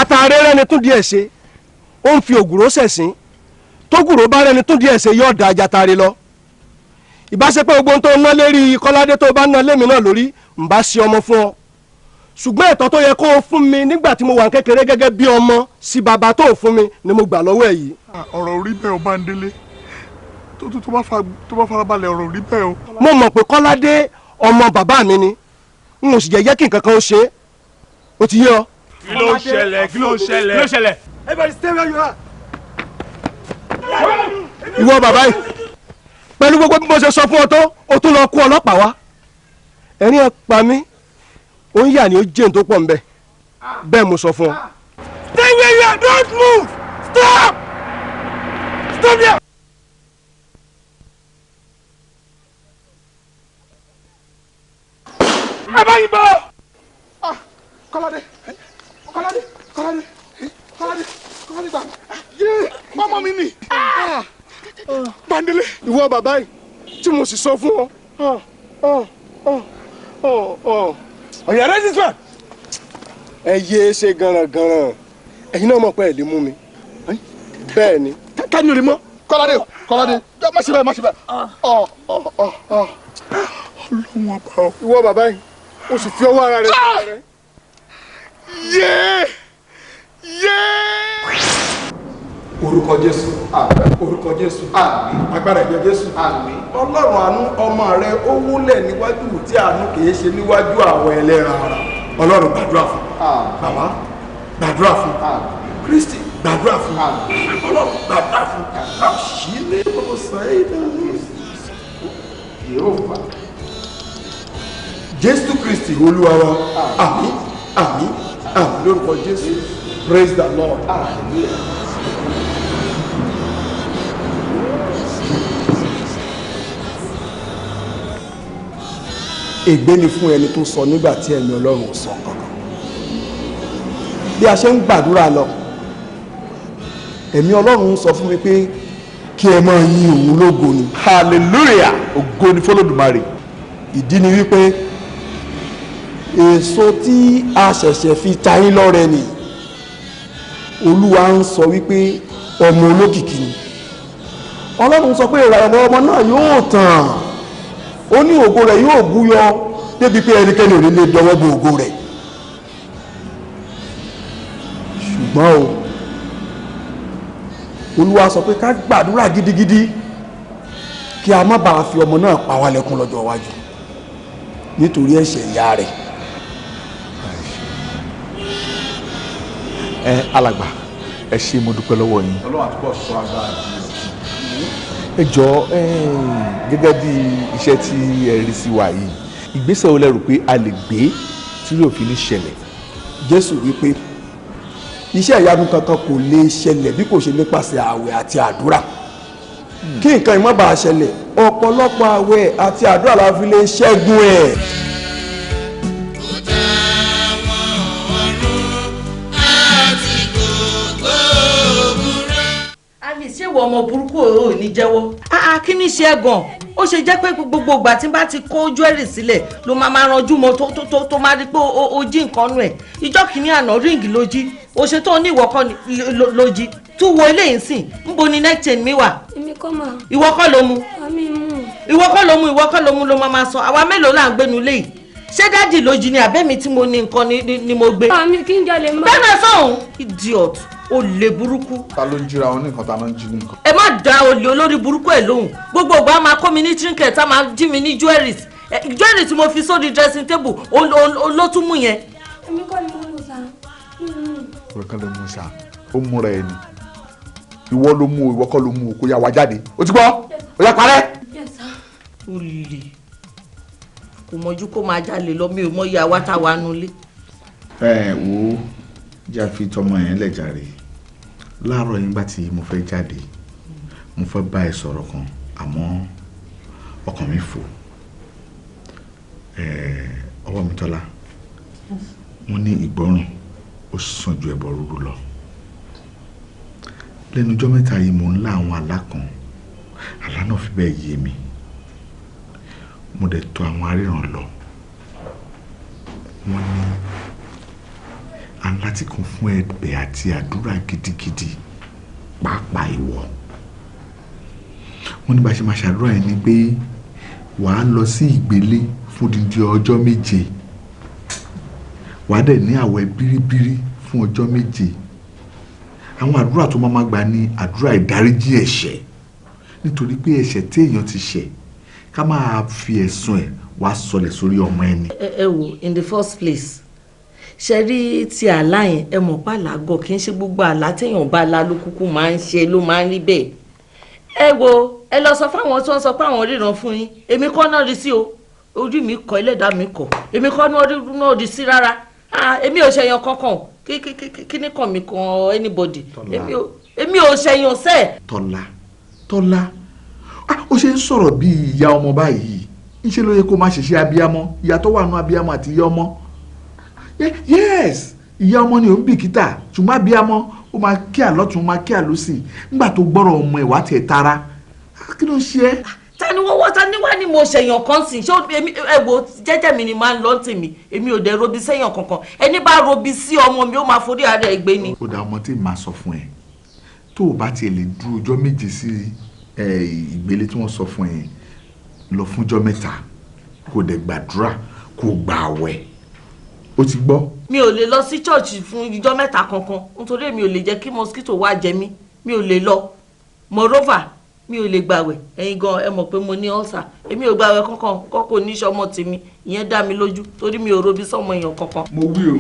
Àtàrẹ rẹni tún díẹ̀ ṣe, ó ń fi ògùrò ṣẹ̀sín. Tógùrò bá rẹni tún díẹ̀ ṣe, yóò da ajatare lọ. Ìbáṣepọ̀ gbogbo tó ń ná lérí Kọ́ládé tó bá ń ná lémi náà lórí, ń bá ṣe ọmọ fún ọ. Ṣùgbọ́n ẹ̀tọ́ tó yẹ kó o fún mi nígbà tí mo wà kékeré gẹ́gẹ́ bí ọmọ sí bàbá tó fún mi ni mo gbà lọ́wọ́ ẹ̀ yìí. Ọ̀rọ̀ orí bẹ́ẹ̀ o, Bándélé, tó bá farabalẹ̀, ọ̀rọ̀ orí bẹ́ẹ̀ o. Mo mọ̀ pé Kọ́ládé ọmọ bàbá mi ni, n ò sì jẹ́ kí nǹkan kan ó ṣe é. Ó ti yé ọ. Kí ló ń ṣẹlẹ̀? Kí ló ń ṣẹlẹ̀? Kí ló ń ṣẹlẹ̀? Everybody stay where you are. Ìwọ bàbá yìí, pẹ̀lú gbogbo bí mo ṣe sọ fún ọ tó, o tún lọ kó ọlọ́pàá wá. Ẹ̀rín ẹ̀ pa mí, ó ń yà ní ó jẹ́ tó pọ̀ ń bẹ̀. Bẹ́ẹ̀ mo sọ fún ọ. Stay where you are, don't move! Stop! Stop there! Ẹ bá yìnbọn! Kọ́ládé! Kọ́ládé! Kọ́ládé! Kọ́ládé! Kọ́ládé gbà! Yé! Mọ́mọ́ mi nì! Bándélé ìwọ bàbá yìí tí mo sì sọ fún ọ. Ọ̀yà rẹ̀ ti sọ. Ẹ yé ṣe garangaran, ẹ̀yin náà mọ̀ pé ẹ̀ lè mú mi. Bẹ́ẹ̀ ni. Ká ní o lè mọ́. Kọ́ládé Kọ́ládé má ṣe bẹ́ẹ̀ má ṣe bẹ́ẹ̀. Ọlọ́run ọba o. Ìwọ bàbá yìí, o sì fi ọwọ́ ara rẹ sí rẹ. Yéé! Yéé! Orúkọ Jésù, orúkọ Jésù, agbára ẹ̀jẹ̀ Jésù. Ọlọ́run àánú ọmọ rẹ ó wúlẹ̀ níwájú tí àánú kìí ṣe níwájú àwọn ẹlẹ́ran ara. Ọlọ́run gbàdúrà fún. Bàbá gbàdúrà fún. Kristi gbàdúrà fún. Ọlọ́run gbàdúrà fún. Àṣìlẹ̀ ọ̀sán Jésù Kristi Olúwa wa. Àmín, àmín, àmín lórúkọ Jésù. Praise the Lord. Ègbé ni fún ẹni tó sọ nígbà tí ẹ̀mí Ọlọ́run ò sọ kankan. Bí a ṣe ń gbàdúrà lọ, ẹ̀mí Ọlọ́run sọ fún mi pé kí ẹ máa yin òun lógo ni. Hallelujah, ògo ni f'Olódùmarè. Ìdí ni wípé èso tí a ṣẹ̀ṣẹ̀ fi ta yín lọ́rẹ ni Olúwa ń sọ wípé ọmọ olókìkí ni. Ọlọ́run sọ pé ìràwọ̀ ọmọ náà yóò tàn, ó ní ògo rẹ̀ yóò búyọ débi pé ẹnikẹ́ni ò ní lè dọwọ́ bo ògo rẹ̀. Ṣùgbọ́n o, Olúwa sọ pé ká gbàdúrà gidigidi kí a má bàa fi ọmọ náà pa wá lẹ́kún lọ́jọ́ iwájú nítorí ẹ̀ṣẹ̀ ìyá rẹ̀. Ẹ alàgbà, ẹ ṣé, mo dúpẹ́ lọ́wọ́ yín. Ọlọ́run àtúbọ̀ sọ agbára Ẹ jọ̀ọ́, gẹ́gẹ́ bí iṣẹ́ tí ẹ rí sí wa yìí, ìgbésẹ̀ wo lẹ rò pé a lè gbé tí yóò fi ní ṣẹlẹ̀? Jésù wípé iṣẹ́ ìyanu kankan kò lè ṣẹlẹ̀ bí kò ṣe nípasẹ̀ ààwẹ̀ àti àdúrà. Kí nǹkan ìmọ̀ bá ṣẹlẹ̀, ọ̀pọ̀lọpọ̀ ààwẹ̀ àti àdúrà la fi lè ṣẹ́gun ẹ̀. Alice, ṣé ìwọ ọmọ burúkú ò ní jẹ́wọ́? Kí ni ṣe é gan? Ó ṣe jẹ́ pé gbogbo ìgbà tí n bá ti kó jewelry sílẹ̀ ló máa máa ranjú mọ́ tó máa rí pé o jí nǹkan nù ẹ̀. Ìjọ́ kìíní àná ríǹgì ló jí, o ṣe tó ní ìwọ kọ́ ló jí. Tún wo eléyìí sìn, ńbo ni neck chain mi wà? Èmi kọ́ mà. Ìwọ kọ́ ló mú. Àmì mú. Ìwọ kọ́ ló mú, ìwọ kọ́ ló mú ló máa máa sọ. Àwa mélòó là ń gbénu léyìí? Ṣé dáàdì ló jí ni àbẹ́mi tí mo ní nǹkan ni mo gbé? Àmì kí n jalè mọ́. Bẹ́ẹ̀ náà sọ̀hún, idiot, olè burúkú. Ta ló ń jíra wọn ní nǹkan, ta ló ń jí ní nǹkan? Ẹ má da olè olórí burúkú ẹ lóhùn. Gbogbo ìgbà á máa kó mi ní trinket, á máa jí mi ní jewelries. Jewelry tí mo fi sórí dressing table ló tún mú yẹn. Èmi kọ́ ni mo mú sa. Ìwọ kọ́ ló mú sa, ó múra ẹni. Ìwọ ló mú o, ìwọ kọ́ ló mú o, kó yá wa jáde. O ti gbọ́? O yá parẹ́. Olè kò mọ̀jú kó máa jalè lọ, mi ò mọ iye àwa táwa nulẹ̀. Ẹ wo, jẹ́ àfi tọmọ yẹn lẹ̀ jàre. Láàárọ̀ yín gbà tí mo fẹ́ jáde, mo fẹ́ bá ẹ sọ̀rọ̀ kan, àmọ́ ọkàn mi fò. Ọwọ́ mi Tọ́lá, wọ́n ní ìgbọ́ràn ó sàn ju ẹbọ rúrú lọ. Lẹ́nu ọjọ́ mẹ́ta yìí mò ń lá àwọn àlá kan, àlá náà fi bẹ́ẹ̀ yé mi. Mo dẹ̀ tọ̀ àwọn aríran lọ. Wọ́n ní a ń láti kún fún ẹ̀bẹ̀ àti àdúrà gidigidi, pàápàá ìwọ. Wọ́n ní bá ṣe máa ṣàdúrà yẹn ni pé wàá lọ sí ìgbélé fún odidi ọjọ́ 7. Wàá dẹ̀ ní àwẹ̀ bíríbírí fún ọjọ́ 7. Àwọn àdúrà tó máa gbà ní àdúrà ìdáríjì ẹ̀ṣẹ̀, nítorí pé ẹ̀ṣẹ̀ tí èèyàn ti ṣẹ̀ ká máa fi ẹ̀sùn ẹ̀ wá sọlẹ̀ sórí ọmọ ẹni. Ẹ wo, in the first place, ṣe rí ti àlá yẹn, ẹ mọ̀ pa làágọ̀ kì í ṣe gbogbo àlá téèyàn bá la ló kúkú máa ń ṣe ló máa ń rí bẹ́ẹ̀. Ẹ wo, ẹ lọ sọ fáwọn tí wọ́n sọ pé àwọn ríran fún yín, èmi kọ́ náà rí sí o, orí mi kọ́, ẹlẹ́dàá mi kọ́, èmi kọ́ náà rí sí rárá. Èmi ò ṣẹyàn kankan, kí ní kàn mí kan anybody, èmi ò ṣẹyàn sẹ́ẹ̀. Tọ́lá, Tọ́lá, ó ṣe ń sọ̀rọ̀ bí ìyá ọmọ báyìí, ńṣe ló yẹ kó má ṣiṣẹ́ abiyamọ, ìyá tó wà nù abiyamọ àti ìyá ọmọ. Yes, ìyá ọmọ ni ò ń bìkítà, ṣùgbọ́n abiyamọ ó máa kí àlọ́tún, ó máa kí àlọ́sì. Nígbà tó gbọ́rọ̀ ọmọ ẹ̀ wá tiẹ̀ tara, Kí ló ń ṣe ẹ́? Ta ni wọ́wọ́ ta ni wá ni mo ṣèyàn kan sìn ṣé ẹ wo jẹ́jẹ́ mi ni máa ń lọ tèmi, èmi ò dẹ̀ robi sẹ́yàn kankan. Ẹni bá robi sí ọmọ mi ó máa forí ara ẹ̀ gbé ni. Ó dá ọmọ tí màá sọ fún ẹ, tó o bá tiẹ̀ lè dúró ọjọ́ 7 sí ìgbélé tí wọ́n sọ fún ẹ lọ fúnjọ́ 3, kó dẹ̀ gbàdúrà kó gbà àwẹ̀, ó ti gbọ́. Mi ò lè lọ sí church fún ijọ́ 3 kankan nítorí mi ò lè jẹ́ kí mosquito wá jẹ mí, mi ò lè lọ. Moreover, mi ò lè gbàwẹ̀. Ẹ̀yin gan ẹ mọ̀ pé mo ní ulcer, èmi ò gbàwẹ̀ kankan, kọ́kọ́ oníṣẹ́ ọmọ tèmi, ìyẹn dá mi lójú torí mi ò robi sọ́mọ èèyàn kankan. Mo wí o,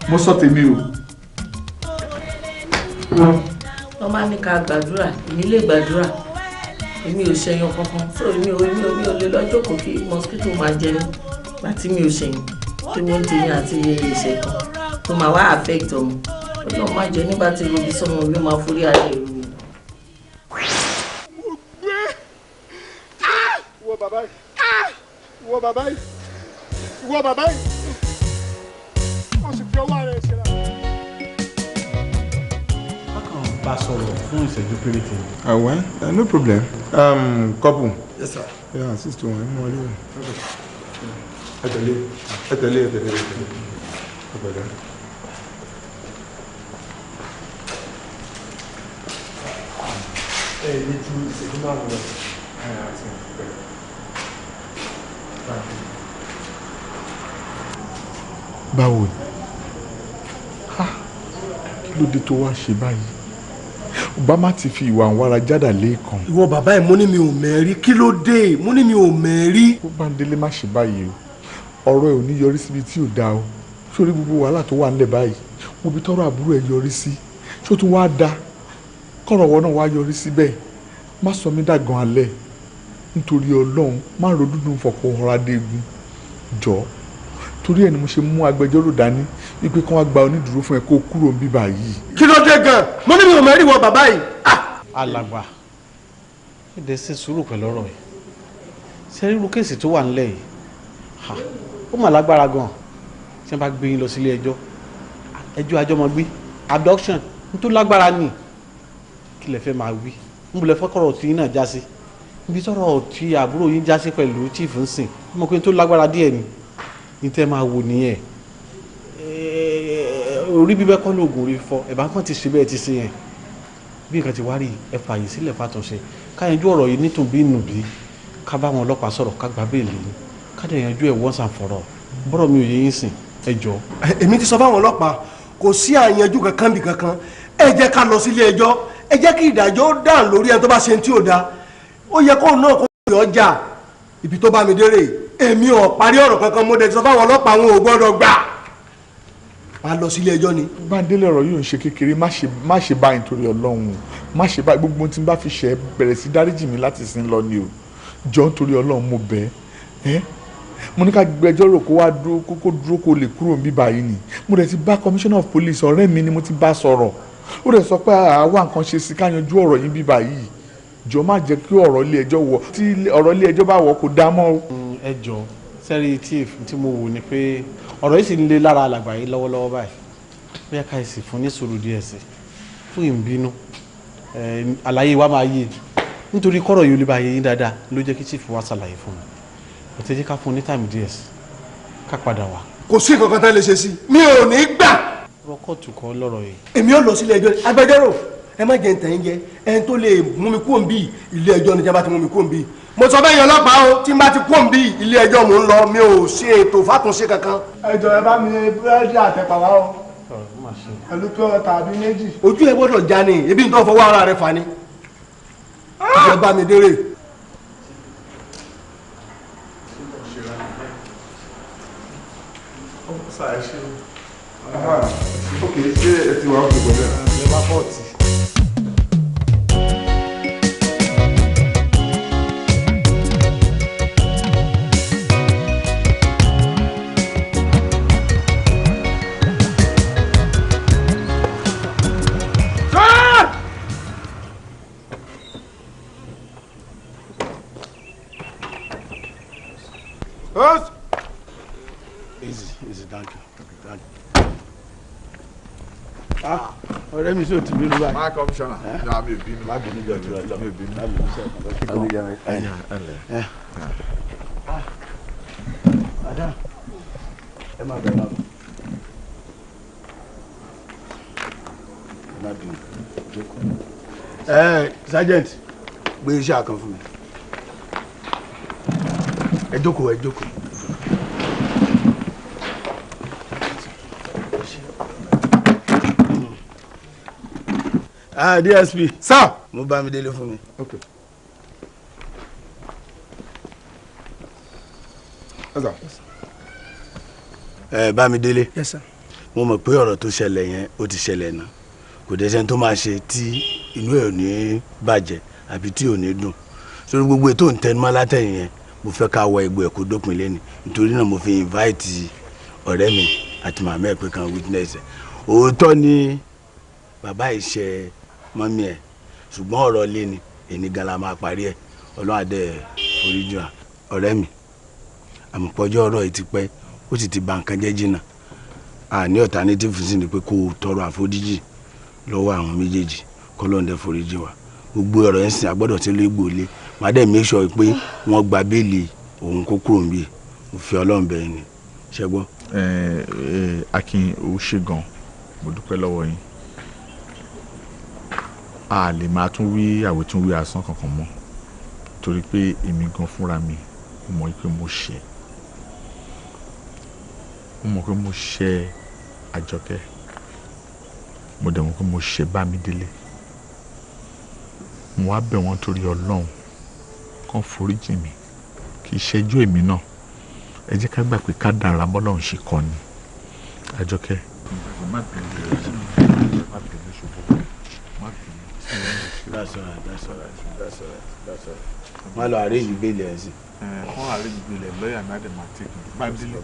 mo sọ tèmi o. Wọ́n máa ní ká gbàdúrà, èmi lè gbàdúrà, èmi ò ṣẹyàn kankan, so èmi ò lè lọ jókòó kí mosquito máa jẹ mí àti mi ò ṣẹyìn tí wọ́n ti ní àti iye ìṣẹ̀ kan tó máa wá affect ọmọ. Ọlọ́run má jẹ́ nígbà tí robi sọ́mọ mi ó máa forí ara ẹ̀ rú. Ìwọ bàbá yìí, ìwọ bàbá yìí, ìwọ bàbá yìí, wọ́n sì fi ọwọ́ ara ẹ̀ ṣe ra. Bákan bá sọ̀rọ̀ fún ìṣẹ́jú péréte. Well, no problem. Couple. Yes, sir. Yeah, assist wọn, ẹ mú wọlé wọn. Ẹ tẹ̀lé, ẹ tẹ̀lé, ẹ tẹ̀lé, ẹ tẹ̀lé. Ẹ pẹ̀lẹ́. Ẹ ní ju ìṣẹ́jú 5 lọ. Báwo ni? Kí ló dé tó wá ṣe báyìí? Obama ti fi ìwà àwara jádà lẹ́ẹ̀kan. Ìwọ bàbá ẹ̀, mo ní mi ò mẹ́rí, kí ló dé? Mo ní mi ò mẹ́rí. Ó bá ń délé má ṣe báyìí o, ọ̀rọ̀ ẹ̀ ò ní yọrí síbi tí ò dáa o. Sórí gbogbo wàhálà tó wà ńlẹ̀ báyìí, wo bí tọ́rọ̀ àbúrò ẹ̀ yọrí sí, ṣó tún wá da kọ́rọ̀ wọ náà wá yọrí síbẹ̀. Má sọ mí dàgan alẹ́ nítorí Ọlọ́run, má ro dúdú fọkàn ọ̀rá dégun jọ. Torí ẹ̀ ni mo ṣe mú agbẹjọ́rò dání wípé kí wọ́n gba onídùúró fún ẹ kó kúrò ń bíbà yìí. Kí ló dé gan? Mo ní mi ò mẹ́rí wọ bàbá yìí. Alàgbà, ẹ dẹ̀ ṣe sùúrù pẹ̀lú ọ̀rọ̀ yìí. Ṣé ríru kéèsì tó wà nílẹ̀ yìí, ó mà lágbára gan. Tí wọ́n bá gbé yín lọ sílé ẹjọ́, ẹjọ́ àjọmọ̀gbé, abduction ní tó lágbára ni. Kí lẹ fẹ́ máa wí? Níbo lẹ fẹ́ kọ̀rọ̀ tí yín náà já sí? Ibi tọ́rọ̀ tí àbúrò yín já sí pẹ̀lú chief ń sìn, mo pe tó lágbára díẹ̀ ni. Ní tẹ́ máa wò nìyẹn. Orí bíbẹ́ kọ́ lóògùn orí fífọ́, ẹ̀bá kan ti ṣe bẹ́ẹ̀ ti ṣe yẹn. Bí nǹkan ti wá rí, ẹ fààyè sílẹ̀ fàtúnṣe. Ká yanjú ọ̀rọ̀ yìí nítùbí nùbí, ká bá wọn ọlọ́pàá sọ̀rọ̀, ká gba béèlì yín, ká dẹ̀ yanjú ẹ̀ once and for all. Bọ́rọ̀ mi ò yé yín sìn, ẹ jọ. Èmi ti sọ fáwọn ọlọ́pàá, kò sí àyànjú kankan bí kankan. Ẹ jẹ́ ká lọ sílé ẹjọ́, ẹ jẹ́ kí ìdájọ́ ó dà lórí ẹni tó bá ṣe tí ò da. Ó yẹ kóun náà kó yọ ọjà ibi tó bá mi dérè. Èmi ò parí ọ̀rọ̀ kankan, mo dẹ̀ ti sọ fáwọn ọlọ́pàá wọn ò gbọ́dọ̀ gbà. Má lọ sílé ẹjọ́ ni. Bándélé, ọ̀rọ̀ yóò ń ṣe kékeré, má ṣe báyìí nítorí Ọlọ́run, má ṣe báyìí. Gbogbo tí n bá fi ṣe bẹ̀rẹ̀ sí dáríjì mi láti sin lọ ni o. Jọ nítorí Ọlọ́run, mo bẹ̀ ẹ́. Mo ní ká gbẹjọ́rò kó wá dúró, kó dúró kó lè kúrò níbí báyìí ni. Mo dẹ̀ ti bá commissioner of police ọ̀rẹ́ mi ni mo ti bá sọ̀rọ̀. Ó dẹ̀ sọ pé àwa nǹkan ṣe sí ká yanjú ọ̀rọ̀ yìí bí báyìí. Jọ má jẹ́ kí ọ̀rọ̀ ilé ẹjọ́ wọ̀, tí ọ̀rọ̀ ilé ẹjọ́ bá wọ̀ kó dá mọ́ o. Ẹ jọ sẹ́rí chief, tí mo wò ni pé ọ̀rọ̀ yìí sì ń lé lára alàgbà yìí lọ́wọ́lọ́wọ́ báyìí. Bóyá ká sì fún ní sùúrù díẹ̀ sí fún ìbínú, àlàyé wa máa yé nítorí kọ́rọ̀ yìí ó lè bá yé yín dáadáa ló jẹ́ kí chief wa ṣàlàyé fún mi. Kò tẹ́ jẹ́ ká fún ní táìmù díẹ̀ sí ká padà wá. Kò sí nǹkan kan tá lè ṣe sí, mi ò ní gbà. Rọ́kọ̀tù kọ́ lọ́rọ̀ yìí. Èmi ò lọ sílé ẹjọ́. Agbẹjọ́rò, ẹ má jẹ́ ntẹ̀ ń jẹ ẹni tó lè mú mi kúrò níbí, ilé ẹjọ́ ni tí a bá ti mú mi kúrò níbí. Mo sọ bẹ́ẹ̀ yẹn ọlọ́pàá o, tí n bá ti kúrò níbí ilé ẹjọ́ mò ń lọ, mi ò ṣe ètò fàtúnṣe kankan. Ẹ jọ̀ọ́ ẹ bá mi búrẹ́dì àtẹ̀pà wá o, pẹ̀lú pé ọ̀tà àbí méjì. Ojú ẹ gbọ́dọ̀ já ni, ebi ń tọ́ fọwọ́ ara rẹ fà ni. Ìjọba mi dérè. Ok, ṣé ẹ ti wà ó fi gbọ́dọ̀? Ẹ bá fọ́ọ̀tì. Easy, easy, thank you. Thank you. Ọ̀rẹ́ mi sóò ti bínú báyìí. Má kọmíṣánná, mi ò bínú. Má bínú jọ jùlọ lọ. Mi ò bínú. Má bínú sẹ́ẹ̀. Madam, ẹ má bẹ̀rẹ̀ máa bọ̀. Ẹ má bínú, jókòó. Ẹ Sergeant, gbé iṣẹ́ àkàn fún mi. Ẹ jókòó, ẹ jókòó. Ah, DSP. Sir. Mo bá mi délé fún mi. Okay. Yes, sir. Ẹ Bámidélé. Yes, sir. Mo mọ̀ pé ọ̀rọ̀ tó ṣẹlẹ̀ yẹn ó ti ṣẹlẹ̀ náà. Kò dé sẹ́ni tó máa ṣe tí inú ẹ̀ ò ní bàjẹ́ àbí tí ò ní dùn. Sórí gbogbo ètò ìtẹnumọ́ látẹ̀yìn yẹn, mo fẹ́ ká wọ egbò ẹ̀ kó dópin lẹ́ni. Nítorí náà mo fi invite ọ̀rẹ́ mi àti màmá ẹ̀ pé kan witness ẹ̀. Òótọ́ ni bàbá ìṣe mọ́mí ẹ̀, ṣùgbọ́n ọ̀rọ̀ lé ni èní gan la máa parí ẹ̀. Ọlọ́run á dẹ̀ foríjì wá. Ọ̀rẹ́ mi, àmọ̀pọ̀jọ́ ọ̀rọ̀ yìí ti pẹ́, ó sì ti ba nǹkan jẹ́ jìnnà. Àní alternative sí ni pé kó o tọrọ àforíjì lọ́wọ́ àwọn méjèèjì, k'Ọlọ́run dẹ̀ foríjì wá. Gbogbo ọ̀rọ̀ yẹn sìn agbọ́dọ̀ tí ló gbòlé. Màá dẹ̀ make sure pé wọ́n gba béèlì òun kó kúrò níbí. Mo fi Ọlọ́run bẹ̀ ẹ́ ni. Ṣé gbọ́? Akin, o ṣé gan, mo dúpẹ́ lọ́wọ́ yín. A lè máa tún wí àwítúnwí asán kankan mọ́, torí pé èmi gan fúnra mi mo mọ̀ pé mo ṣẹ̀. Mo mọ̀ pé mo ṣẹ̀ Àjọkẹ́, mo dẹ̀ mọ̀ pé mo ṣẹ̀ Bámidélé. Mo wá bẹ̀ wọ́n torí Ọlọ́run kàn foríjì mi, kì í ṣẹjú èmi náà. Ẹ jẹ́ ká gbà pé ká dára bọ́lọ́run ṣe kọ́ ni. Àjọkẹ́. Má bínú, má bínú ṣùgbọ́n má bínú. That's all right, that's all right, that's all right, that's all right. Má lọ arrange bail ẹ̀ sí. Wọ́n arrange bail ẹ̀, lọ́ọ̀yà náà dẹ̀ máa take me. Bámidélé.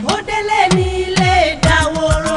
Ó délé nílé ìdáwòrò.